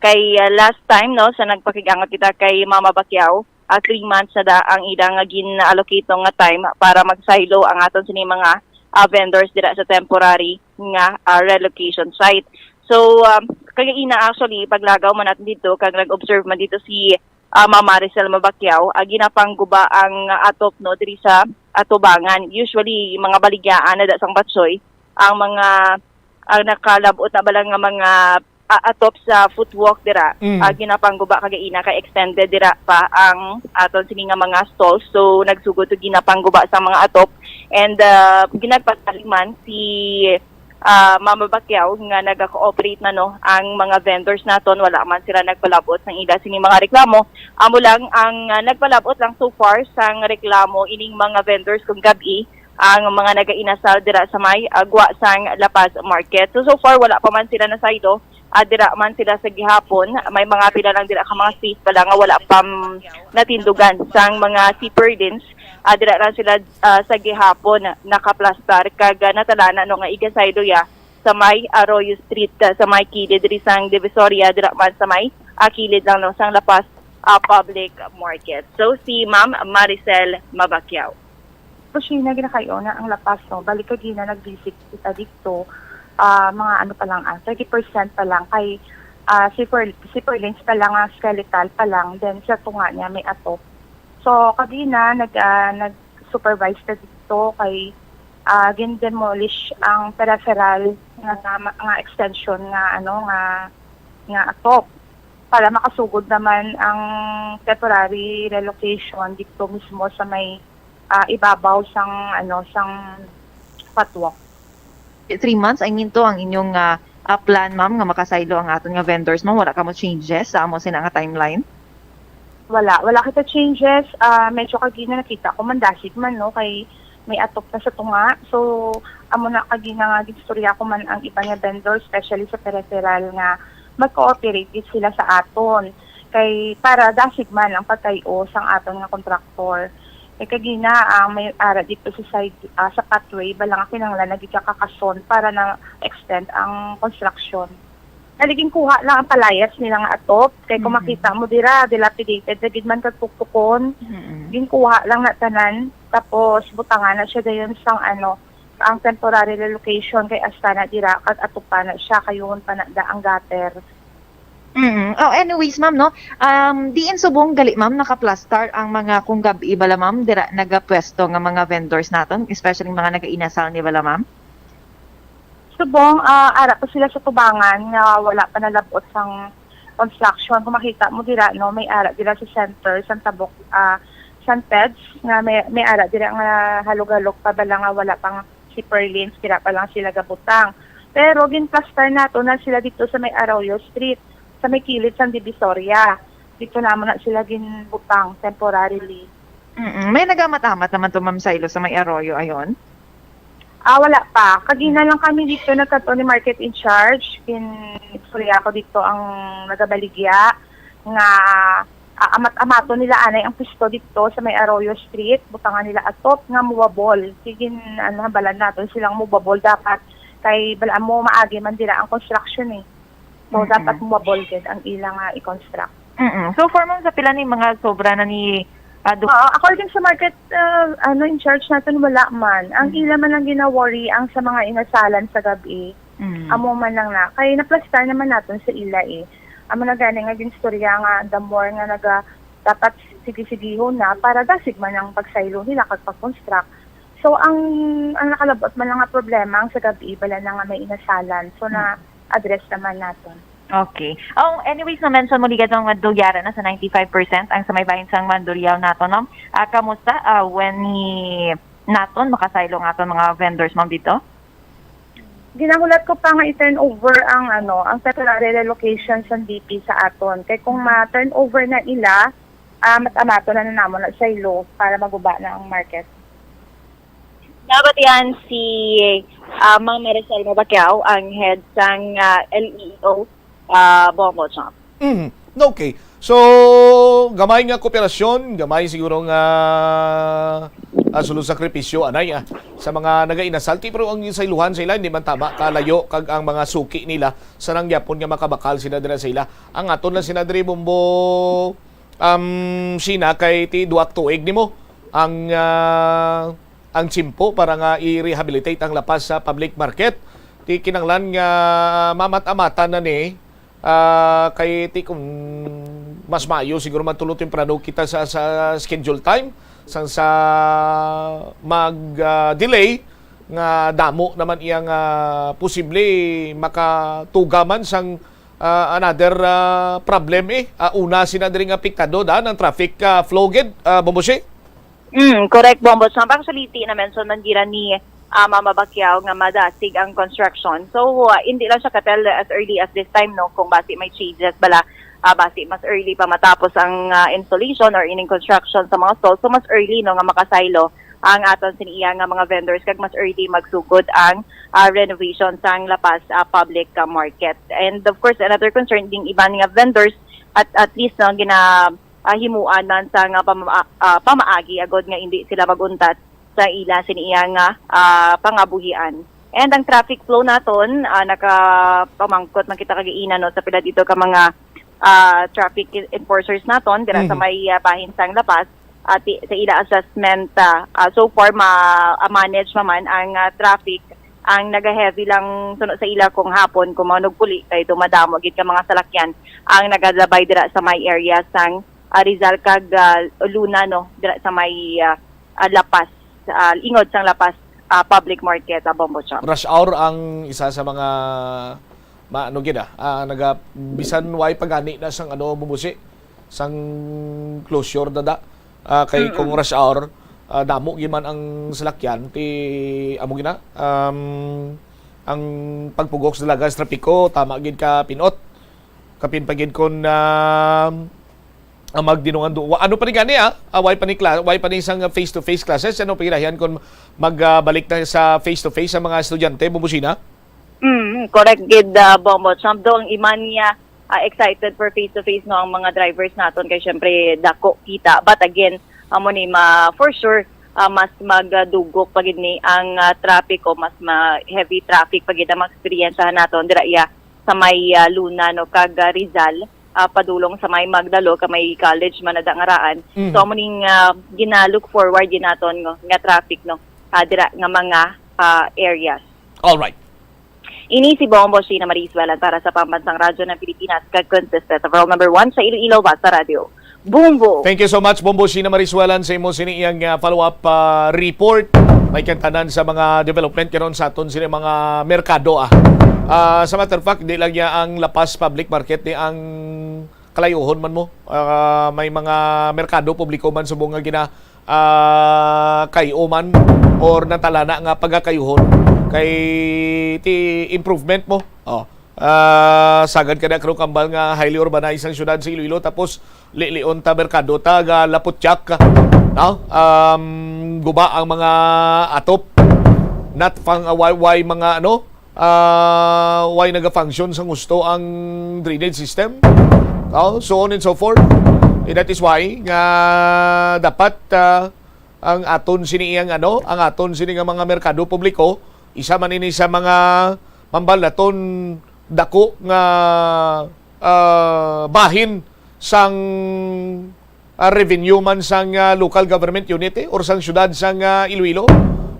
kay, ah, last time, no, sa nagpakig-angot kita kay Mama Bacquiao, ah, three months na da ang ila nga gin-allocate, no, nga time para magsaylo ang aton sini mga, ah, vendors dira sa temporary nga, ah, relocation site. So, um, kag ina actually, paglagaw man natin dito, kag nag-observe man dito si, ah, Ma'am Maricel Mabacquiao, ah, ginapangguba ang atop, no, diri sa atubangan. Usually, mga baligyaan na da sang batsoy, ang mga, ang nakalabot na bala nga mga, ah, atop sa footwalk dira, Mm. ah, ginapangguba kag ina kay extended dira pa ang aton sini nga mga stalls. So, nagsugod to ginapangguba sa mga atop and, ah, ginagpatali man si, ah, Mama Bacquiao nga naga-cooperate na, no, ang mga vendors naton, wala man sila nagpalabot sang ila sini mga reklamo. Amo lang ang, ah, nagpalabot lang so far sang reklamo ining mga vendors kung gab-i ang mga nagainasal dira sa may, ah, gwa sang La Paz Market. So, so far, wala pa man sila nasaylo. Ah, dira man sila sa gihapon. May mga pila lang dira ka mga space pala nga wala pa, mm, natindugan sang mga sipurlins. Ah, dira lang sila, ah, sa gihapon nakaplastar kag, ah, natalana, no, nga igasaylo ya sa may Arroyo Street, ah, sa may kilid diri sang Divisoria, dira man sa may, ah, kilid lang, no, sang La Paz, ah, Public Market. So, si Ma'am Maricel Mabacquiao. Kusina, ginakayo na ang La Paz, no? Balik kagina nag-visit kita dito, ah, mga ano pa lang, ah, thirty percent pa lang kay, ah, sipur-, sipurlins pa lang, ah, skeletal pa lang, then sa tunga niya may atop. So, kagina nag, ah, nag-supervise ta dito kay, ah, gin-demolish ang peripheral nga, nga, nga extension nga, ano, nga, nga atop para makasugod naman ang temporary relocation dito mismo sa may, ah, ibabaw sang, ano, sang patwalk. Three months, I mean, to ang inyong, ah, ah, plan, ma'am, nga makasaylo ang aton nga vendors, ma'am? Wala kamo changes sa amo sina nga timeline? Wala, wala kita changes. Ah, medyo kagina nakita ko man, dasig man, no, kay may atop na sa tunga. So, amo na kagina nga ginstorya ko man ang iban nga vendor, especially sa peripheral, nga mag-cooperate gid sila sa aton. Kay para dasig man ang pagkay-o sang aton nga kontraktor. Kay kagina, ang may ara dito sa side, ah, sa pathway, bala nga kinahanglan na gid ka kakason para na extend ang construction. Naliging kuha lang ang palayas nila nga atop. Kay kung Mm-mm. makita mo dira, dilapidated na gid man kag tuktukon. Mm-mm. Ginkuha lang na tanan. Tapos, butangan na siya dayon sang ano, ang temporary relocation kay asta na dira, kag atupan na siya, kayuhon pa na da ang gutter. Mm. Oh, anyways, ma'am, no? Um, diin subong gali, ma'am, nakaplastar ang mga kung gab-i bala, ma'am, dira nagapwesto nga mga vendors naton, especially mga nagainasal ni bala, ma'am? Subong, ah, ara pa sila sa tubangan nga wala pa nalab-ot sang construction. Kung makita mo dira, no, may ara dira sa center, sang tabok, ah, sang peds, nga may, may ara dira nga halog-halog pa bala nga wala pang zipper lanes, dira pa lang sila gabutang. Pero ginplastar nato na sila dito sa may Arroyo Street, sa may kilid sang Divisoria. Dito namo na sila ginbutang temporarily. Mm-mm. May nagamat-amat naman to, Ma'am Silo, sa may Arroyo ayon? Ah, wala pa. Kagina lang kami dito nagkadto ni market in charge. Kin-, istorya ko dito ang nagabaligya nga, ah, amat-amaton nila anay ang pwesto dito sa may Arroyo Street. Butangan nila atop nga mubabol. Sige, ano, hambalan naton silang mubabol dapat kay bala mo maagi man dira ang construction eh. So, Mm-mm. dapat mubabol gid ang ila nga i-construct. Mm-mm. So far, ma'am, sa pila ni mga sobra na ni, ah, du- Oo, according sa market, ah, ano, in charge natin, wala man. Ang Mm. ila man lang gina-worry ang sa mga inasalan sa gabi. Mm. Amo man lang na. Kay naplastar naman natin sa ila eh. Amo na gani nga ginstorya nga the more nga naga, dapat sige-sigihon na para dasig man ang pagsaylo nila kag pag-construct. So, ang, ang nakalabot man lang nga problema ang sa gabi, bala na nga may inasalan. So, Mm. na-address naman natin. Okay. Oh, anyways, na-mention mo, ligad ang madugyaran na sa ninety-five percent ang sa may bahin sang Mandurriao nato, no? Ah, kamusta, ah, when ni naton makasaylo ang aton mga vendors, ma'am, dito? Ginahulat ko pa nga i-turn over ang, ano, ang temporary relocation sa D P sa aton. Kay kung ma-turn over na ila, ah, mat-amato na, na namo na saylo para maguba na ang market. Dapat yan si, ah, Ma'am Maricel Mabacquiao, ang head sang, ah, L E O, ah, Bongo Chang. Mm, okay. So, gamay nga kooperasyon, gamay siguro nga, ah, sulod sakripisyo, anay, ah, sa mga nagainasal. Ti, pero ang sayluhan sa ila, hindi man tama kalayo, kag ang mga suki nila, sa nangyapon nga makabakal sila dira sa ila. Ang aton lang sila diri, Bombo, um, Sina, kay ti duwa ka tuig nimo ang, ah, ang tiyempo para nga i-rehabilitate ang La Paz sa public market. Ti kinahanglan nga mamat-amatan na ni, ah, kay ti kung mas maayo siguro man tulo temprano kita sa, sa schedule time sang sa mag, ah, delay nga damo naman iyang, ah, posible makatuga man sang, ah, another, ah, problem eh. Ah, una sina diri nga apektado da ng traffic, ah, flow gid, ah, Bomboshi? Mm, correct, Bombo. So, actually, ti na-mention man gira ni, ah, Mama Bacquiao nga madasig ang construction. So, ah, hindi lang siya katel as early as this time, no, kung basi may changes bala, ah, basi mas early pa matapos ang, ah, installation or ining construction sa mga stalls. So, mas early, no, nga makasaylo ang aton sini iya nga mga vendors kag mas early magsugod ang, ah, renovation sang La Paz, ah, public, ah, market. And of course, another concern ding iban nga vendors at, at least, no, gina, ah, himuan man sa nga pama-, ah, pamaagi agod nga indi sila maguntat sa ila sini iya nga, ah, pangabuhian. And ang traffic flow naton, ah, nakapamangkot man kita kagaina, no, sa pila dito ka mga, ah, traffic enforcers naton dira sa Mhm. may, ah, bahin sang La Paz. Ah, ti-, sa ila assessment, ah, ah, so far ma-, ah, manage man ang, ah, traffic. Ang naga-heavy lang suno sa ila kung hapon, kung manugpuli, kay dumadamo gid ka mga salakyan ang nagalabay dira sa may area sang, ah, Rizal kag, ah, Luna, no, dira sa may, ah, ah, La Paz, ah, ingod sang La Paz, ah, public market, ah, Bombo Chang. Rush hour ang isa sa mga ma-, ano gid, ah, ah, naga-, bisan way pagani na sang, ano, Bomboshi, sang closure dada. Ah, kay Mm-mm. kung rush hour, ah, damo gid man ang salakyan, ti amo gid na, um, ang pagpugok sa dalagan sa trapiko, tama gid ka pinot. Kapin pa gid kun, ah, ang magdinungan do-, wa-, ano pa ni gani, ah? Ah, way pa ni kla-, way pa ni sang face-to-face classes, ano pa ginahian kung mag, ah, balik na sa face-to-face ang mga estudyante, Bubusina? Mm, correct gid, ah, Bombo. Samtang iman niya, ah, excited for face-to-face, no, ang mga drivers naton kay syempre dako kita. But again, amo ni ma-, for sure, ah, mas magdugok pa gid ni ang, ah, traffic o mas ma-, heavy traffic pa gid ang ma-experiencehan naton dira iya sa may, ah, Luna, no, kag, ah, Rizal, ah, padulong sa may Magdalo, ka may college man na dangaraan. Mm. So, amo ning, ah, gina-look forward din naton, no, nga traffic, no, ah, dira nga mga, ah, areas. All right. Ini si Bombo Sheena Marie Suelan para sa Pambansang Radyo ng Pilipinas, kag consistent of World Number One sa Iloilo, Basta Radyo. Bombo! Thank you so much, Bombo Sheena Marie Suelan, sa imo sini iyang, ah, follow-up, ah, report. May kantanan sa mga development karon sa aton sini mga merkado, ah. Ah, sa matter of fact, di lang niya ang La Paz Public Market, di ang kalayuhon man mo. Ah, may mga merkado publiko man subong nga gina, ah, kay-o man or natalana nga pagakayuhon kay ti improvement mo. Oh. Ah, sagad ka na, Kro Kambal, nga highly urbanized ang syudad sa Iloilo, tapos lilion ta merkado ta ga laputyak, no? Um, guba ang mga atop. Not fang, ah, why, why mga, ano, ah, why naga-function sang husto ang drainage system? Oh, so on and so forth. And that is why nga dapat, ah, ang aton sini iyang, ano, ang aton sini nga mga merkado publiko, isa man ini sa mga mambal naton dako nga, ah, bahin sang, ah, revenue man sang, ah, local government unit, eh, or sang syudad sang, ah, Iloilo.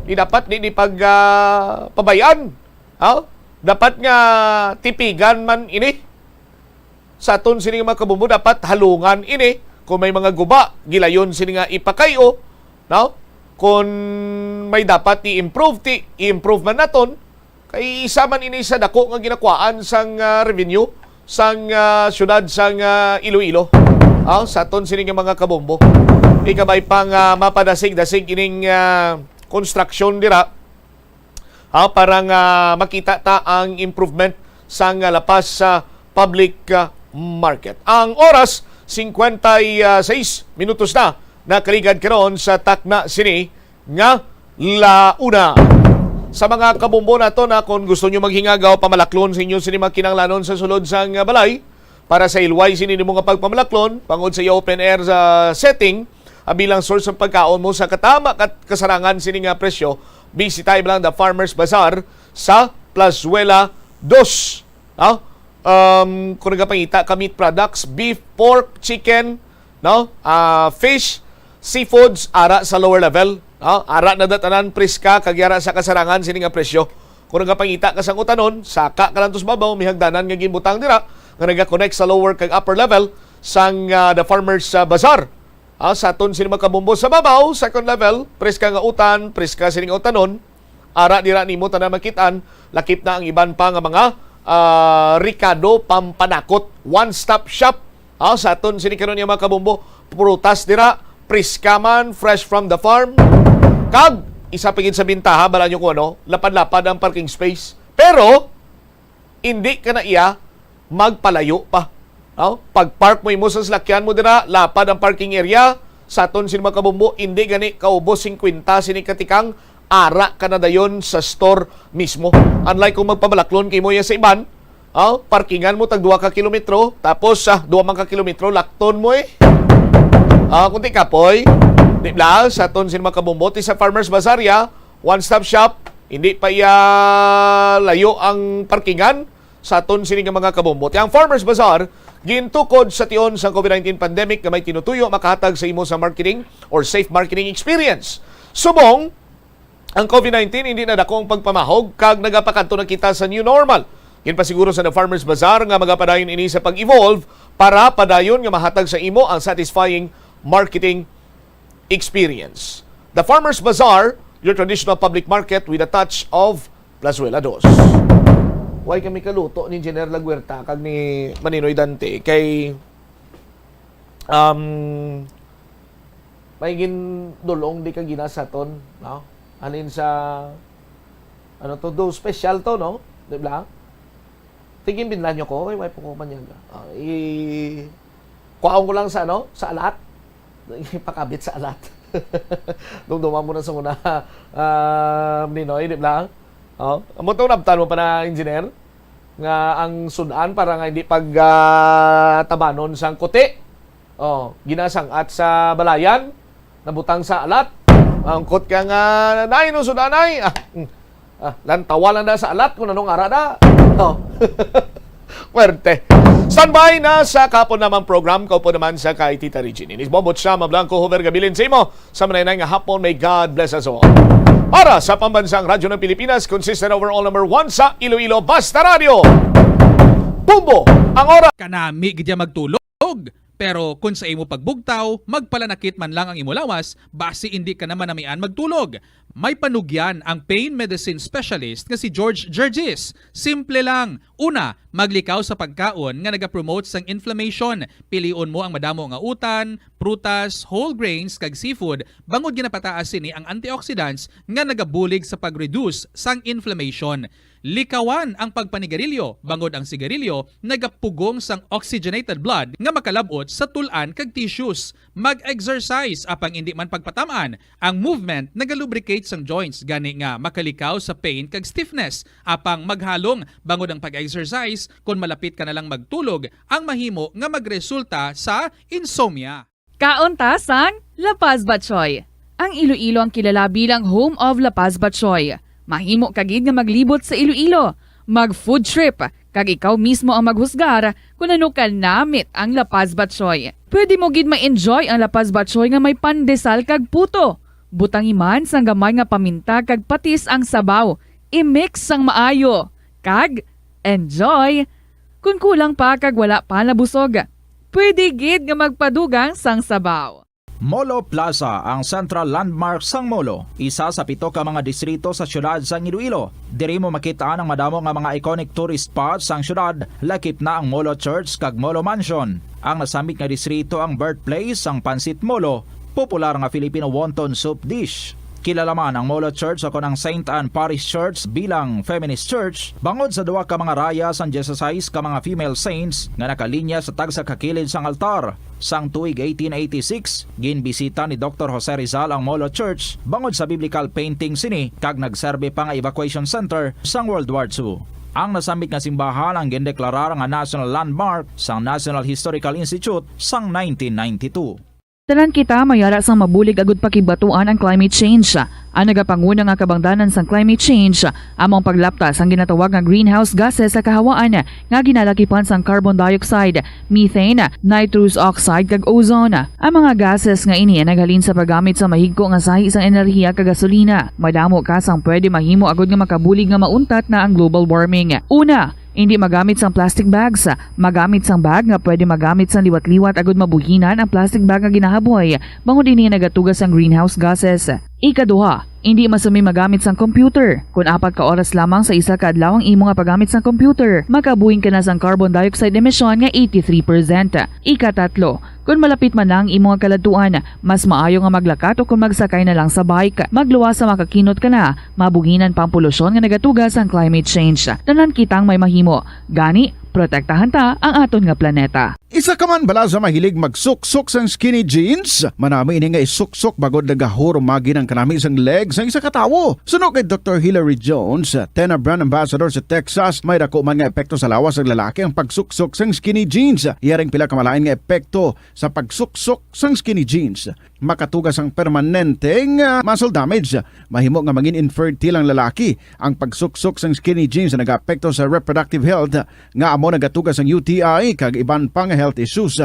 Di dapat ni, ni pag, ah, pabayaan. Ha? Dapat nga tipigan man ini. Sa aton sini nga mga kabombo, dapat halungan ini. Kung may mga guba, gilayon sini nga ipakay-o, no? Kung may dapat i-improve, ti, i-improve man naton. Kay isa man ini sa dako nga ginakuhaan sang, ah, revenue sang, ah, syudad sang, ah, Iloilo. Ah, sa aton sini nga mga kabombo. Ikabay pa nga mapadasig-dasig ining, ah, konstruksyon dira, ah, para nga makita ta ang improvement sang, ah, La Paz, ah, public, ah, market. Ang oras, cincuenta y seis minutos na nakaligad karon sa takna sini nga La Una. Sa mga kabombo nato na, kung gusto nyo maghingagaw, pamalaklon sa inyo sini mga kinahanglanon sa sulod sang, ah, balay, para sa hilway sini nimo nga pagpamalaklon, bangod sa iya open air sa setting, ah, bilang source ng pagkaon mo sa katama kat kasarangan sini nga presyo, bisita lang the Farmers Bazaar sa Plazuela dos. No? Um, kung nagapangita ka meat products, beef, pork, chicken, no? Ah, fish, seafoods, ara sa lower level, no? Ara na da tanan, preska, kag yara sa kasarangan sini nga presyo. Kung nagapangita ka sang utanon, saka ka lang to sa babaw, may hagdanan nga ginbutang dira nga naga-connect sa lower kag upper level sang, ah, The Farmers, ah, Bazaar. Ah, sa aton sini mga kabombo sa babaw, second level, preska nga utan, preska sini nga utanon, ara dira nimo tanan makit-an, lakip na ang iban pa nga mga, ah, rekado pampanakot. One-stop shop. Ah, sa aton sini karon nga mga kabombo, prutas dira, preska man, fresh from the farm. Kag isa pa gid sa bintaha, bala nyo kung ano, lapad-lapad ang parking space. Pero, hindi ka na iya magpalayo pa. No? Pag-park mo imo sa salakyan mo dira, lapad ang parking area. Sa aton sini mga kabombo, hindi gani kaubos singkwenta sini katikang, ara ka na dayon sa store mismo. Unlike kung magpamalaklon kay mo iya sa iban, oh, parkingan mo tag duha ka kilometro, tapos sa duha man ka kilometro, lakton mo eh. Ah, kunti kapoy, di bla, sa aton sini mga kabombo, ti sa Farmers Bazaar ya, one-stop shop, hindi pa iya layo ang parkingan, sa aton sini nga mga kabombo. Ti ang Farmers Bazaar, gintukod sa tion sang COVID nineteen pandemic nga may tinutuyo makahatag sa imo sa marketing or safe marketing experience. Subong, ang COVID nineteen hindi na dako ang pagpamahog kag nagapakadto na kita sa new normal. Ginpasiguro sa The Farmers Bazaar nga magapadayon ini sa pag-evolve para padayon nga mahatag sa imo ang satisfying marketing experience. The Farmers Bazaar, your traditional public market with a touch of Plazuela dos. Way kami kaluto ni Engineer Laguerta kag ni Maninoy Dante kay, um, may gindulong di ka ginasaton, no? Halin sa, ano to, do special to, no? Di ba? Tigin binlanyo ko, ay, way po ko manyaga. Ah, i-, kuhaon ko lang sa, ano, sa alat. Ipakabit sa alat. Dumduma mo na sa una, ah, Ninoy, di ba? Oh, amo to, nabtan mo pa na, engineer, nga ang sudan para nga hindi pag, ah, tabanon sang kuti. Oh, ginasang-at sa balayan, nabutang sa alat. Angkot ka nga, "Nay, no, sudan, nay." Ah, mm. Ah, lantawa lang na sa alat kung anong ara na. Oh. Puwerte. Standby na sa kahapon namang program, kaupo naman sa kay Tita Regine. Inis Bombot siya, Mablanco, Hover Gabilin sa imo. Sa manay nga hapon, may God bless us all. Para sa Pambansang Radyo ng Pilipinas, consistent overall number one sa Iloilo, Basta Radyo. Bumbo, ang oras. Kanami gid ya magtulog. Pero kun sa imo pagbugtaw, magpalanakit man lang ang imo lawas, basi indi ka na manamian magtulog. May panugyan ang pain medicine specialist nga si George Gergis. Simple lang. Una, maglikaw sa pagkaon nga nagapromote sang inflammation. Pilion mo ang madamo nga utan, prutas, whole grains, kag seafood, bangod ginapataas sini ang antioxidants nga nagabulig sa pag-reduce sang inflammation. Likawan ang pagpanigarilyo, bangod ang sigarilyo nagapugong sang oxygenated blood nga makalab-ot sa tul-an kag tissues. Mag-exercise, apang indi man pagpatam-an. Ang movement nagalubricate sang joints, gani nga makalikaw sa pain kag stiffness. Apang maghalong, bangod ang pag-exercise, kon malapit ka na lang magtulog, ang mahimo nga magresulta sa insomnia. Kaon ta sang La Paz Batchoy. Ang Iloilo ang kilala bilang home of La Paz Batchoy. Mahimo ka gid nga maglibot sa Iloilo, mag-food trip, kag ikaw mismo ang maghusgar kon ano ka namit ang La Paz Batchoy. Pwede mo gid ma-enjoy ang La Paz Batchoy nga may pandesal kag puto. Butangi man sang gamay nga paminta kag patis ang sabaw. I-mix sang maayo. Kag enjoy! Kon kulang pa kag wala pa nabusog, pwede gid nga magpadugang sang sabaw. Molo Plaza, ang central landmark sang Molo, isa sa pito ka mga distrito sa siyudad sang Iloilo. Diri mo makit-an ang madamo nga mga iconic tourist spots sang siyudad, lakip na ang Molo Church kag Molo Mansion. Ang nasambit nga distrito ang birthplace sang Pancit Molo, popular nga Filipino wonton soup dish. Kilala man ang Molo Church, o kon ang Saint Anne Parish Church, bilang feminist church, bangod sa duha ka mga raya sang dieciséis ka mga female saints nga nakalinya sa tagsa ka kilid sang altar. Sang tuig eighteen eighty-six, ginbisita ni Doktor Jose Rizal ang Molo Church bangod sa biblical painting sini, kag nagserbi pa nga evacuation center sang World War Two. Ang nasambit nga simbahan ang gindeklarar nga national landmark sang National Historical Institute sang nineteen ninety-two. Tanan kita may ara sang mabulig agud pakigbatuan ang climate change. Ang nagapanguna nga kabangdanan sang climate change amo ang paglapta sang ginatawag nga greenhouse gases sa kahawaan nga ginalakipan sang carbon dioxide, methane, nitrous oxide, kag ozone. Ang mga gases nga ini ang naghalin sa paggamit sa mahigko nga sahi sang enerhiya kag gasolina. Madamo ka sang pwede mahimo agud nga makabulig nga mauntat na ang global warming. Una, indi magamit sang plastic bags. Magamit sang bag nga pwede magamit sang liwat-liwat agud mabuhinan ang plastic bag nga ginahaboy, bangod ini nagatuga sang greenhouse gases. Ikaduha, indi masumi magamit sang computer. Kon apat ka oras lamang sa isa ka adlaw ang imo nga paggamit sang computer, makabuhin ka na sang carbon dioxide emission nga eighty-three percent. Ikatatlo, kon malapit man na ang imo nga kaladtuan, mas maayo nga maglakat o kon magsakay na lang sa bike. Magluwas sa makakinot ka na, mabuhinan pa ang polusyon nga nagatuga sang climate change. Tanan kitang may mahimo. Gani, protektahan ta ang aton nga planeta. Isa ka man bala sa mahilig magsuksok sang skinny jeans? Manami ini nga isuksok bangod nagahurumagi ang kanami sang leg sang isa ka tawo. Suno kay Doktor Hilary Jones, Tena brand ambassador sa Texas, may dako man nga epekto sa lawas sang lalaki ang pagsuksok sang skinny jeans. Iya ring pila ka malain nga epekto sa pagsuksok sang skinny jeans. Makatuga sang permanente nga muscle damage. Mahimo nga mangin infertile ang lalaki. Ang pagsuksok sang skinny jeans nagaapekto sa reproductive health, nga amo nagatuga sang U T I kag iban pa nga health issues.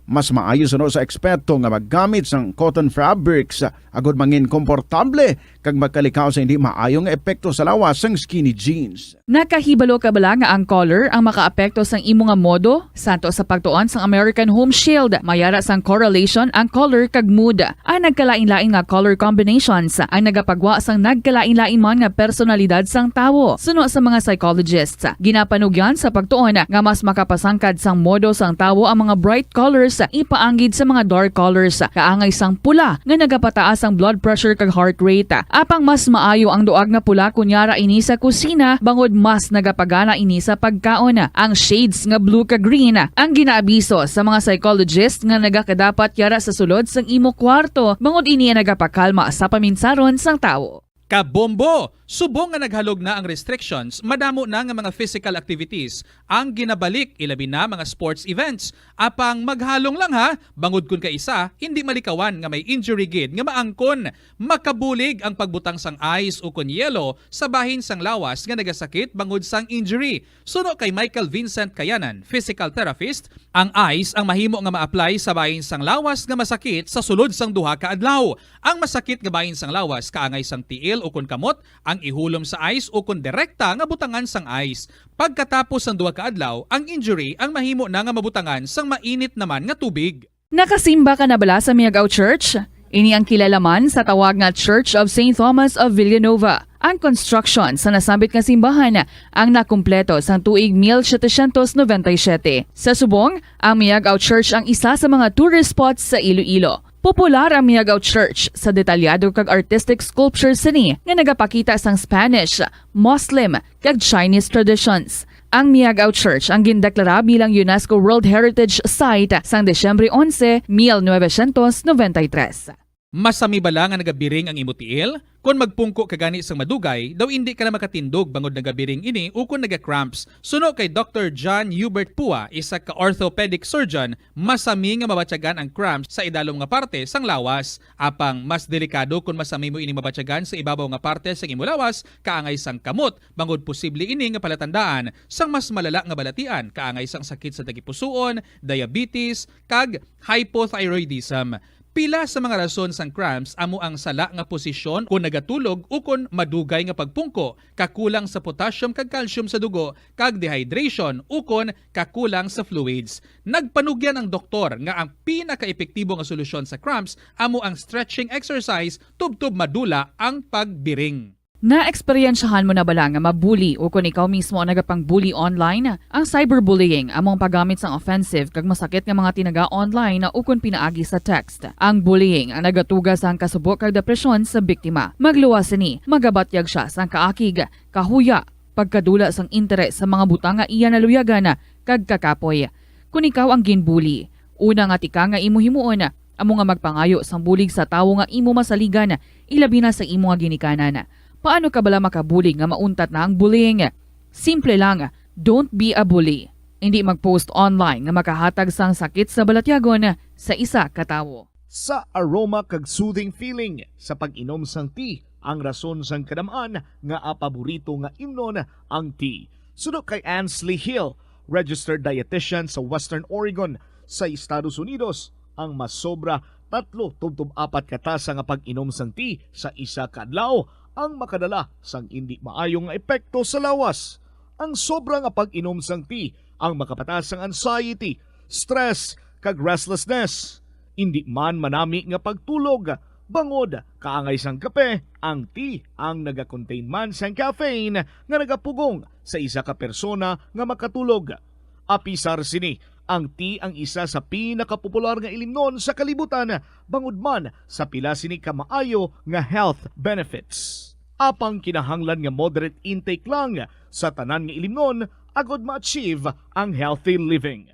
Mas maayo suno sa eksperto nga maggamit sang cotton fabrics agud mangin komportable kag magkalikaw sa hindi maayo nga epekto sa lawas sang skinny jeans. Nakahibalo ka bala nga ang color ang makaapekto sang imo nga modo? Santo sa pagtuon sang American Home Shield, may ara sang correlation ang color kag mood. Ang nagkalain-lain nga color combinations ang nagapagwa sang nagkalain-lain man nga personalidad sang tawo. Suno sa mga psychologists, ginapanugyan sa pagtuon nga mas makapasangkad sang modo sang tawo ang mga bright colors ipaanggid sa mga dark colors, kaangay sang pula nga nagapataas ang blood pressure kag heart rate. Apang mas maayo ang duag nga pula kon yara ini sa kusina, bangod mas nagapagana ini sa pagkaon. Ang shades nga blue kag green ang ginaabiso sa mga psychologist nga nagakadapat yara sa sulod sang imo kwarto, bangod ini ang nagapakalma sa paminsaron sang tawo. Kabombo! Subong nga naghalog na ang restrictions, madamo na nga mga physical activities ang ginabalik, ilabi na mga sports events. Apang maghalong lang ha, bangod kun kaisa, hindi malikawan nga may injury gid nga maangkon. Makabulig ang pagbutang sang ice ukon yelo sa bahin sang lawas nga nagasakit bangod sang injury. Suno kay Michael Vincent Kayanan, physical therapist, ang ice ang mahimo nga ma-apply sa bahin sang lawas nga masakit sa sulod sang duha ka adlaw. Ang masakit nga bahin sang lawas kaangay sang tiil ukon kamot ang ihulom sa ice ukon direkta nga butangan sang ice. Pagkatapos sang duha ka adlaw, ang injury ang mahimo na nga mabutangan sang mainit naman nga tubig. Nakasimba ka na bala sa Miagao Church? Ini ang kilala man sa tawag nga Church of Saint Thomas of Villanova. Ang construction sa nasambit nga simbahan ang nakumpleto sang tuig mil setecientos noventa y siete. Sa subong, ang Miagao Church ang isa sa mga tourist spots sa Iloilo. Popular ang Miagao Church sa detalyado kag artistic sculptures sini nga nagapakita sang Spanish, Muslim, kag Chinese traditions. Ang Miagao Church ang gindeklara bilang UNESCO World Heritage Site sang Disyembre onse, mil novecientos noventa y tres. Masami bala nga nagabiring ang imo tiil? Kon magpungko ka gani sang madugay, daw indi ka na makatindog bangod nagabiring ini ukon naga-cramps. Suno kay Doktor John Hubert Pua, isa ka orthopedic surgeon, masami nga mabatyagan ang cramps sa idalom nga parte sang lawas. Apang mas delikado kon masami mo ini mabatyagan sa ibabaw nga parte sang imo lawas, kaangay sang kamot, bangod posible ini nga palatandaan sang mas malala nga balatian, kaangay sang sakit sa tagipusoon, diabetes, kag hypothyroidism. Pila sa mga rason sang cramps amo ang sala nga posisyon kon nagatulog ukon madugay nga pagpungko, kakulang sa potassium kag calcium sa dugo, kag dehydration ukon kakulang sa fluids. Nagpanugyan ang doktor nga ang pinakaepektibo nga solusyon sa cramps amo ang stretching exercise tubtob madula ang pagbiring. Naeksperyensyahan mo na bala nga mabuli ukon ikaw mismo ang nagapang-bully online? Ang cyberbullying amo ang paggamit sang offensive kag masakit nga mga tinaga online ukon pinaagi sa text. Ang bullying ang nagatuga sang kasubo kag depresyon sa biktima. Magluwas sini, magabatyag sia sang kaakig, kahuya, pagkadula sang interes sa mga butang nga iya naluyagan, kag kakapoy. Kon ikaw ang ginbuli, una nga tikang nga imo himuon amo nga magpangayo sang bulig sa tawo nga imo masaligan, ilabi na sa imo nga ginikanan. Paano ka bala makabulig nga mauntat na ang bullying? Simple lang, don't be a bully. Indi mag-post online nga makahatag sang sakit sa balatyagon sa isa ka tawo. Sa aroma kag soothing feeling sa pag-inom sang tea ang rason sang kadam-an nga paborito nga imnon ang tea. Suno kay Ansley Hill, registered dietitian sa Western Oregon sa Estados Unidos, ang masobra tatlo tubtob apat ka tasa nga pag-inom sang tea sa isa ka adlaw ang makadala sang indi maayo nga epekto sa lawas. Ang sobra nga pag-inom sang tea ang makapataas sang anxiety, stress, kag restlessness. Indi man manami nga pagtulog, bangod kaangay sang kape, ang tea ang nagakontain man sang caffeine nga nagapugong sa isa ka persona nga makatulog. Apisar sini, ang tea ang isa sa pinakapopular nga ilimnon sa kalibutan, bangod man sa pila sini ka maayo nga health benefits. Apang kinahanglan nga moderate intake lang sa tanan nga ilimnon agod ma-achieve ang healthy living.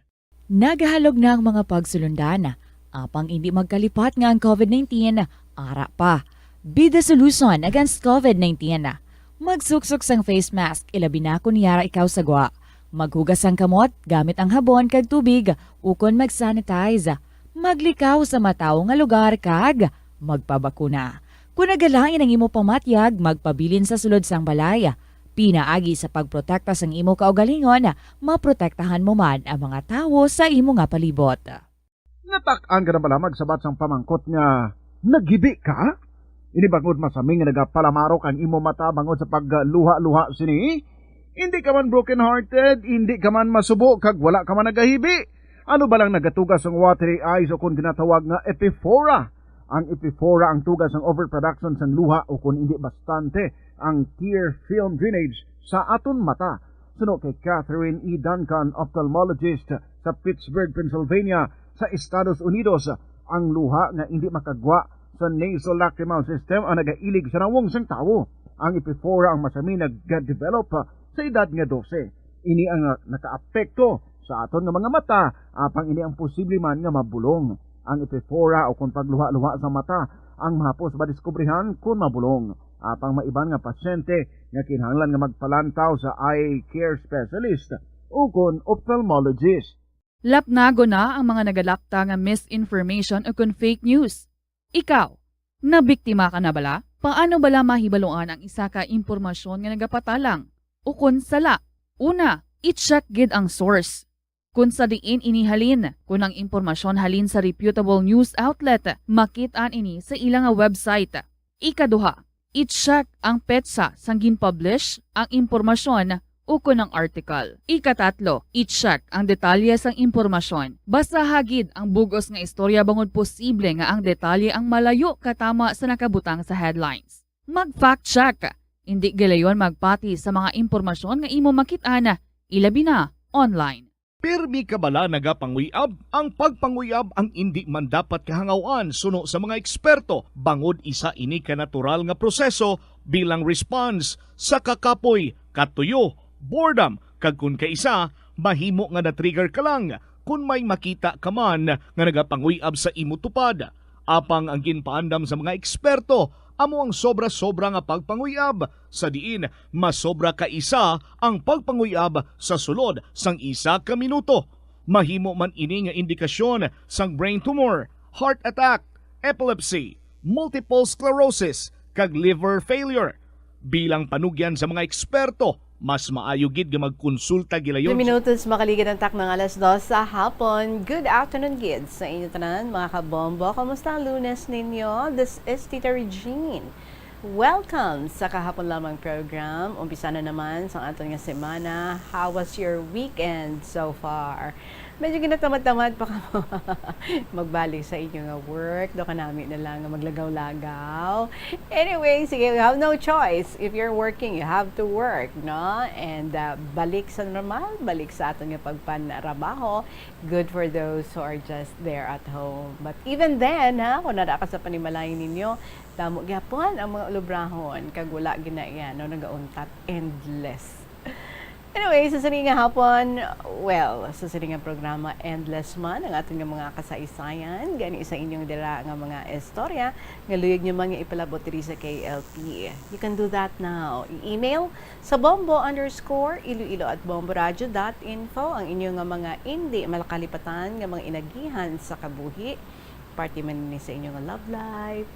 Nagahalog na ang mga pagsulundan, apang indi magkalipat nga ang covid nineteen ara pa. Be the solution against covid nineteen. Magsuksok sang face mask, ilabi na kon yara ikaw sa gwa. Maghugas sang kamot gamit ang habon kag tubig, ukon mag-sanitize. Maglikaw sa matawo nga lugar kag magpabakuna. Kon nagalain ang imo pamatyag, magpabilin sa sulod sang balay. Pinaagi sa pagprotekta sang imo kaugalingon, maprotektahan mo man ang mga tawo sa imo nga palibot. Natak-an ka na bala magsabat sang pamangkot nga naghibi ka? Ini bangod masami nga nagapalamarok ang imo mata bangod sa pagluha-luha sini? Hindi ka man broken-hearted, hindi ka man masubo, kag wala ka man nagahibi. Ano balang nagatuga sang watery eyes o kon ginatawag nga epiphora? Ang epiphora ang tuga sang overproduction sang luha o kon indi bastante ang tear film drainage sa aton mata. Suno kay Catherine E. Duncan, ophthalmologist sa Pittsburgh, Pennsylvania, sa Estados Unidos, ang luha nga indi makagwa sa nasolacrimal system ang nagailig sa nawong sang tawo. Ang epiphora ang masami nag-develop sa edad nga dose. Ini ang nakaapekto sa aton nga mga mata, apang ini ang posible man nga mabulong. Ang epiphora o kon pagluha-luha sa mata ang mahapos madiskubrihan kon mabulong. Apang may iban nga pasyente nga kinahanglan nga magpalantaw sa eye care specialist ukon ophthalmologist. Lapnagon na ang mga nagalakta nga misinformation ukon fake news. Ikaw, nabiktima ka na bala? Paano bala mahibaluan ang isa ka impormasyon nga nagapatalang ukon sala? Una, i-check gid ang source. Kung sa diin ini halin, kung ang impormasyon halin sa reputable news outlet, makit-an ini sa ila nga website. Ikaduha, i-check ang petsa sang gin-publish ang impormasyon ukon ang article. Ikatatlo, i-check ang detalye sang impormasyon. Basaha gid ang bug-os nga istorya bangod posible nga ang detalye ang malayo katama sa nakabutang sa headlines. Mag-fact check. Indi gilayon magpati sa mga impormasyon nga imo makit-an, ilabi na online. Pirmi ka bala nagapanguyab? Ang pagpanguyab ang indi man dapat kahangaw-an suno sa mga eksperto, bangod isa ini ka natural nga proseso bilang response sa kakapoy, katuyo, boredom, kag kon kaisa, mahimo nga na-trigger ka lang kon may makita ka man nga nagapanguyab sa imo tupad. Apang ang ginpaandam sa mga eksperto amo ang sobra-sobra nga pagpanguyab, sa diin masobra ka isa ang pagpanguyab sa sulod sang isa ka minuto. Mahimo man ini nga indikasyon sang brain tumor, heart attack, epilepsy, multiple sclerosis, kag liver failure. Bilang panugyan sa mga eksperto, mas maayo gid nga magkonsulta gilayon. Minutos makaligid ang takna nga alas dos sa hapon. Good afternoon gid sa inyo tanan, mga kabombo. Kumusta ang Lunes ninyo? This is Tita Regine. Welcome sa Kahapon Lamang program. Umpisa na naman sa aton nga semana. How was your weekend so far? Medyo ginatamad-tamad pa kamo magbalik sa inyo nga work. Do kanami na lang nga maglagaw-lagaw. Anyway, sige, you have no choice. If you're working, you have to work, no? And, uh, balik sa normal, balik sa aton nga pagpanrabaho. Good for those who are just there at home. But even then, ha, kung naa ka sa panimalay ninyo, damo gyapon ang mga ulubrahon, kag wala gid na iya, no, nagauntat, endless. Anyway, sa sini nga hapon, well, sa sini nga programa, endless man ang aton nga mga kasaysayan, gani sa inyong dira nga mga istorya, nga luyag nyo man nga ipalabot diri sa K L P. You can do that now. I-email sa bombo underscore iloilo at bomboradio dot info ang inyo nga mga indi malakalipatan nga mga inagihan sa kabuhi, parte man ini sa inyo nga love life,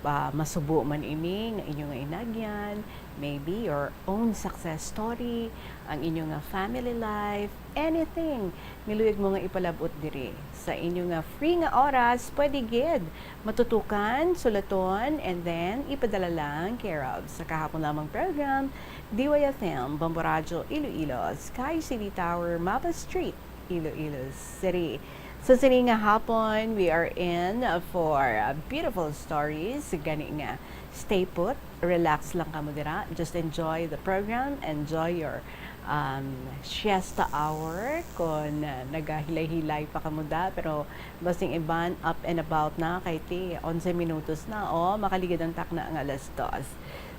ah, masubo man ini nga inyo nga inagyan, maybe your own success story, ang inyo nga family life, anything nga luyag mo nga ipalab-ot diri. Sa inyo nga free nga oras, pwede gid matutukan, sulaton, and then ipadala lang care of sa Kahapon Lamang program, D Y F M, Bombo Radyo, Iloilo, Sky City Tower, Mapa Street, Iloilo City. So, sini nga hapon, we are in for, uh, beautiful stories. Gani nga, stay put, relax lang kamo dira. Just enjoy the program, enjoy your, um, siesta hour kung, uh, nagahilay-hilay pa kamo da. Pero basing iban, up and about na, kay ti, onse minutos na, oh, makaligid ang takna nga alas dos.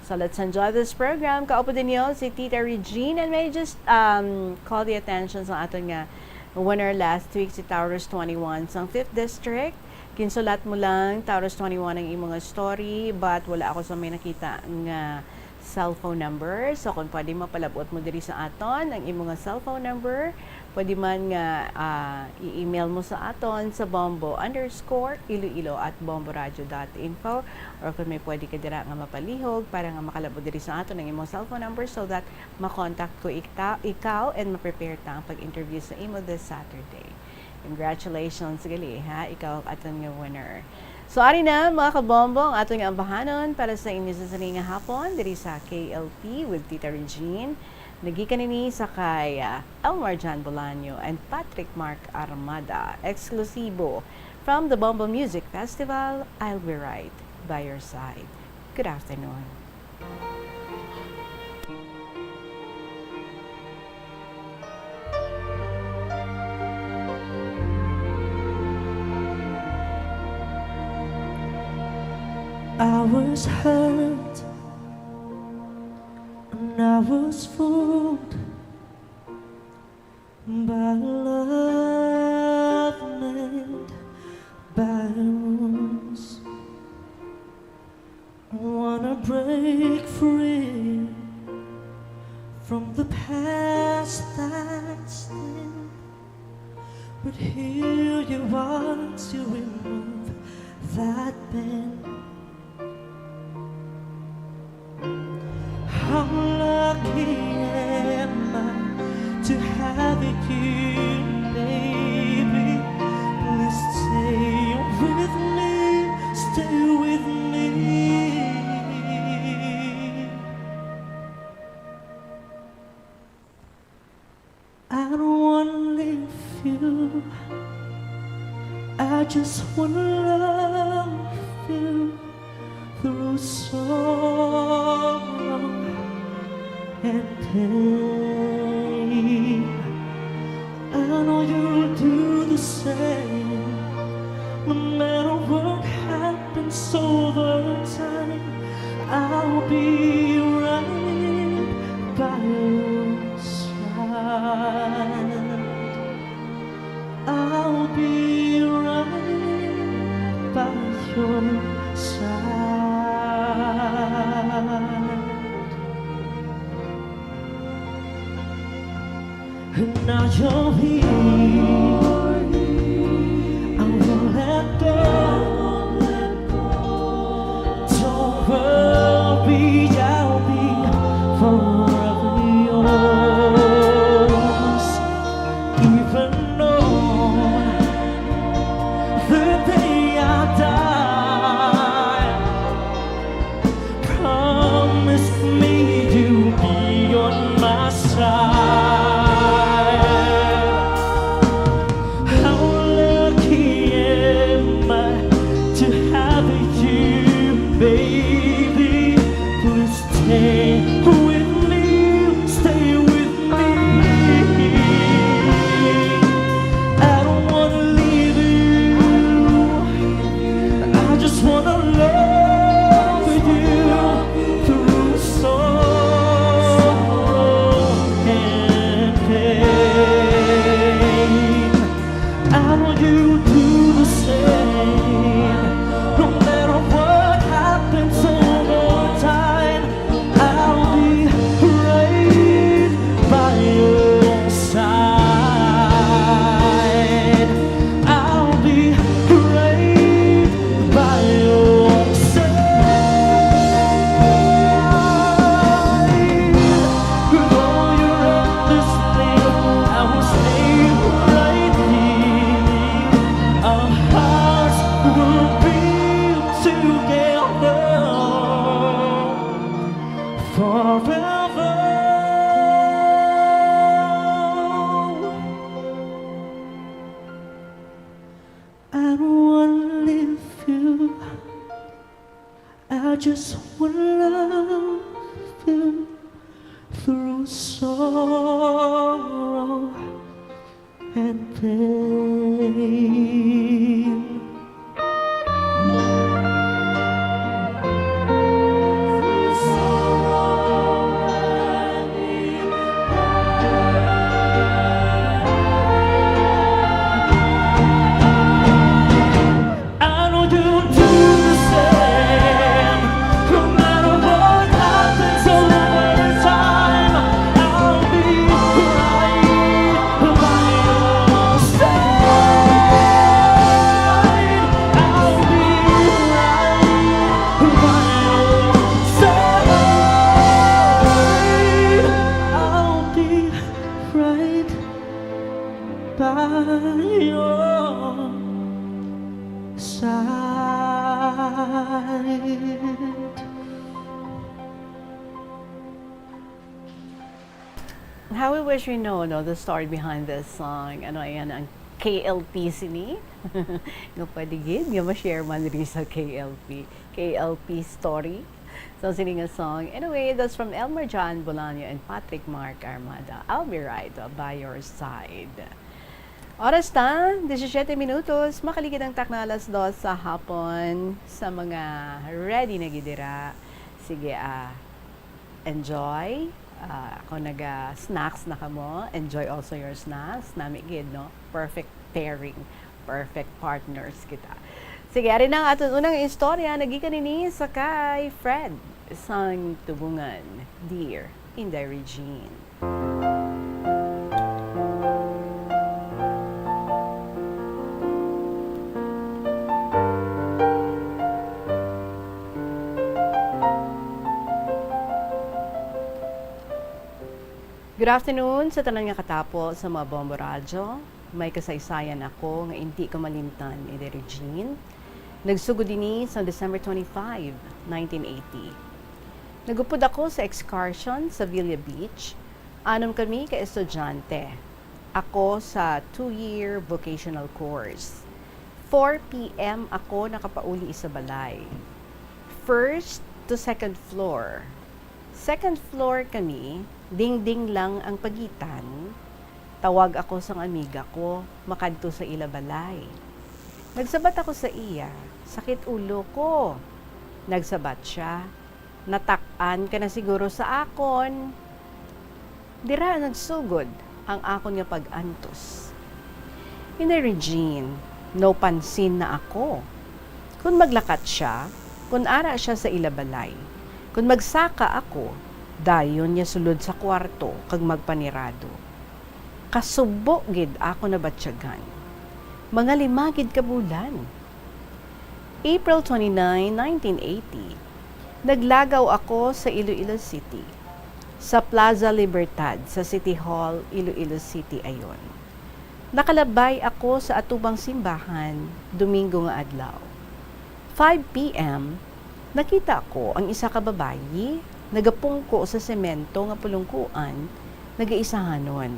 So let's enjoy this program. Kaupod ninyo si Tita Regine, and may I just, um, call the attention sa aton nga winner last week, si Taurus twenty-one sang fifth District. Ginsulat mo lang, Taurus twenty-one, ang imo nga story, but wala ako sa may nakita nga cellphone number. So kung pwede, mapalabot mo diri sa aton ang imo nga cellphone number. Pwede man nga, ah, i-email mo sa aton sa bombo underscore iloilo at bomboradio dot info, or kung may pwede ka dira nga mapalihog para nga makalabot diri sa aton ang imong cellphone number so that makontak ko ikta-, ikaw and ma-prepare ta ang pag-interview sa imo this Saturday. Congratulations gali, ha, ikaw ang aton nga winner. So, ari na, mga kabombo, ang aton nga ambahanon para sa inyo sa sini nga hapon diri sa K L P with Tita Regine. Nagikan ini sa kay, ah, Elmar John Bolaño and Patrick Mark Armada. Eksklusibo from the Bombo Music Festival, I'll Be Right by Your Side. Good afternoon. I was hurt and I was fooled by love made by wounds. Wanna break Once you remove that pain, how lucky am I to have you, baby. Please stay with me, stay with me. I don't wanna leave you. I just wanna love you through sorrow and pain. I know you'll do the same, no matter what happens over time. I'll be right by your side. I'll be right by your side. Now you're here, I won't let go. Don't worry, I'll be forever yours. Even on the day I die, promise me you'll be on my side. How lucky am I to have you, baby? Please stay with me, stay with me. I don't wanna leave you. I just wanna love you through sorrow and pain. I know you do the same. No matter what happens over time, I'll be right by your side. I'll be right by your side. Though you're endlessly, I will stay right here. Our hearts will be together forever. I don't wanna leave you. I just wanna love you through sorrow and pain. I know you do the same. No matter what happens over time, I'll be right by your side. I'll be right by your side. I'll be right by your side. How we wish we know, no, the story behind this song. Ano, ayan ang K L P sini. Nga pwede gid nga ma-share man diri sa K L P. K L P story. So, sini nga song. Anyway, that's from Elmer John Bolaño and Patrick Mark Armada. I'll be right by your side. Oras ta, disisyete minutos. Makaligid ang takna alas dos sa hapon. Sa mga ready na gid dira, sige, ah, enjoy. Ah, kung naga-snacks na kamo, enjoy also your snacks. Nami gid, no? Perfect pairing. Perfect partners kita. Sige, ari na ang aton unang istorya. Nagikan ini sa kay Fred sang Tubungan. Dear Inday Regine. Good afternoon sa tanan nga katapo sa mga Bombo Radyo. May kasaysayan ako nga indi ko malimtan, Inday Regine. Nagsugod ini sa December twenty-five, nineteen eighty. Nagupod ako sa excursion sa Villa Beach. Anom kami ka estudyante. Ako sa two-year vocational course. Four P M ako nakapauli sa balay. First to second floor. Second floor kami, dingding lang ang pagitan. Tawag ako sang amiga ko, makadto sa ila balay. Nagsabat ako sa iya, "Sakit ulo ko." Nagsabat siya, "Natak-an ka na siguro sa akon." Dira nagsugod ang akon nga pag-antos. Inday Regine, no pansin na ako. Kun maglakat siya, kun ara siya sa ila balay. Kun magsaka ako, dayon niya sulod sa kwarto kag magpanirado. Kasubo gid ako nabatyagan. Mga lima gid ka bulan. April twenty-nine, nineteen eighty, naglagaw ako sa Iloilo City, sa Plaza Libertad sa City Hall, Iloilo City ayon. Nakalabay ako sa atubang simbahan, Domingo nga adlaw. Five P M, nakita ko ang isa ka babayi nagapungko sa semento nga pulungkuan, nagaisahanon.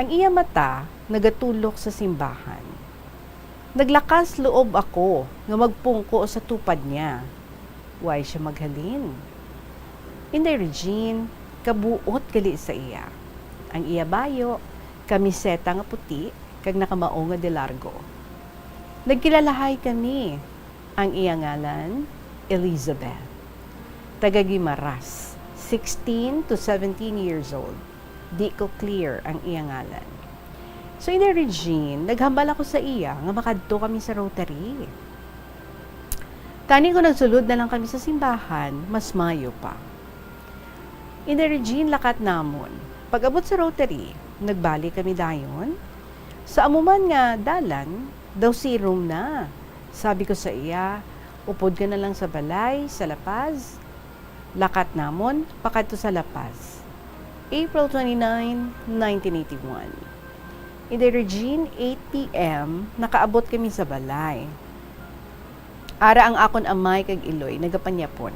Ang iya mata nagatulok sa simbahan. Naglakas loob ako nga magpungko sa tupad niya. Way siya maghalin. Inday Regine, kabuot gali sa iya. Ang iya bayo, kamiseta nga puti, kag nakamao nga de largo. Nagkilalahay kami. Ang iya ngalan, Elizabeth. Taga Guimaras, sixteen to seventeen years old. Di ko clear ang iya ngalan. So, Inday Regine, naghambal ako sa iya nga makadto kami sa Rotary. Tani ko nagsulod na lang kami sa simbahan, mas mayo pa. Inday Regine, lakat namon. Pag-abot sa Rotary, nagbalik kami dayon. Sa amo man nga dalan, daw sirom na. Sabi ko sa iya, "Upod ka na lang sa balay, sa La Paz." Lakat namon pakadto sa La Paz. April twenty-nine, nineteen eighty-one. Inday Regine, eight P M, nakaabot kami sa balay. Ara ang akon amay kag iloy nagapanyapon.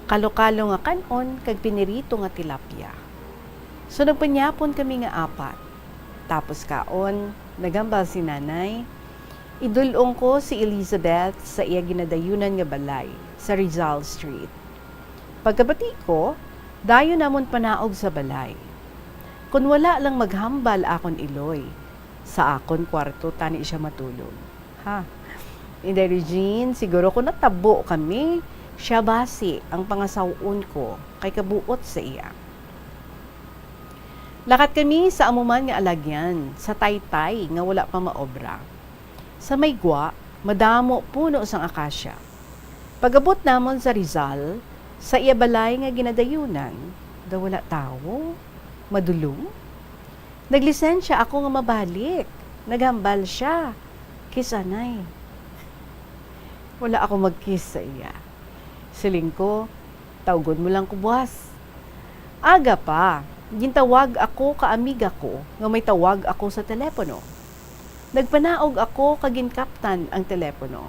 Kalo-kalo nga kan-on kag pinirito nga tilapia. So, nagpanyapon kami nga apat. Tapos kaon, naghambal si Nanay, "Idul-ong ko si Elizabeth sa iya ginadayunan nga balay sa Rizal Street." Pagkabati ko, dayon namon panaog sa balay. Kun wala lang maghambal akon iloy, sa akon kwarto tani siya matulog. Ha? Inday Regine, siguro kung natabo kami, siya basi ang pangasaw-on ko kay kabuot sa iya. Lakat kami sa amo man nga alagyan, sa taytay nga wala pa maobra. Sa may gwa, madamo puno sang akasya. Pag-abot namon sa Rizal, sa iya balay nga ginadayunan, daw wala tawo, madulom. Naglisensya ako nga mabalik. Naghambal siya, "Kiss anay." Wala ako mag-kiss sa iya. Siling ko, "Tawgon mo lang ko buwas." Aga pa, gintawag ako ka amiga ko nga may tawag ako sa telepono. Nagpanaog ako kag ginkaptan ang telepono.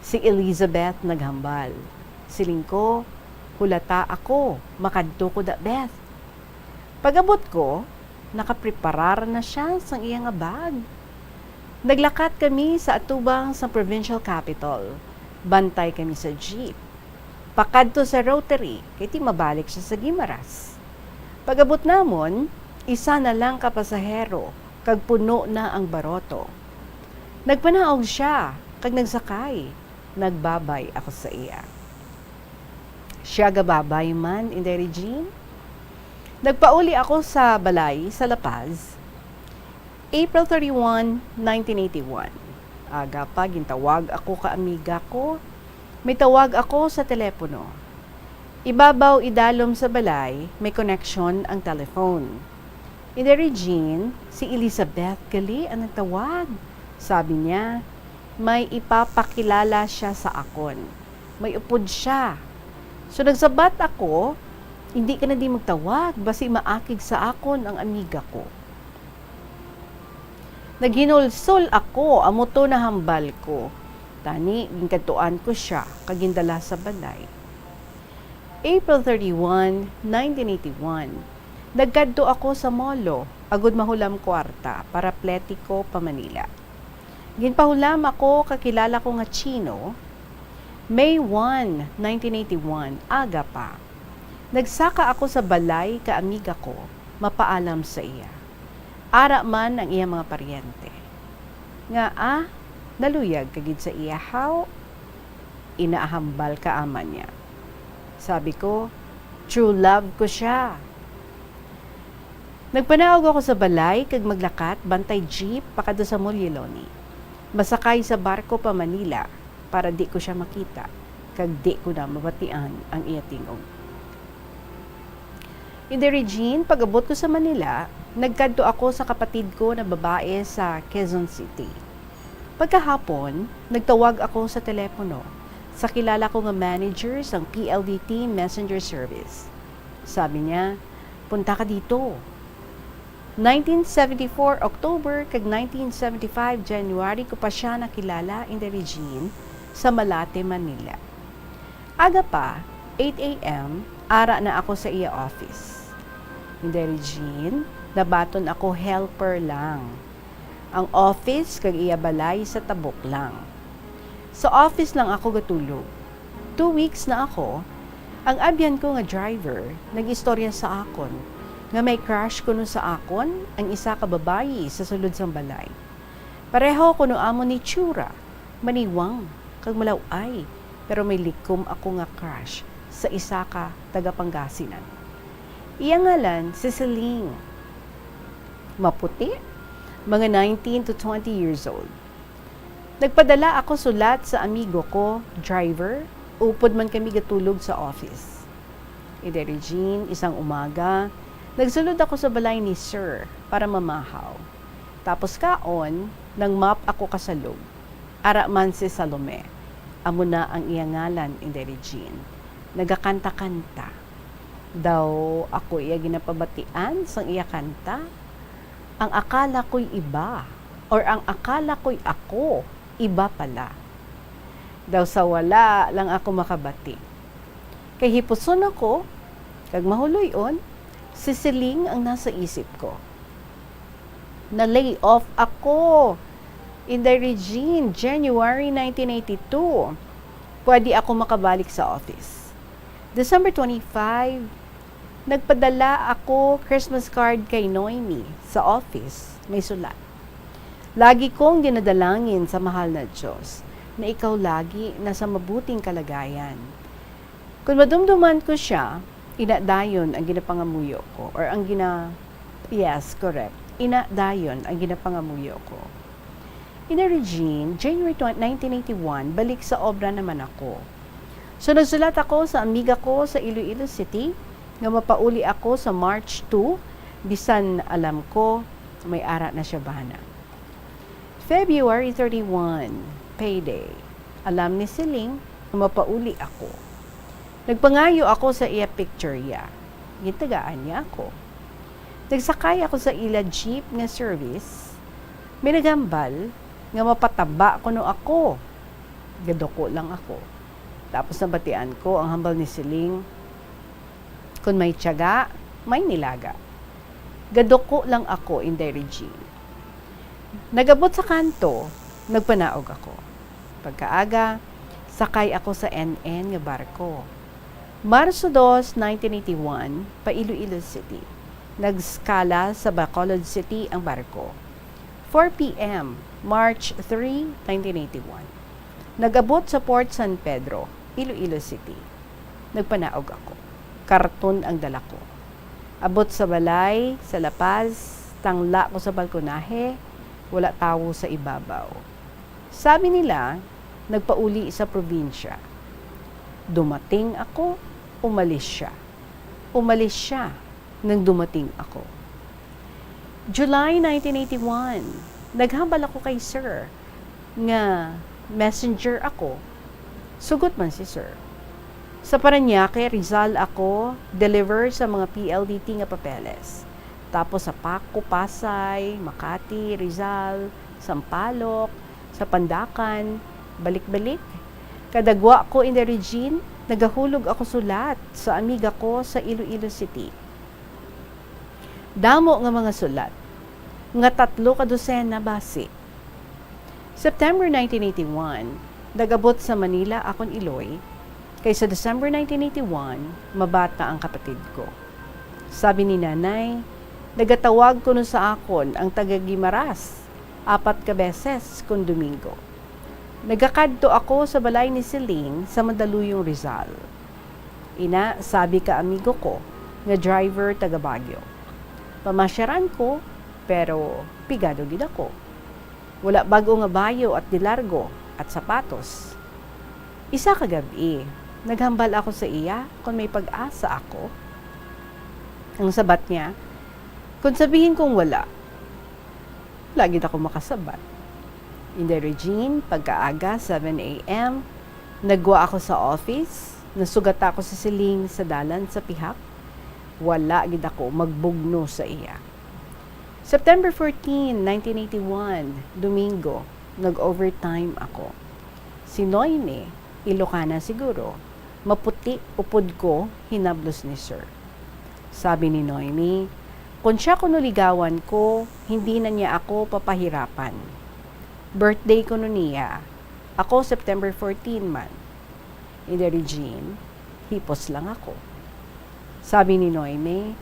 Si Elizabeth naghambal. Siling ko, "Hulata ako, makadto ko da, Beth." Pag-abot ko, nakapreparar na siya sang iya nga bag. Naglakat kami sa atubang sang Provincial Capitol. Bantay kami sa jeep. Pakadto sa Rotary, kay ti mabalik siya sa Guimaras. Pag-abot namon, isa na lang ka pasahero, kag puno na ang baroto. Nagpanaog siya, kag nagsakay. Nagbabay ako sa iya. Siya gababay man, Inday Regine. Nagpauli ako sa balay sa La Paz, April thirty-one, nineteen eighty-one. Aga pa, gintawag ako ka amiga ko. May tawag ako sa telepono. Ibabaw idalom sa balay, may koneksyon ang telephone. Inday Regine, si Elizabeth gali ang nagtawag. Sabi niya, may ipapakilala siya sa akon. May upod siya. So, nagsabat ako, Hindi ka na di magtawag, basi maakig sa akon ang amiga ko. Naghinulsol ako, amo to nahambal ko. Tani, ginkadtuan ko sia, kag gindala sa balay. April thirty-one, nineteen eighty-one, nagkadto ako sa molo agud mahulam kwarta para plete ko pa Manila. Ginpahulam ako, kakilala ko nga Chino. May one, nineteen eighty-one, aga pa. Nagsaka ako sa balay ka amiga ko, mapaalam sa iya. Ara man ang iya mga paryente. Nga, ah, naluyag ka gid sa iya, haw? Inahambal ka aman niya. Sabi ko, "True love ko siya." Nagpanaog ako sa balay kag maglakat bantay jeep pakadto sa Mulyoloni. Masakay sa barko pa Manila para di ko siya makita kag di ko na mabatian ang iya tingog. Inday Regine, pag-abot ko sa Manila, nagkadto ako sa kapatid ko na babae sa Quezon City. Pagkahapon, nagtawag ako sa telepono sa kilala ko nga manager sang P L D T Messenger Service. Sabi niya, "Punta ka dito." Nineteen seventy-four October kag nineteen seventy-five January ko pa siya nakilala, Inday Regine, sa Malate, Manila. Aga pa, eight A M, ara na ako sa iya office. Inday Regine, nabaton ako helper lang. Ang office kag iya balay sa tabok lang. Sa office lang ako gatulog. Two weeks na ako, ang abyan ko nga driver nag-istorya sa akon nga may crush kuno sa akon ang isa ka babayi sa sulod sang balay. Pareho kuno amon ni tsura, maniwang, kag malaw-ay, pero may likom ako nga crush sa isa ka taga Pangasinan. Iya ngalan si Celine. Maputi, mga nineteen to twenty years old. Nagpadala ako sulat sa amigo ko, driver, upod man kami gatulog sa office. Inday Regine, isang umaga, nagsulod ako sa balay ni Sir para mamahaw. Tapos kaon, nang-mop ako kasalog. Ara man si Salome, amo na ang iya ngalan, Inday Regine. Nagakanta-kanta. Daw ako iya ginapabatian sang iya kanta. Ang akala ko'y iba, or ang akala ko'y ako, iba pala. Daw sa wala lang ako makabati. Kay hipuson ako, kag mahuloy-on, si Celine ang nasa isip ko. Na-lay off ako. Inday Regine, January nineteen eighty-two, pwede ako makabalik sa office. December twenty-five, nagpadala ako Christmas card kay Noemi sa office. May sulat, "Lagi kong dinadalangin sa mahal na Diyos na ikaw lagi nasa mabuting kalagayan." Kung madumduman ko siya, ina dayon ang ginapangamuyo ko, or ang gina-, yes, correct. Ina dayon ang ginapangamuyo ko. Inday Regine, January twenty, nineteen eighty-one, balik sa obra naman ako. So, nagsulat ako sa amiga ko sa Iloilo City nga mapauli ako sa March two, bisan alam ko may ara na siya bana. February thirty-one, payday. Alam ni Celine nga mapauli ako. Nagpangayo ako sa iya picture iya. Gintagaan niya ako. Nagsakay ako sa ila jeep nga service. May naghambal nga mapataba kuno ako. Gaduko lang ako. Tapos nabatian ko ang hambal ni Celine, "Kon may tiyaga, may nilaga." Gaduko lang ako, Inday Regine. Nag-abot sa kanto, nagpanaog ako. Pagkaaga, sakay ako sa N N nga barko. Marso dos, nineteen eighty-one, pa Iloilo City. Nagskala sa Bacolod City ang barko. Four P M, March three, nineteen eighty-one. Nag-abot sa Port San Pedro, Iloilo City. Nagpanaog ako. Karton ang dala ko. Abot sa balay, sa La Paz, tangla ko sa balkonahe, wala tawo sa ibabaw. Sabi nila, nagpauli sa probinsya. Dumating ako, umalis siya. Umalis siya nang dumating ako. July nineteen eighty-one, naghambal ako kay Sir nga messenger ako. Sugot man si Sir. Sa Parañaque, Rizal ako deliver sa mga P L D T nga papeles. Tapos sa Paco, Pasay, Makati, Rizal, Sampaloc, sa Pandacan, balik-balik. Kada gwa ko, Inday Regine, nagahulog ako sulat sa amiga ko sa Iloilo City. Damo nga mga sulat, nga tatlo ka dosena basi. September nineteen eighty-one, nag-abot sa Manila akon iloy, kay sa December nineteen eighty-one, mabata ang kapatid ko. Sabi ni Nanay, nagatawag kuno sa akon ang taga Guimaras apat ka beses kon Domingo. Nagakadto ako sa balay ni Celine sa Mandaluyong, Rizal. Ina, sabi ka amigo ko nga driver taga Baguio. Pamasyaran ko, pero pigado gid ako. Wala bag-o nga bayo at de largo at sapatos. Isa ka gab-i, naghambal ako sa iya kon may pag-asa ako. Ang sabat niya, kon sabihin kong wala, wala gid ako makasabat. Inday Regine, pagkaaga, seven a m, nagwa ako sa office, nasugata ako si Celine sa dalan sa pihak. Wala gid ako magbugno sa iya. September fourteen, nineteen eighty-one, Domingo, nag-overtime ako. Si Noemi, Ilocana siguro, maputi upod ko, hinablos ni Sir. Sabi ni Noemi, "Kon siya kuno ligawan ko, hindi na niya ako papahirapan. Birthday kuno niya. Ako September fourteen man." Inday Regine, hipos lang ako. Sabi ni Noemi,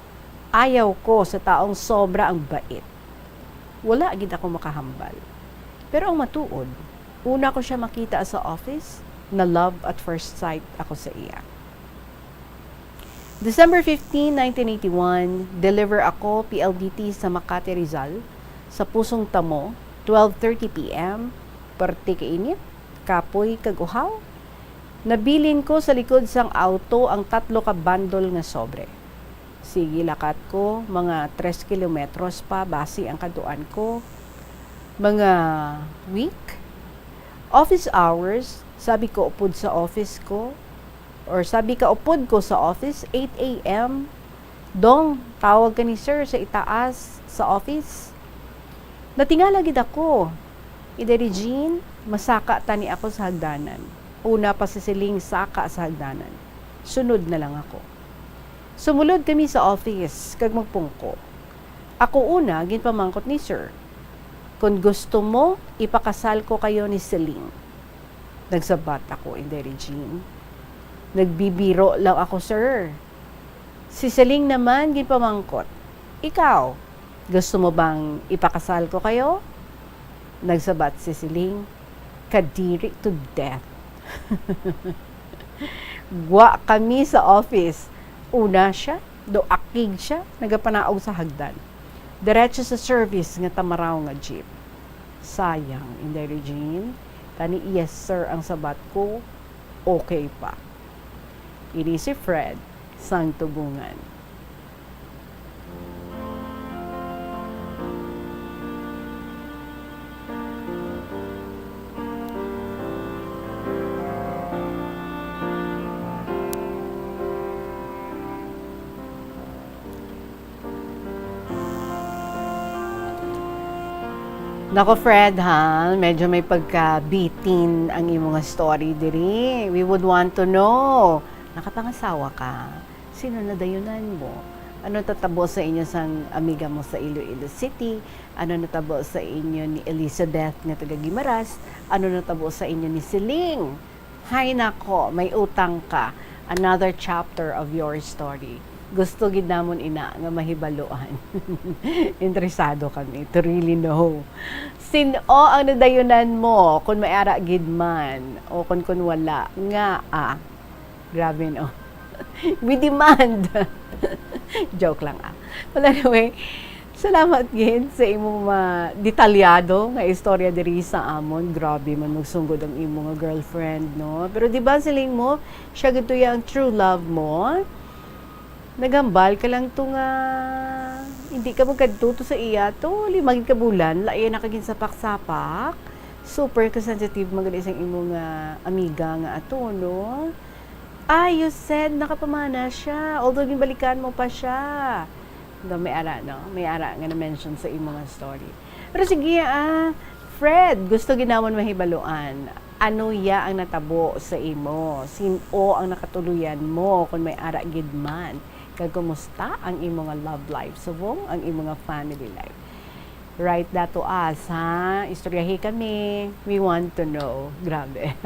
"Ayaw ko sa taong sobra ang bait." Wala gid ako makahambal. Pero ang matuod, una ko siya makita sa office, na love at first sight ako sa iya. December fifteen, nineteen eighty-one, deliver ako, P L D T, sa Makati, Rizal, sa Pusong Tamo, twelve thirty P M, parte kainit, kapoy kag uhaw. Nabilin ko sa likod sang auto ang tatlo ka bandol nga sobre. Sige lakat ko, mga tres kilometros pa basi ang kaduan ko. Mga week? Office hours, sabi ko upod sa office ko, or sabi ka upod ko sa office, eight a m. "Dong, tawag ka ni sir sa itaas, sa office." Natingala gid ako. "Inday Regine, masaka tani ako sa hagdanan." Una pa si Siling saka sa hagdanan. Sunod na lang ako. Sumulod kami sa office kag magpungko. Ako una ginpamangkot ni sir, "Kon gusto mo, ipakasal ko kayo ni Celine." Nagsabat ako, "Inday Regine, nagbibiro lang ako, sir." Si Celine naman ginpamangkot, "Ikaw, gusto mo bang ipakasal ko kayo?" Nagsabat si Celine, "Kadiri to death." Gwa kami sa office. Una siya, daw akig siya, nagapanaog sa hagdan. Diretso sa service nga tamaraw nga jeep. Sayang, Inday Regine. Tani yes, sir, ang sabat ko, okay pa. Ini si Fred sang Tugungan. Nako, Fred, ha? Medyo may pagka-bitin ang imo nga story diri. We would want to know, nakapangasawa ka? Sino nadayunan mo? Ano natabo sa inyo sang amiga mo sa Iloilo City? Ano natabo sa inyo ni Elizabeth nga taga Guimaras? Ano natabo sa inyo ni Siling? Hay nako, may utang ka. Another chapter of your story. Gusto gid namon ina nga mahibaluan. Interesado kami to really know. Sin-o ang nadayunan mo, kung may ara gid man, o kung, kung wala, nga, ah, grabe, no? We demand. Joke lang, ah. Well, anyway, salamat gid sa imo ma-, detalyado nga istorya diri sa amon. Grabe man magsunggod ang imo nga girlfriend, no? Pero di ba, siling mo, siya gid to ya ang true love mo? Naghambal ka lang to nga hindi ka magkadto to sa iya to. Lima gid ka bulan, la iya na ka ginsapak-sapak. Super ka sensitive man gani sang imo nga amiga nga ato, no? Ah, you said nakapamana siya, although ginbalikan mo pa siya. No, may ara, no? May ara nga na-mention sa imo nga story. Pero sige, ah, Fred, gusto gid namon mahibaluan, ano ya ang natabo sa imo? Sin-o ang nakatuluyan mo, kung may ara gid man? Kag kumusta ang imo nga love life subong ang imo nga family life? Write that to us, ha? Istoryahi kami. We want to know. Grabe.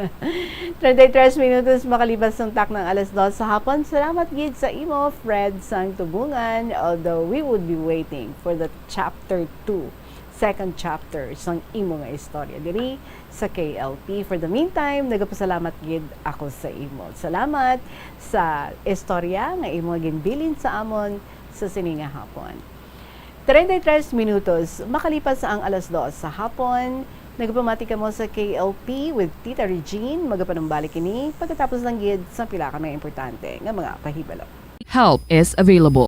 Treinta y tres minutos makalipas sang takna sang alas dos sa hapon. Salamat gid sa imo, Fred, sang tubungan. Although we would be waiting for the chapter two, second chapter sang imo nga istorya diri sa K L P. For the meantime, nagapasalamat gid ako sa imo. Salamat sa istorya nga imo ginbilin sa amon sa sini nga hapon. Treinta y tres minutos makalipas ang alas dos sa hapon. Nagapamati kamo sa K L P with Tita Regine. Magapanumbalik ini pagkatapos lang gid sa pila ka mga importante nga mga pahibalo. Help is available.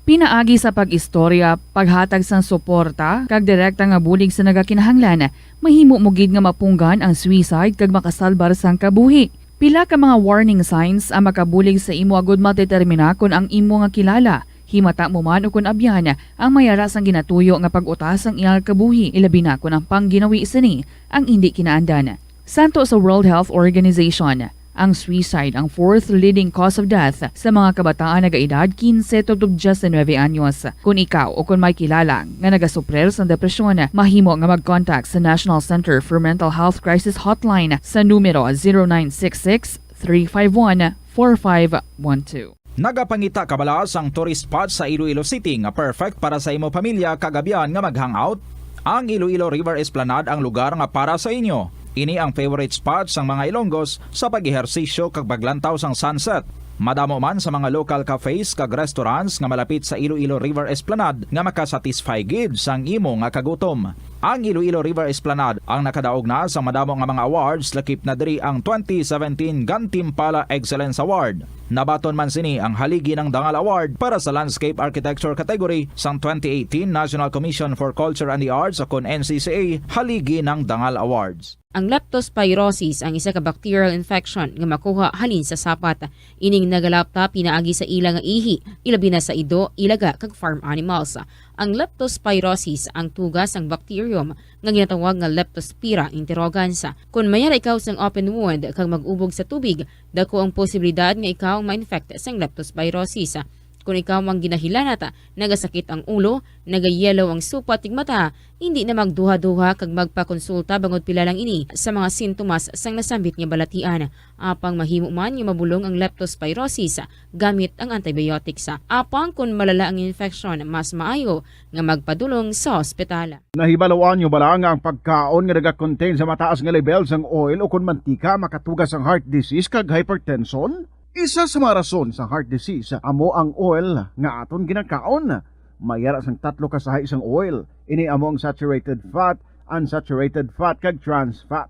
Pinaagi sa pag-istorya, paghatag sang suporta, kag direkta nga bulig sa nagakinahanglan, mahimo mo gid nga mapunggan ang suicide kag makasalbar sang kabuhi. Pila ka mga warning signs ang makabulig sa imo agud madetermina kon ang imo nga kilala, himata mo man ukon abyan, ang may ara sang ginatuyo nga pag-uta sang iya kabuhi, ilabi na kon ang pangginawi sini ang indi kinaandan. Santo sa World Health Organization, ang suicide ang fourth leading cause of death sa mga kabataan nagaedad quince tubtob diecinuebe anyos. Kon ikaw o kon may kilala nga nagasuprir sang depresyon, mahimo nga mag-contact sa National Center for Mental Health Crisis Hotline sa numero zero nine six six, three five one, four five one two. Nagapangita kabala sang tourist spot sa Iloilo City nga perfect para sa imo pamilya kag abyan nga mag-hangout? Ang Iloilo River Esplanade ang lugar nga para sa inyo. Ini ang favorite spot sang mga Ilonggos sa pag-ehersisyo kag paglantaw sang sunset. Madamo man sa mga local cafes kag restaurants nga malapit sa Iloilo River Esplanade nga makasatisfy gid sang imo nga kagutom. Ang Iloilo River Esplanade ang nakadaog na sa madamo nga mga awards, lakip na diri ang twenty seventeen Gantimpala Excellence Award. Nabaton man sini ang Haligi ng Dangal Award para sa Landscape Architecture category sang twenty eighteen National Commission for Culture and the Arts, o kon N C C A, Haligi ng Dangal Awards. Ang leptospirosis ang isa ka bacterial infection nga makuha halin sa sapat. Ining nagalapta pinaagi sa ila nga ihi, ilabi na sa ido, ilaga, kag farm animals. Ang leptospirosis ang tuga sang bacterium nga ginatawag nga Leptospira interrogans. Kon may ara ikaw sang open wound kag mag-ubog sa tubig, dako ang posibilidad nga ikaw ma-infect sang leptospirosis. Kon ikaw ang ginahilanat, nagasakit ang ulo, nagayellow ang supat ning mata, hindi na magduha-duha kag magpakonsulta bangod pila lang ini sa mga sintomas sang nasambit nga balatian. Apang mahimo man nga mabulong ang leptospirosis gamit ang antibiotics. Apang kon malala ang infeksyon, mas maayo nga magpadulong sa ospital. Nahibaluan niyo bala nga ang pagkaon nga nagakontain sa mataas nga lebel sang oil ukon mantika makatuga sang heart disease kag hypertension? Isa sa mga rason sang heart disease amo ang oil nga aton ginakaon. May ara sang tatlo ka sahi sang oil. Ini amo ang saturated fat, unsaturated fat, kag trans fat.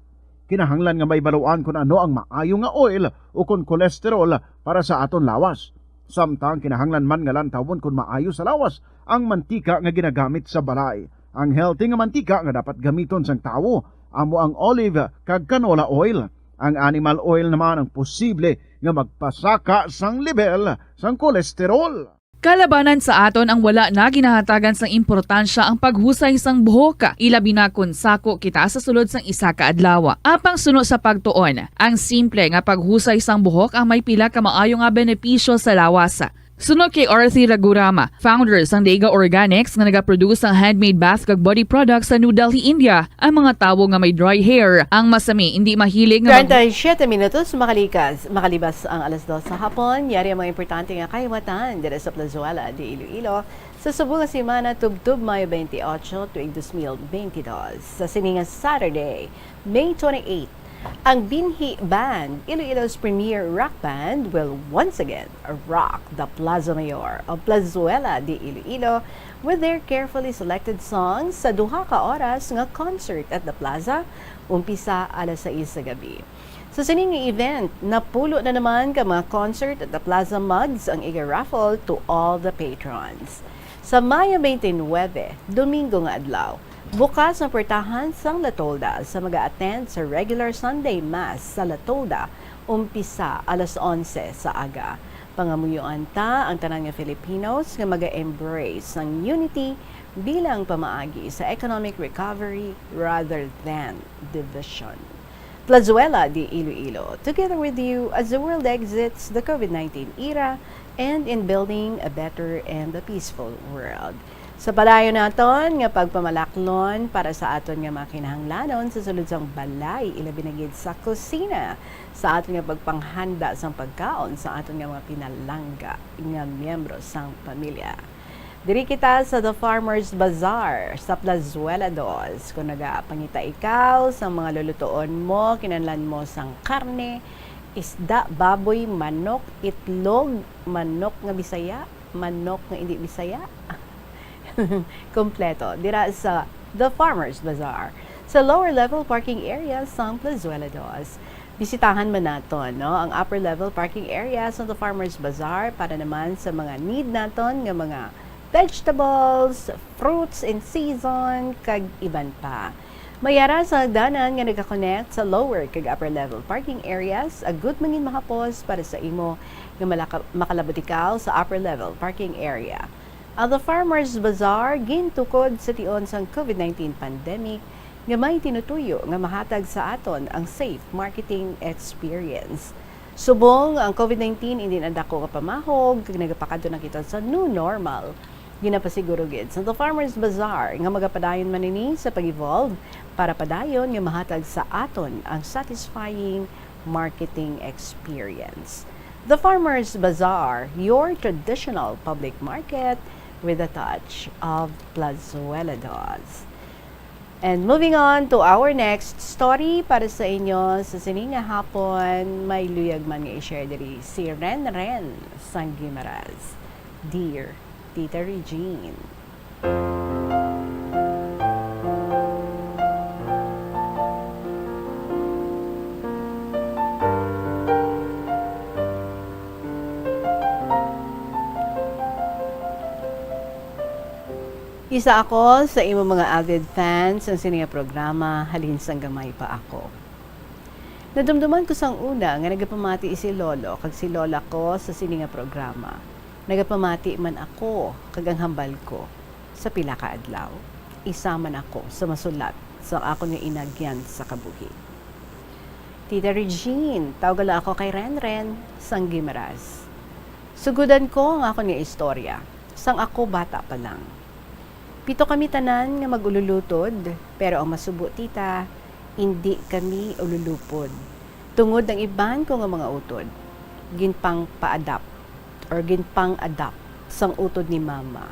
Kinahanglan nga mahibaluan kon ano ang maayo nga oil ukon cholesterol para sa aton lawas. Samtang kinahanglan man nga lantawon kon maayo sa lawas ang mantika nga ginagamit sa balay. Ang healthy nga mantika nga dapat gamiton sang tawo amo ang olive kag canola oil. Ang animal oil naman ang posible nga magpasaka sang lebel sang kolesterol. Kalabanan sa aton ang wala na ginahatagan sang importansya ang paghusay sang buhok, ilabi na kon sako kita sa sulod sang isa ka adlaw. Apang suno sa pagtuon, ang simple nga paghusay sang buhok ang may pila ka maayo nga benepisyo sa lawas. Suno kay Arthi Raghuram, founder sang Deiga Organics nga nagaproduce sang handmade bath kag body products sa New Delhi, India, ang mga tawo nga may dry hair ang masami indi mahilig nga mag- Treinta y siete minutos makalikas, makalibas ang alas dos sa hapon. Yari ang mga importante nga kahiwatan diri sa Plazuela de Iloilo. Sa subong nga semana, tubtob Mayo twenty-eight, tuig dos mil benti dos. Sa sini nga Saturday, May twenty-eight, ang Binhi Band, Iloilo's premier rock band, will once again rock the Plaza Mayor of Plazuela de Iloilo with their carefully selected songs sa duha ka oras nga concert at the plaza, umpisa alas sais sa gabi. Sa sini nga event, napulo na naman ka mga concert at the plaza mugs ang iga-raffle to all the patrons. Sa Mayo twenty-nine, Domingo nga adlaw, Bukas ang portahan sang La Tolda sa mag-a-attend sa regular Sunday Mass sa La Tolda, umpisa alas onse sa aga. Pangamuyoan ta ang tanan nga Filipinos nga maga-embrace sang unity bilang pamaagi sa economic recovery rather than division. Plazuela de Iloilo, together with you as the world exits the COVID nineteen era and in building a better and a peaceful world. Sa padayon naton nga pagpamalaklon para sa aton nga mga kinahanglanon sa sulod sang balay, ilabi na gid sa kusina, sa aton nga pagpanghanda sang pagkaon sa aton nga mga pinalangga nga miyembro sang pamilya. Diri kita sa The Farmers Bazaar sa Plazuela Dos. Kung nagapangita ikaw sa mga lulutuon mo, kinahanglan mo sang karne, isda, baboy, manok, itlog, manok nga Bisaya, manok nga indi Bisaya. Kompleto dira sa The Farmers Bazaar sa lower level parking area sang Plazuela Dos. Bisitahan man naton, no, ang upper level parking area sa The Farmers Bazaar para naman sa mga need naton nga mga vegetables, fruits in season, kag iban pa. May ara sa hagdanan nga nagakonect sa lower kag upper level parking areas, agud mangin mahapos para sa imo nga malaka-, makalabot ikaw sa upper level parking area. Ang The Farmers Bazaar gintukod sa tion sang COVID nineteen pandemic nga may tinutuyo nga mahatag sa aton ang safe marketing experience. Subong ang COVID nineteen indi na dako nga pamahog kag nagapakadto na kita sa new normal, ginapasiguro gid sa The Farmers Bazaar nga magapadayon man ini sa pag-evolve para padayon nga mahatag sa aton ang satisfying marketing experience. The Farmers Bazaar, your traditional public market with a touch of Plazuela Dos. And moving on to our next story para sa inyo sa sini nga hapon, may luyag man nga i-share diri si Ren Ren sang Guimaras. Dear Tita Regine. Isa ako sa imo mga avid fans sang sini nga programa halin sang gamay pa ako. Nadumduman ko sang una nga nagapamati si Lolo kag si Lola ko sa sini nga programa. Nagapamati man ako kag ang hambal ko, sa pila ka adlaw, isa man ako sa masulat sa akon nga inagyan sa kabuhi. Tita Regine, tawga lang ako kay Renren, sang Guimaras. Sugudan ko ang akon nga istorya, sang ako bata pa lang. Pito kami tanan nga mag-ululutod, pero ang masubo, tita, indi kami ululupod. Tungod ang iban ko nga mga utod, ginpangpa-adapt or ginpang-adapt sang utod ni mama.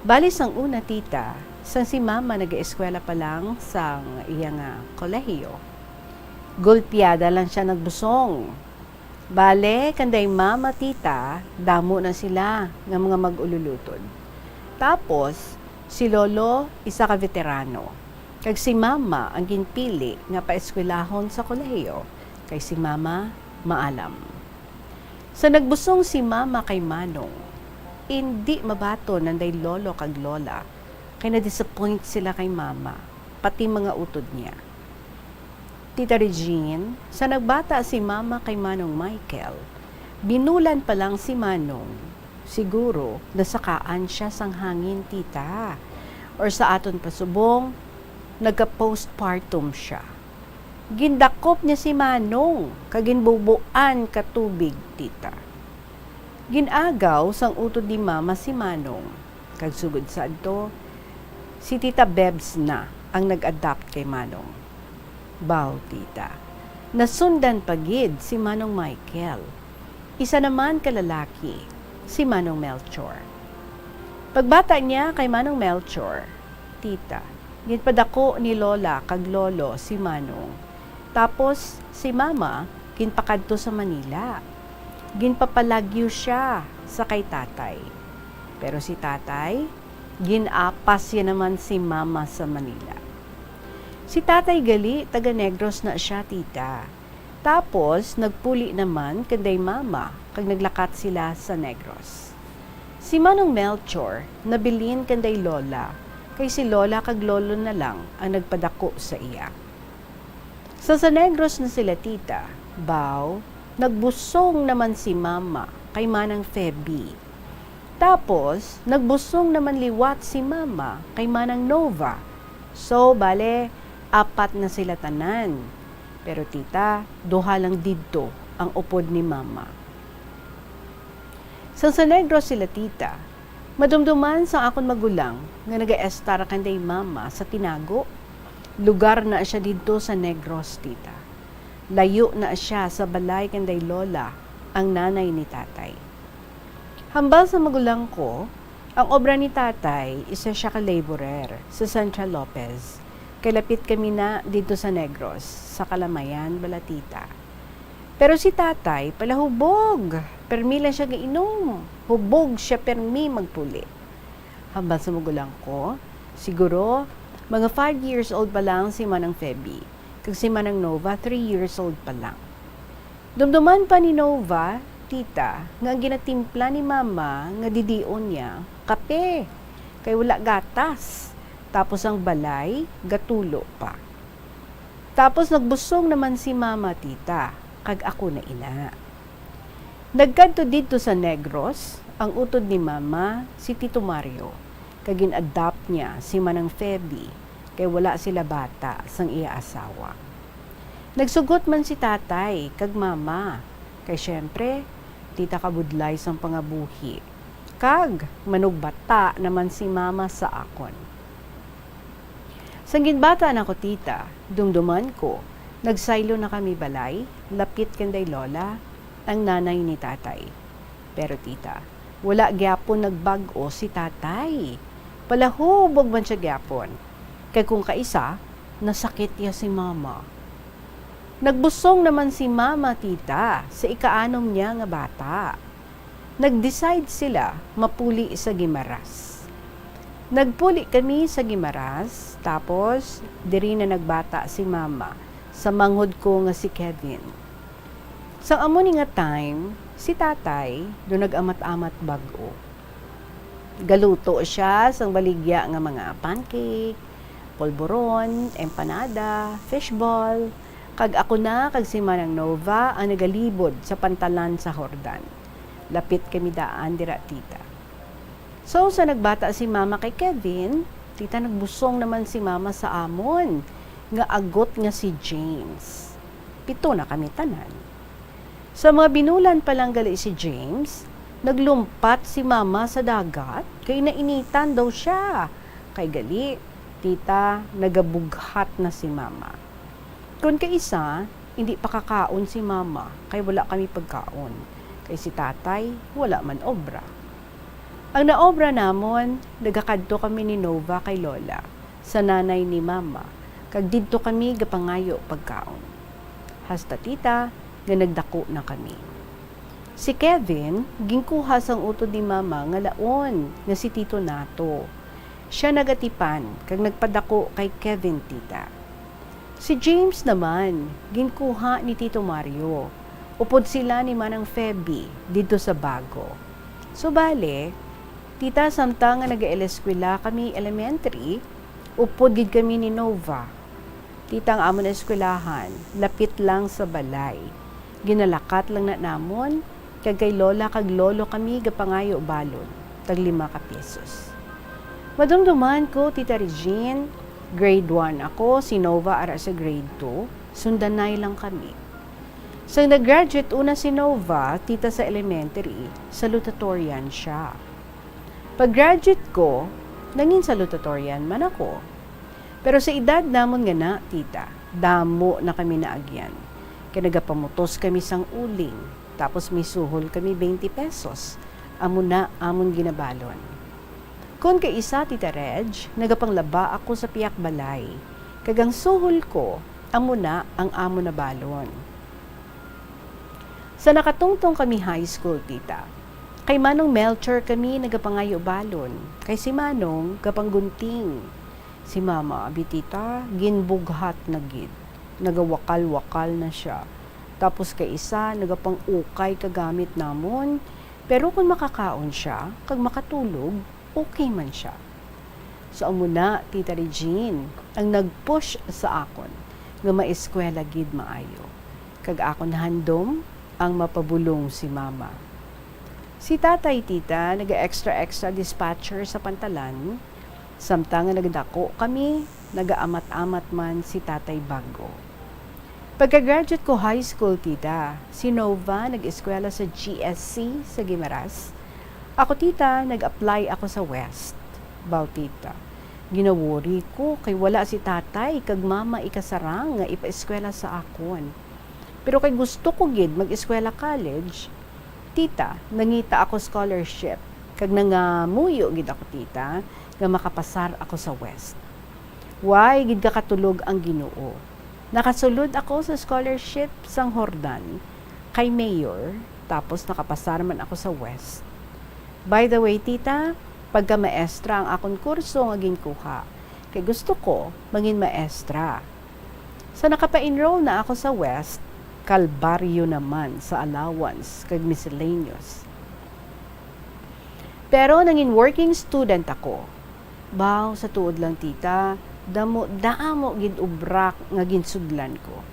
Bali sang una, tita, sang si mama nagaeskwela pa lang sang iya nga kolehiyo, gulpiada lang sia nagbusong. Bale, kanday mama, tita, damo na sila nga mga mag-ululutod. Tapos, si lolo, isa ka veterano, kag si mama ang ginpili nga paeskwelahon sa kolehiyo, kay si mama maalam. Sa nagbusong si mama kay Manong, indi mabaton nanday lolo kag lola, kay na-disappoint sila kay mama, pati mga utod niya. Tita Regine, sa nagbata si mama kay Manong Michael, binulan pa lang si Manong, siguro nasakaan siya sang hangin, tita. Or sa aton pasubong, nagka-postpartum siya. Gindakop niya si Manong kag ginbubuan ka tubig, tita. Gin-agaw sang utod ni mama si Manong, kag sugod sadto, si Tita Bebs na ang nag-adopt kay Manong. Baw, tita, nasundan pa gid si Manong Michael. Isa naman ka lalaki, si Manong Melchor. Pagbata niya kay Manong Melchor, tita, ginpadako ni Lola kag Lolo si Manong. Tapos, si Mama ginpakadto sa Manila. Ginpapalagyo sia sa kay Tatay. Pero si Tatay, gin-apas ya naman si Mama sa Manila. Si Tatay gali, taga Negros na sia, tita. Tapos, nagpuli naman kanday Mama kag naglakat sila sa Negros. Si Manong Melchor nabilin kanday Lola kay si Lola kag Lolo na lang ang nagpadako sa iya. Sa, sa Negros na sila, tita, baw, nagbusong naman si Mama kay Manang Feby. Tapos, nagbusong naman liwat si Mama kay Manang Nova. So, bale, apat na sila tanan. Pero, tita, duha lang didto ang upod ni Mama. Sang sa Negros sila, tita, madumduman sang akon magulang nga nagaestar kanday mama sa Tinago. Lugar na sia didto sa Negros, tita. Layo na sia sa balay kanday lola, ang nanay ni tatay. Hambal sa magulang ko, ang obra ni tatay, isa sia ka laborer sa Central Lopez, kay lapit kami na didto sa Negros, sa Kalamayan bala, tita. Pero si tatay, palahubog. Permi lang sia gainom. Hubog sia permi magpuli. Hambal sa magulang ko, siguro, mga five years old pa lang si Manang Feby, kag si Manang Nova, three years old pa lang. Dumduman pa ni Nova, tita, nga ang ginatimpla ni Mama nga didion niya, kape, kay wala gatas, tapos ang balay, gatulo pa. Tapos nagbusong naman si Mama, tita, kag ako na ina. Nagkadto didto sa Negros ang utod ni Mama, si Tito Mario, kag gin-adopt niya si Manang Feby, kay wala sila bata sang iya asawa. Nagsugot man si tatay kag mama, kay siyempre, tita, kabudlay sang pangabuhi. Kag manugbata naman si Mama sa akon. Sang ginbata na ko, tita, dumduman ko, nagsaylo na kami balay, lapit kanday lola, ang nanay ni tatay. Pero, tita, wala gyapon nagbag-o si tatay. Palahubog man sia gyapon. Kay kung kaisa, nasakit iya si mama. Nagbusong naman si mama, tita, sa ikaanom niya nga bata. Nag-decide sila mapuli sa Guimaras. Nagpuli kami sa Guimaras, tapos diri na nagbata si mama sa manghod ko nga si Kevin. Sang amo ni nga time, si tatay do nag-amat-amat bag-o. Galuto sia sang baligya nga mga pancake, polvoron, empanada, fishball, kag ako na kag si Manang Nova ang nagalibod sa pantalan sa Jordan. Lapit kami daan dira, tita. So, sa nagbata si Mama kay Kevin, tita, nagbusong naman si Mama sa amon nga agot nga si James. Pito na kami tanan. Sa mga binulan pa lang gali si James, naglumpat si Mama sa dagat kay nainitan daw sia. Kay gali, tita, nagabughat na si Mama. Kon kaisa, indi pakakaon si Mama kay wala kami pagkaon, kay si Tatay wala man obra. Ang naobra namon, nagakadto kami ni Nova kay Lola, sa nanay ni Mama, kag didto kami gapangayo pagkaon. Hasta, tita, nga nagdako na kami. Si Kevin ginkuha sang utod ni Mama nga laon nga si Tito Nato. Sia nagatipan kag nagpadako kay Kevin, tita. Si James naman ginkuha ni Tito Mario, upod sila ni Manang Feby didto sa Bago. Subali, tita, samtang nga nagaeleskwela kami elementary, upod gid kami ni Nova. Tita, ang amon eskwelahan, lapit lang sa balay. Ginalakat lang na namon, kag kay Lola kag Lolo kami gapangayo balon, tag lima ka pesos. Madumduman ko, Tita Regine, grade one ako, si Nova ara sa grade two, sundanay lang kami. Sang nag-graduate una si Nova, tita, sa elementary, salutatorian sia. Pag-graduate ko, nangin salutatorian man ako. Pero sa edad namon nga na, tita, damo na kami naagyan. Kay nagapamutos kami sang uling, tapos may suhol kami twenty pesos. Amo na amon ginabalon. Kon kaisa, Tita Reg, nagapanglaba ako sa pihak balay, kag ang suhol ko, amo na ang amon nabalon. Sa nakatungtong kami high school, tita, kay Manong Melchor kami nagapangayo balon, kay si Manong gapanggunting. Si Mama, abi, tita, ginbughat na gid. Nagawakal-wakal na sia. Tapos kaisa, nagapang-ukay ka gamit namon. Pero kon makakaon sia, kag makatulog, okay man sia. So, amo na, Tita Regine, ang nag-push sa akon nga maeskwela gid maayo, kag akon handom ang mapabulong si Mama. Si Tatay, Tita, naga-extra-extra dispatcher sa pantalan, samtang nga nagadako kami, nagaamat-amat man si Tatay bag-o. Pagka-graduate ko high school, Tita, si Nova nag-eskwela sa G S C sa Guimaras. Ako, Tita, nag-apply ako sa West. Baw, Tita, ginawori ko kay wala si Tatay kag Mama ikasarang nga ipaeskwela sa akon. Pero kay gusto ko gid mag-eskwela college, Tita, nangita ako scholarship, kag nangamuyo gid ako, Tita, nga makapasar ako sa West. Way gid kakatulog ang Ginoo. Nakasulod ako sa scholarship sang Jordan kay Mayor, tapos nakapasar man ako sa West. By the way, Tita, pagka-maestra ang akon kurso nga ginkuha, kay gusto ko mangin maestra. Sa nakapa-enroll na ako sa West, kalbaryo naman sa allowance kag miscellaneous. Pero nangin working student ako. Baw, sa tuod lang, Tita, damo-damo gid obra nga ginsudlan ko.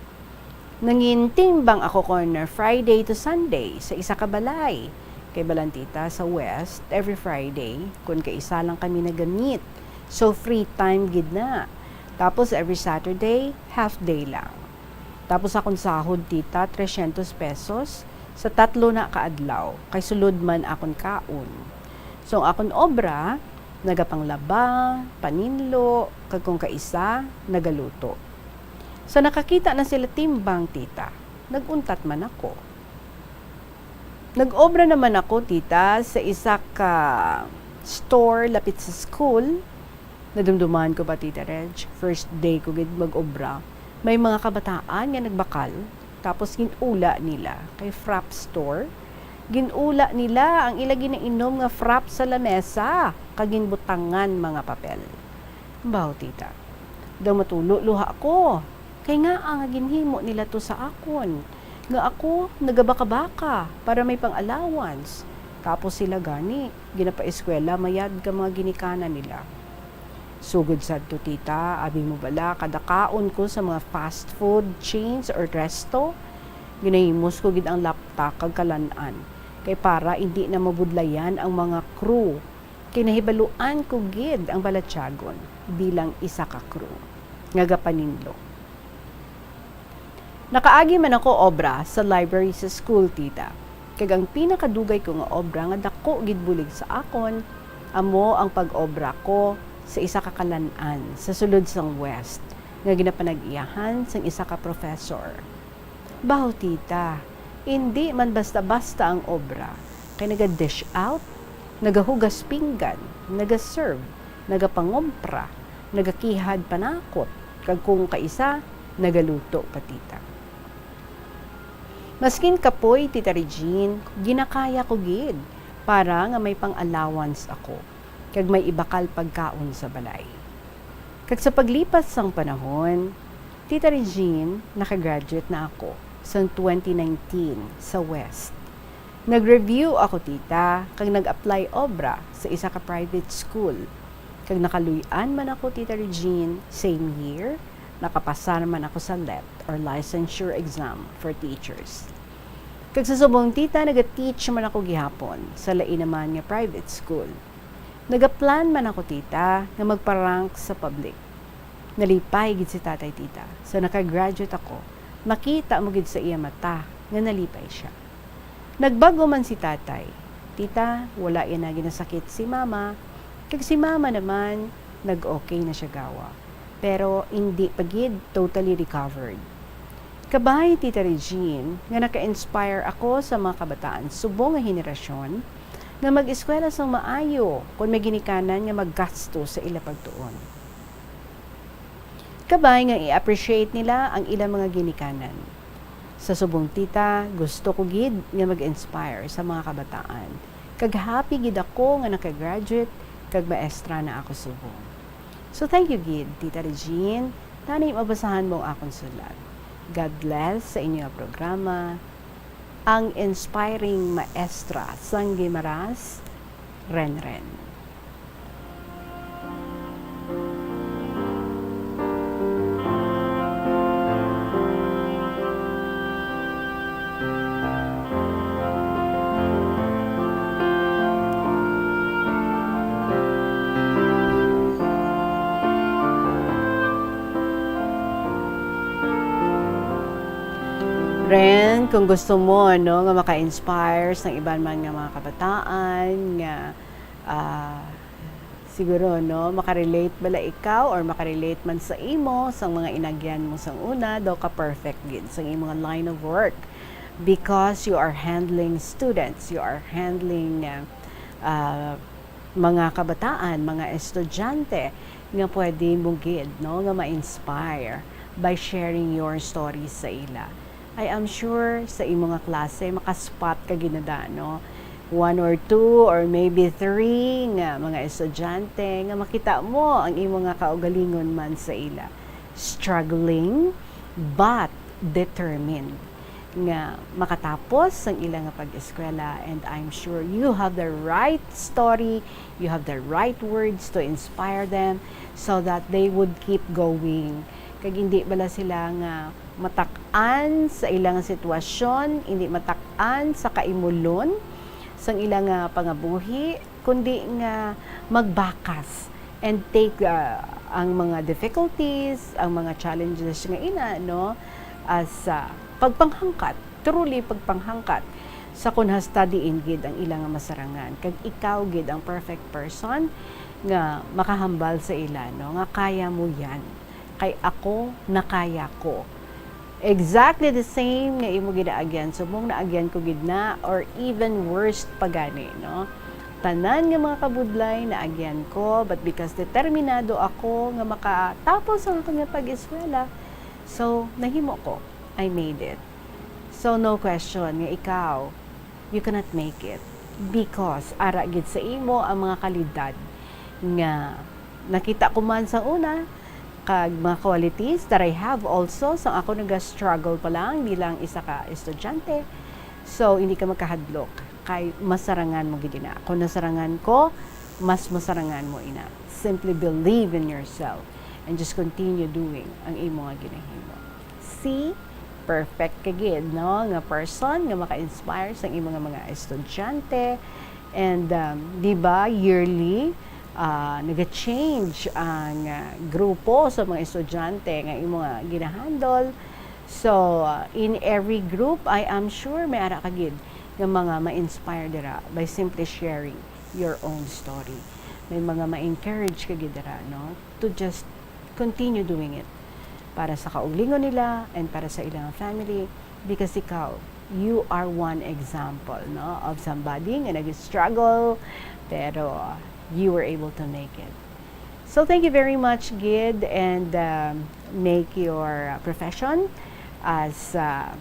Nangin timbang ako kon Friday to Sunday sa isa ka balay. Kay balan, Tita, sa West, every Friday, kon kaisa lang kami nagamit. So, free time gid na. Tapos, every Saturday, half day lang. Tapos, akon sahod, Tita, trescientos pesos sa tatlo na ka adlaw, kay sulod man akon kaon. So, ang akon obra, nagapanglaba, paninlo, kag kung kaisa, nagaluto. Sa nakakita na sila timbang, Tita, nag-untat man ako. Nag-obra naman ako, Tita, sa isa ka store lapit sa school. Nadumduman ko ba, Tita Reg? First day ko gid mag-obra. May mga kabataan nga nagbakal, tapos gin-ula nila kay frap store. Gin-ula nila ang ila ginainom nga frap sa lamesa, kag ginbutangan mga papel. Baw, Tita, daw matulo luha ko. Kay ngaa nga ginhimo nila to sa akon, nga ako nagabakabaka para may pang-allowance, tapos sila gani ginapaeskwela mayad ka mga ginikanan nila. Sugod sadto, Tita, abi mo bala, kada kaon ko sa mga fast food chains or resto, ginahimos ko gid ang laptak kag kalan-an, kay para indi na mabudlayan ang mga crew. Kay nahibaluan ko gid ang balatyagon bilang isa ka crew nga gapaninlo. Nakaagi man ako obra sa library sa school, Tita. Kag ang pinakadugay ko nga obra nga dako gid bulig sa akon, amo ang pag-obra ko sa isa ka kalan-an sa sulod sang West nga ginapanag-iyahan sang isa ka professor. Baw, Tita, indi man basta-basta ang obra, kay naga-dish out, nagahugas pinggan, nagaserve, nagapangompra, nagakihad panakot, kag kung kaisa, nagaluto pa, Tita. Maskin kapoy, Tita Regine, ginakaya ko gid para nga may pang-allowance ako, kag may ibakal pagkaon sa balay. Kag sa paglipas sang panahon, Tita Regine, nakagraduate na ako sang twenty nineteen sa West. Nag-review ako, Tita, kag nag-apply obra sa isa ka private school. Kag nakaluy-an man ako, Tita Regine, same year, nakapasar man ako sa LET or licensure exam for teachers. Kag sa subong, Tita, naga-teach man ako gihapon sa lain naman nga private school. Nagaplan man ako, Tita, nga magpa-rank sa public. Nalipay gid si Tatay, Tita. Sa nakagraduate ako, makita mo gid sa iya mata nga nalipay sia. Nagbag-o man si Tatay. Tita, wala iya na ginasakit si Mama. Kag si Mama naman, nag-okay na sia gawa. Pero indi pa gid totally recovered. Kabay, Tita Regine, nga naka-inspire ako sa mga kabataan subong nga henerasyon nga mag-eskwela sang maayo kon may ginikanan nga maggasto sa ila pagtuon. Kabay nga i-appreciate nila ang ilang mga ginikanan. Sa subong, Tita, gusto ko gid nga mag-inspire sa mga kabataan. Kag happy gid ako nga naka-graduate kag maestra na ako subong. So, thank you gid, Tita Regine. Tani mabasahan mo ang akon sulat. God bless sa inyo nga programa, Ang Inspiring Maestra sang Guimaras, Renren. Ren, kung gusto mo, no, nga maka-inspire sang iban man nga mga kabataan nga, ah, siguro, no, makarelate bala ikaw or makarelate man sa imo sang mga inagyan mo sang una, daw ka perfect gid sang imo nga line of work because you are handling students, you are handling, ah, ah, mga kabataan, mga estudyante nga pwede mo gid, no, nga ma-inspire by sharing your stories sa ila. I am sure sa imo nga klase, makaspot ka gid na da, no? One or two or maybe three nga mga estudyante nga makita mo ang imo nga kaugalingon man sa ila. Struggling, but determined nga makatapos sang ila nga pag-eskwela, and I'm sure you have the right story, you have the right words to inspire them so that they would keep going. Kag hindi bala sila nga matak-an sa ila nga sitwasyon, hindi matak-an sa kaimulon sang ila nga pangabuhi, kundi nga magbakas and take, ah, ang mga difficulties, ang mga challenges nga ina, no, as, ah, pagpanghangkat, truly pagpanghangkat sa kon hasta diin gid ang ila nga masarangan. Kag ikaw gid ang perfect person nga makahambal sa ila, no, nga kaya mo yan. Kay ako, nakaya ko. Exactly the same nga imo ginaagyan, subong naagyan ko gid na, or even worst pa gani, no? Tanan nga mga kabudlay naagyan ko, but because determinado ako nga makatapos ang akon nga pag-eskwela, so nahimo ko. I made it. So no question nga ikaw, you cannot make it because ara gid sa imo ang mga kalidad nga nakita ko man sa una, kag mga qualities that I have also sang ako naga-struggle pa lang bilang isa ka estudyante. So, hindi ka magkahadlok kay masarangan mo gid ina. Kung nasarangan ko, mas masarangan mo ina. Simply believe in yourself and just continue doing ang imo nga ginahimo. See, perfect ka gid, no, nga person nga maka-inspire sang imo nga mga estudyante. And, um, di ba, yearly, ah, naga-change ang, ah, grupo sa mga estudyante nga imo nga ginahandle. So, ah, in every group, I am sure may ara ka gid nga mga ma-inspire dira by simply sharing your own story. May mga ma-encourage ka gid dira, no, to just continue doing it para sa kaugalingon nila and para sa ilang family, because ikaw, you are one example, no, of somebody nga nag-struggle, pero you were able to make it. So, thank you very much, Gid, and, um, make your profession as, uh,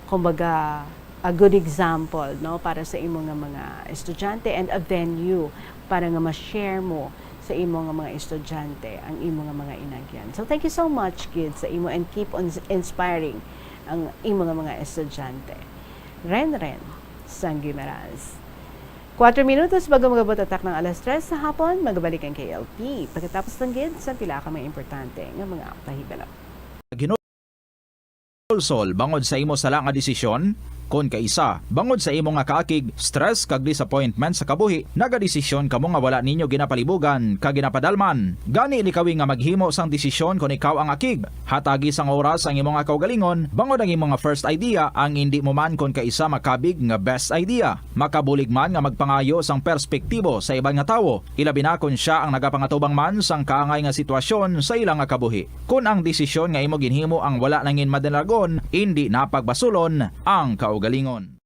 kumbaga, a good example, no, para sa imo nga mga estudyante and a venue para nga ma-share mo sa imo nga mga estudyante ang imo nga mga inagyan. So, thank you so much, Gid, sa imo, and keep on s-, inspiring ang imo nga mga estudyante. Ren Ren sang Guimaras. Kuwatro minutos bago mag-abot ang taknang alas tres sa hapon, magabalik ang K L P pagkatapos lang gid sa pila ka mga importante nga mga pahibalo. Ginulsol bangod sa imo sala nga desisyon? Kon kaisa, bangod sa imo nga kaakig, stress kag disappointment sa kabuhi, nagadesisyon kamo nga wala ninyo ginapalibugan kag ginapadalman. Gani, likawi nga maghimo sang desisyon kon ikaw ang akig. Hatagi sang oras ang imo nga kaugalingon, bangod ang imo nga first idea ang indi mo man kon kaisa makabig nga best idea. Makabulig man nga magpangayo sang perspektibo sa iban nga tawo, ilabi na kon sia ang nagapangatubang man sang kaangay nga sitwasyon sa ila nga kabuhi. Kon ang desisyon nga imo ginhimo ang wala nangin madalagon, indi na pagbasulon ang kaugalingon.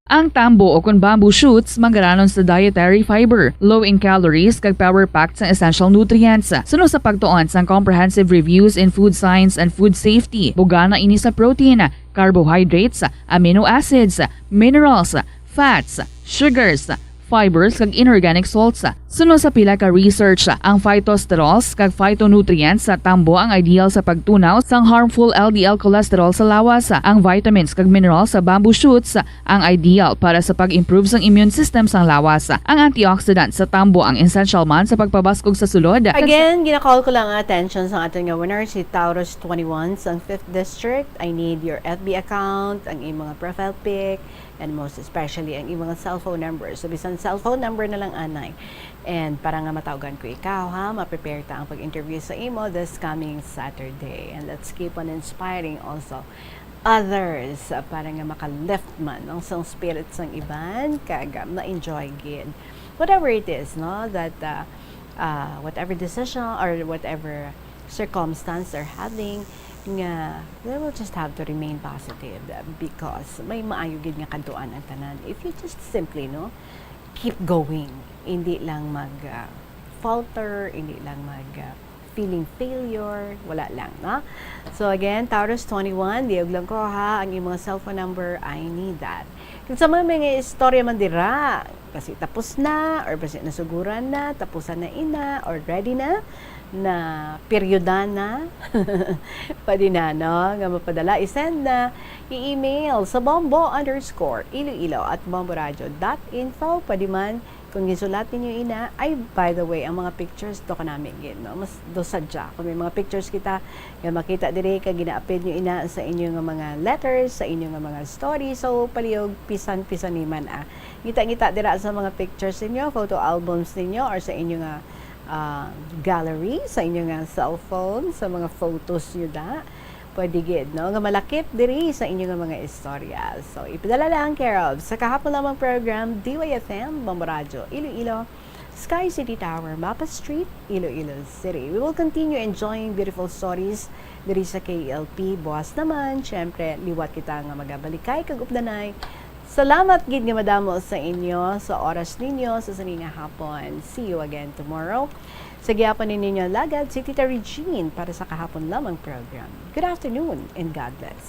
Ang tambo o kon bamboo shoots manggaranon sa dietary fiber, low in calories, kag power-packed sang essential nutrients. Suno sa pagtuon sang Comprehensive Reviews in Food Science and Food Safety, bugana ini sa protein, carbohydrates, amino acids, minerals, fats, sugars, fibers, kag inorganic salts. Suno sa pila ka research, ang phytosterols kag phytonutrients sa tambo ang ideal sa pagtunaw sang harmful L D L cholesterol sa lawas. Ang vitamins kag minerals sa bamboo shoots ang ideal para sa pag-improve sang immune system sang lawas. Ang antioxidant sa tambo ang essential man sa pagpabaskog sa sulod. Again, ginakall ko lang ang attention sa aton nga winner, si Taurus twenty-one sang fifth District. I need your F B account, ang imo nga profile pic, and most especially ang imo nga cellphone number. So, bisan cellphone number na lang anay. And para nga matawgan ko ikaw, ha, ma-prepare ta ang pag-interview sa imo this coming Saturday. And let's keep on inspiring also others, ah, para nga maka-lift man ang sang spirit sang iban, kag, ah, ma-enjoy gid. Whatever it is, no, that, ah, ah, whatever decision or whatever circumstance they're having, nga they will just have to remain positive, ah, because may maayo gid nga kadtuan ang tanan. If you just simply, no, keep going, hindi lang mag, ah, falter, hindi lang mag, ah, feeling failure, wala lang, no? So again, Taurus twenty-one, diog lang ko ha, ang imong cellphone number, I need that. Kung sa mga, mga istorya man dira, basi tapos na, or basi nasuguran na, tapusan na ina, or ready na, na peryodan na, pwede na, no? Nga mapadala, i-send na, i-email sa bombo underscore iloilo at bomboradio dot info. Pwede man, kung gisulat ninyo ina, ay, by the way, ang mga pictures, to kanami gid, no? Mas do sadya. Kung may mga pictures kita, nga makita diri, kag ginaapid nyo ina sa inyo nga mga letters, sa inyo nga mga story, so, palihog, pisan-pisan ni man, ah. Ngita-ngita dira sa mga pictures ninyo, photo albums ninyo, or sa inyo nga, ah, gallery, sa inyo nga cellphone, sa mga photos nyo da. Pwede gid, no, nga malakip diri sa inyo nga mga istorya. So, ipadala lang care of Sa Kahapon Lamang Program, D Y F M, Bombo Radyo, Iloilo, Sky City Tower, Mapa Street, Iloilo City. We will continue enjoying beautiful stories diri sa K L P. Buwas naman, syempre, liwat kita nga magabalikay kag updanay. Salamat gid nga madamo sa inyo, sa oras ninyo, sa sini nga hapon. See you again tomorrow. Sa gihapon ninyo, lagad si Tita Regine para sa Kahapon Lamang Program. Good afternoon and God bless.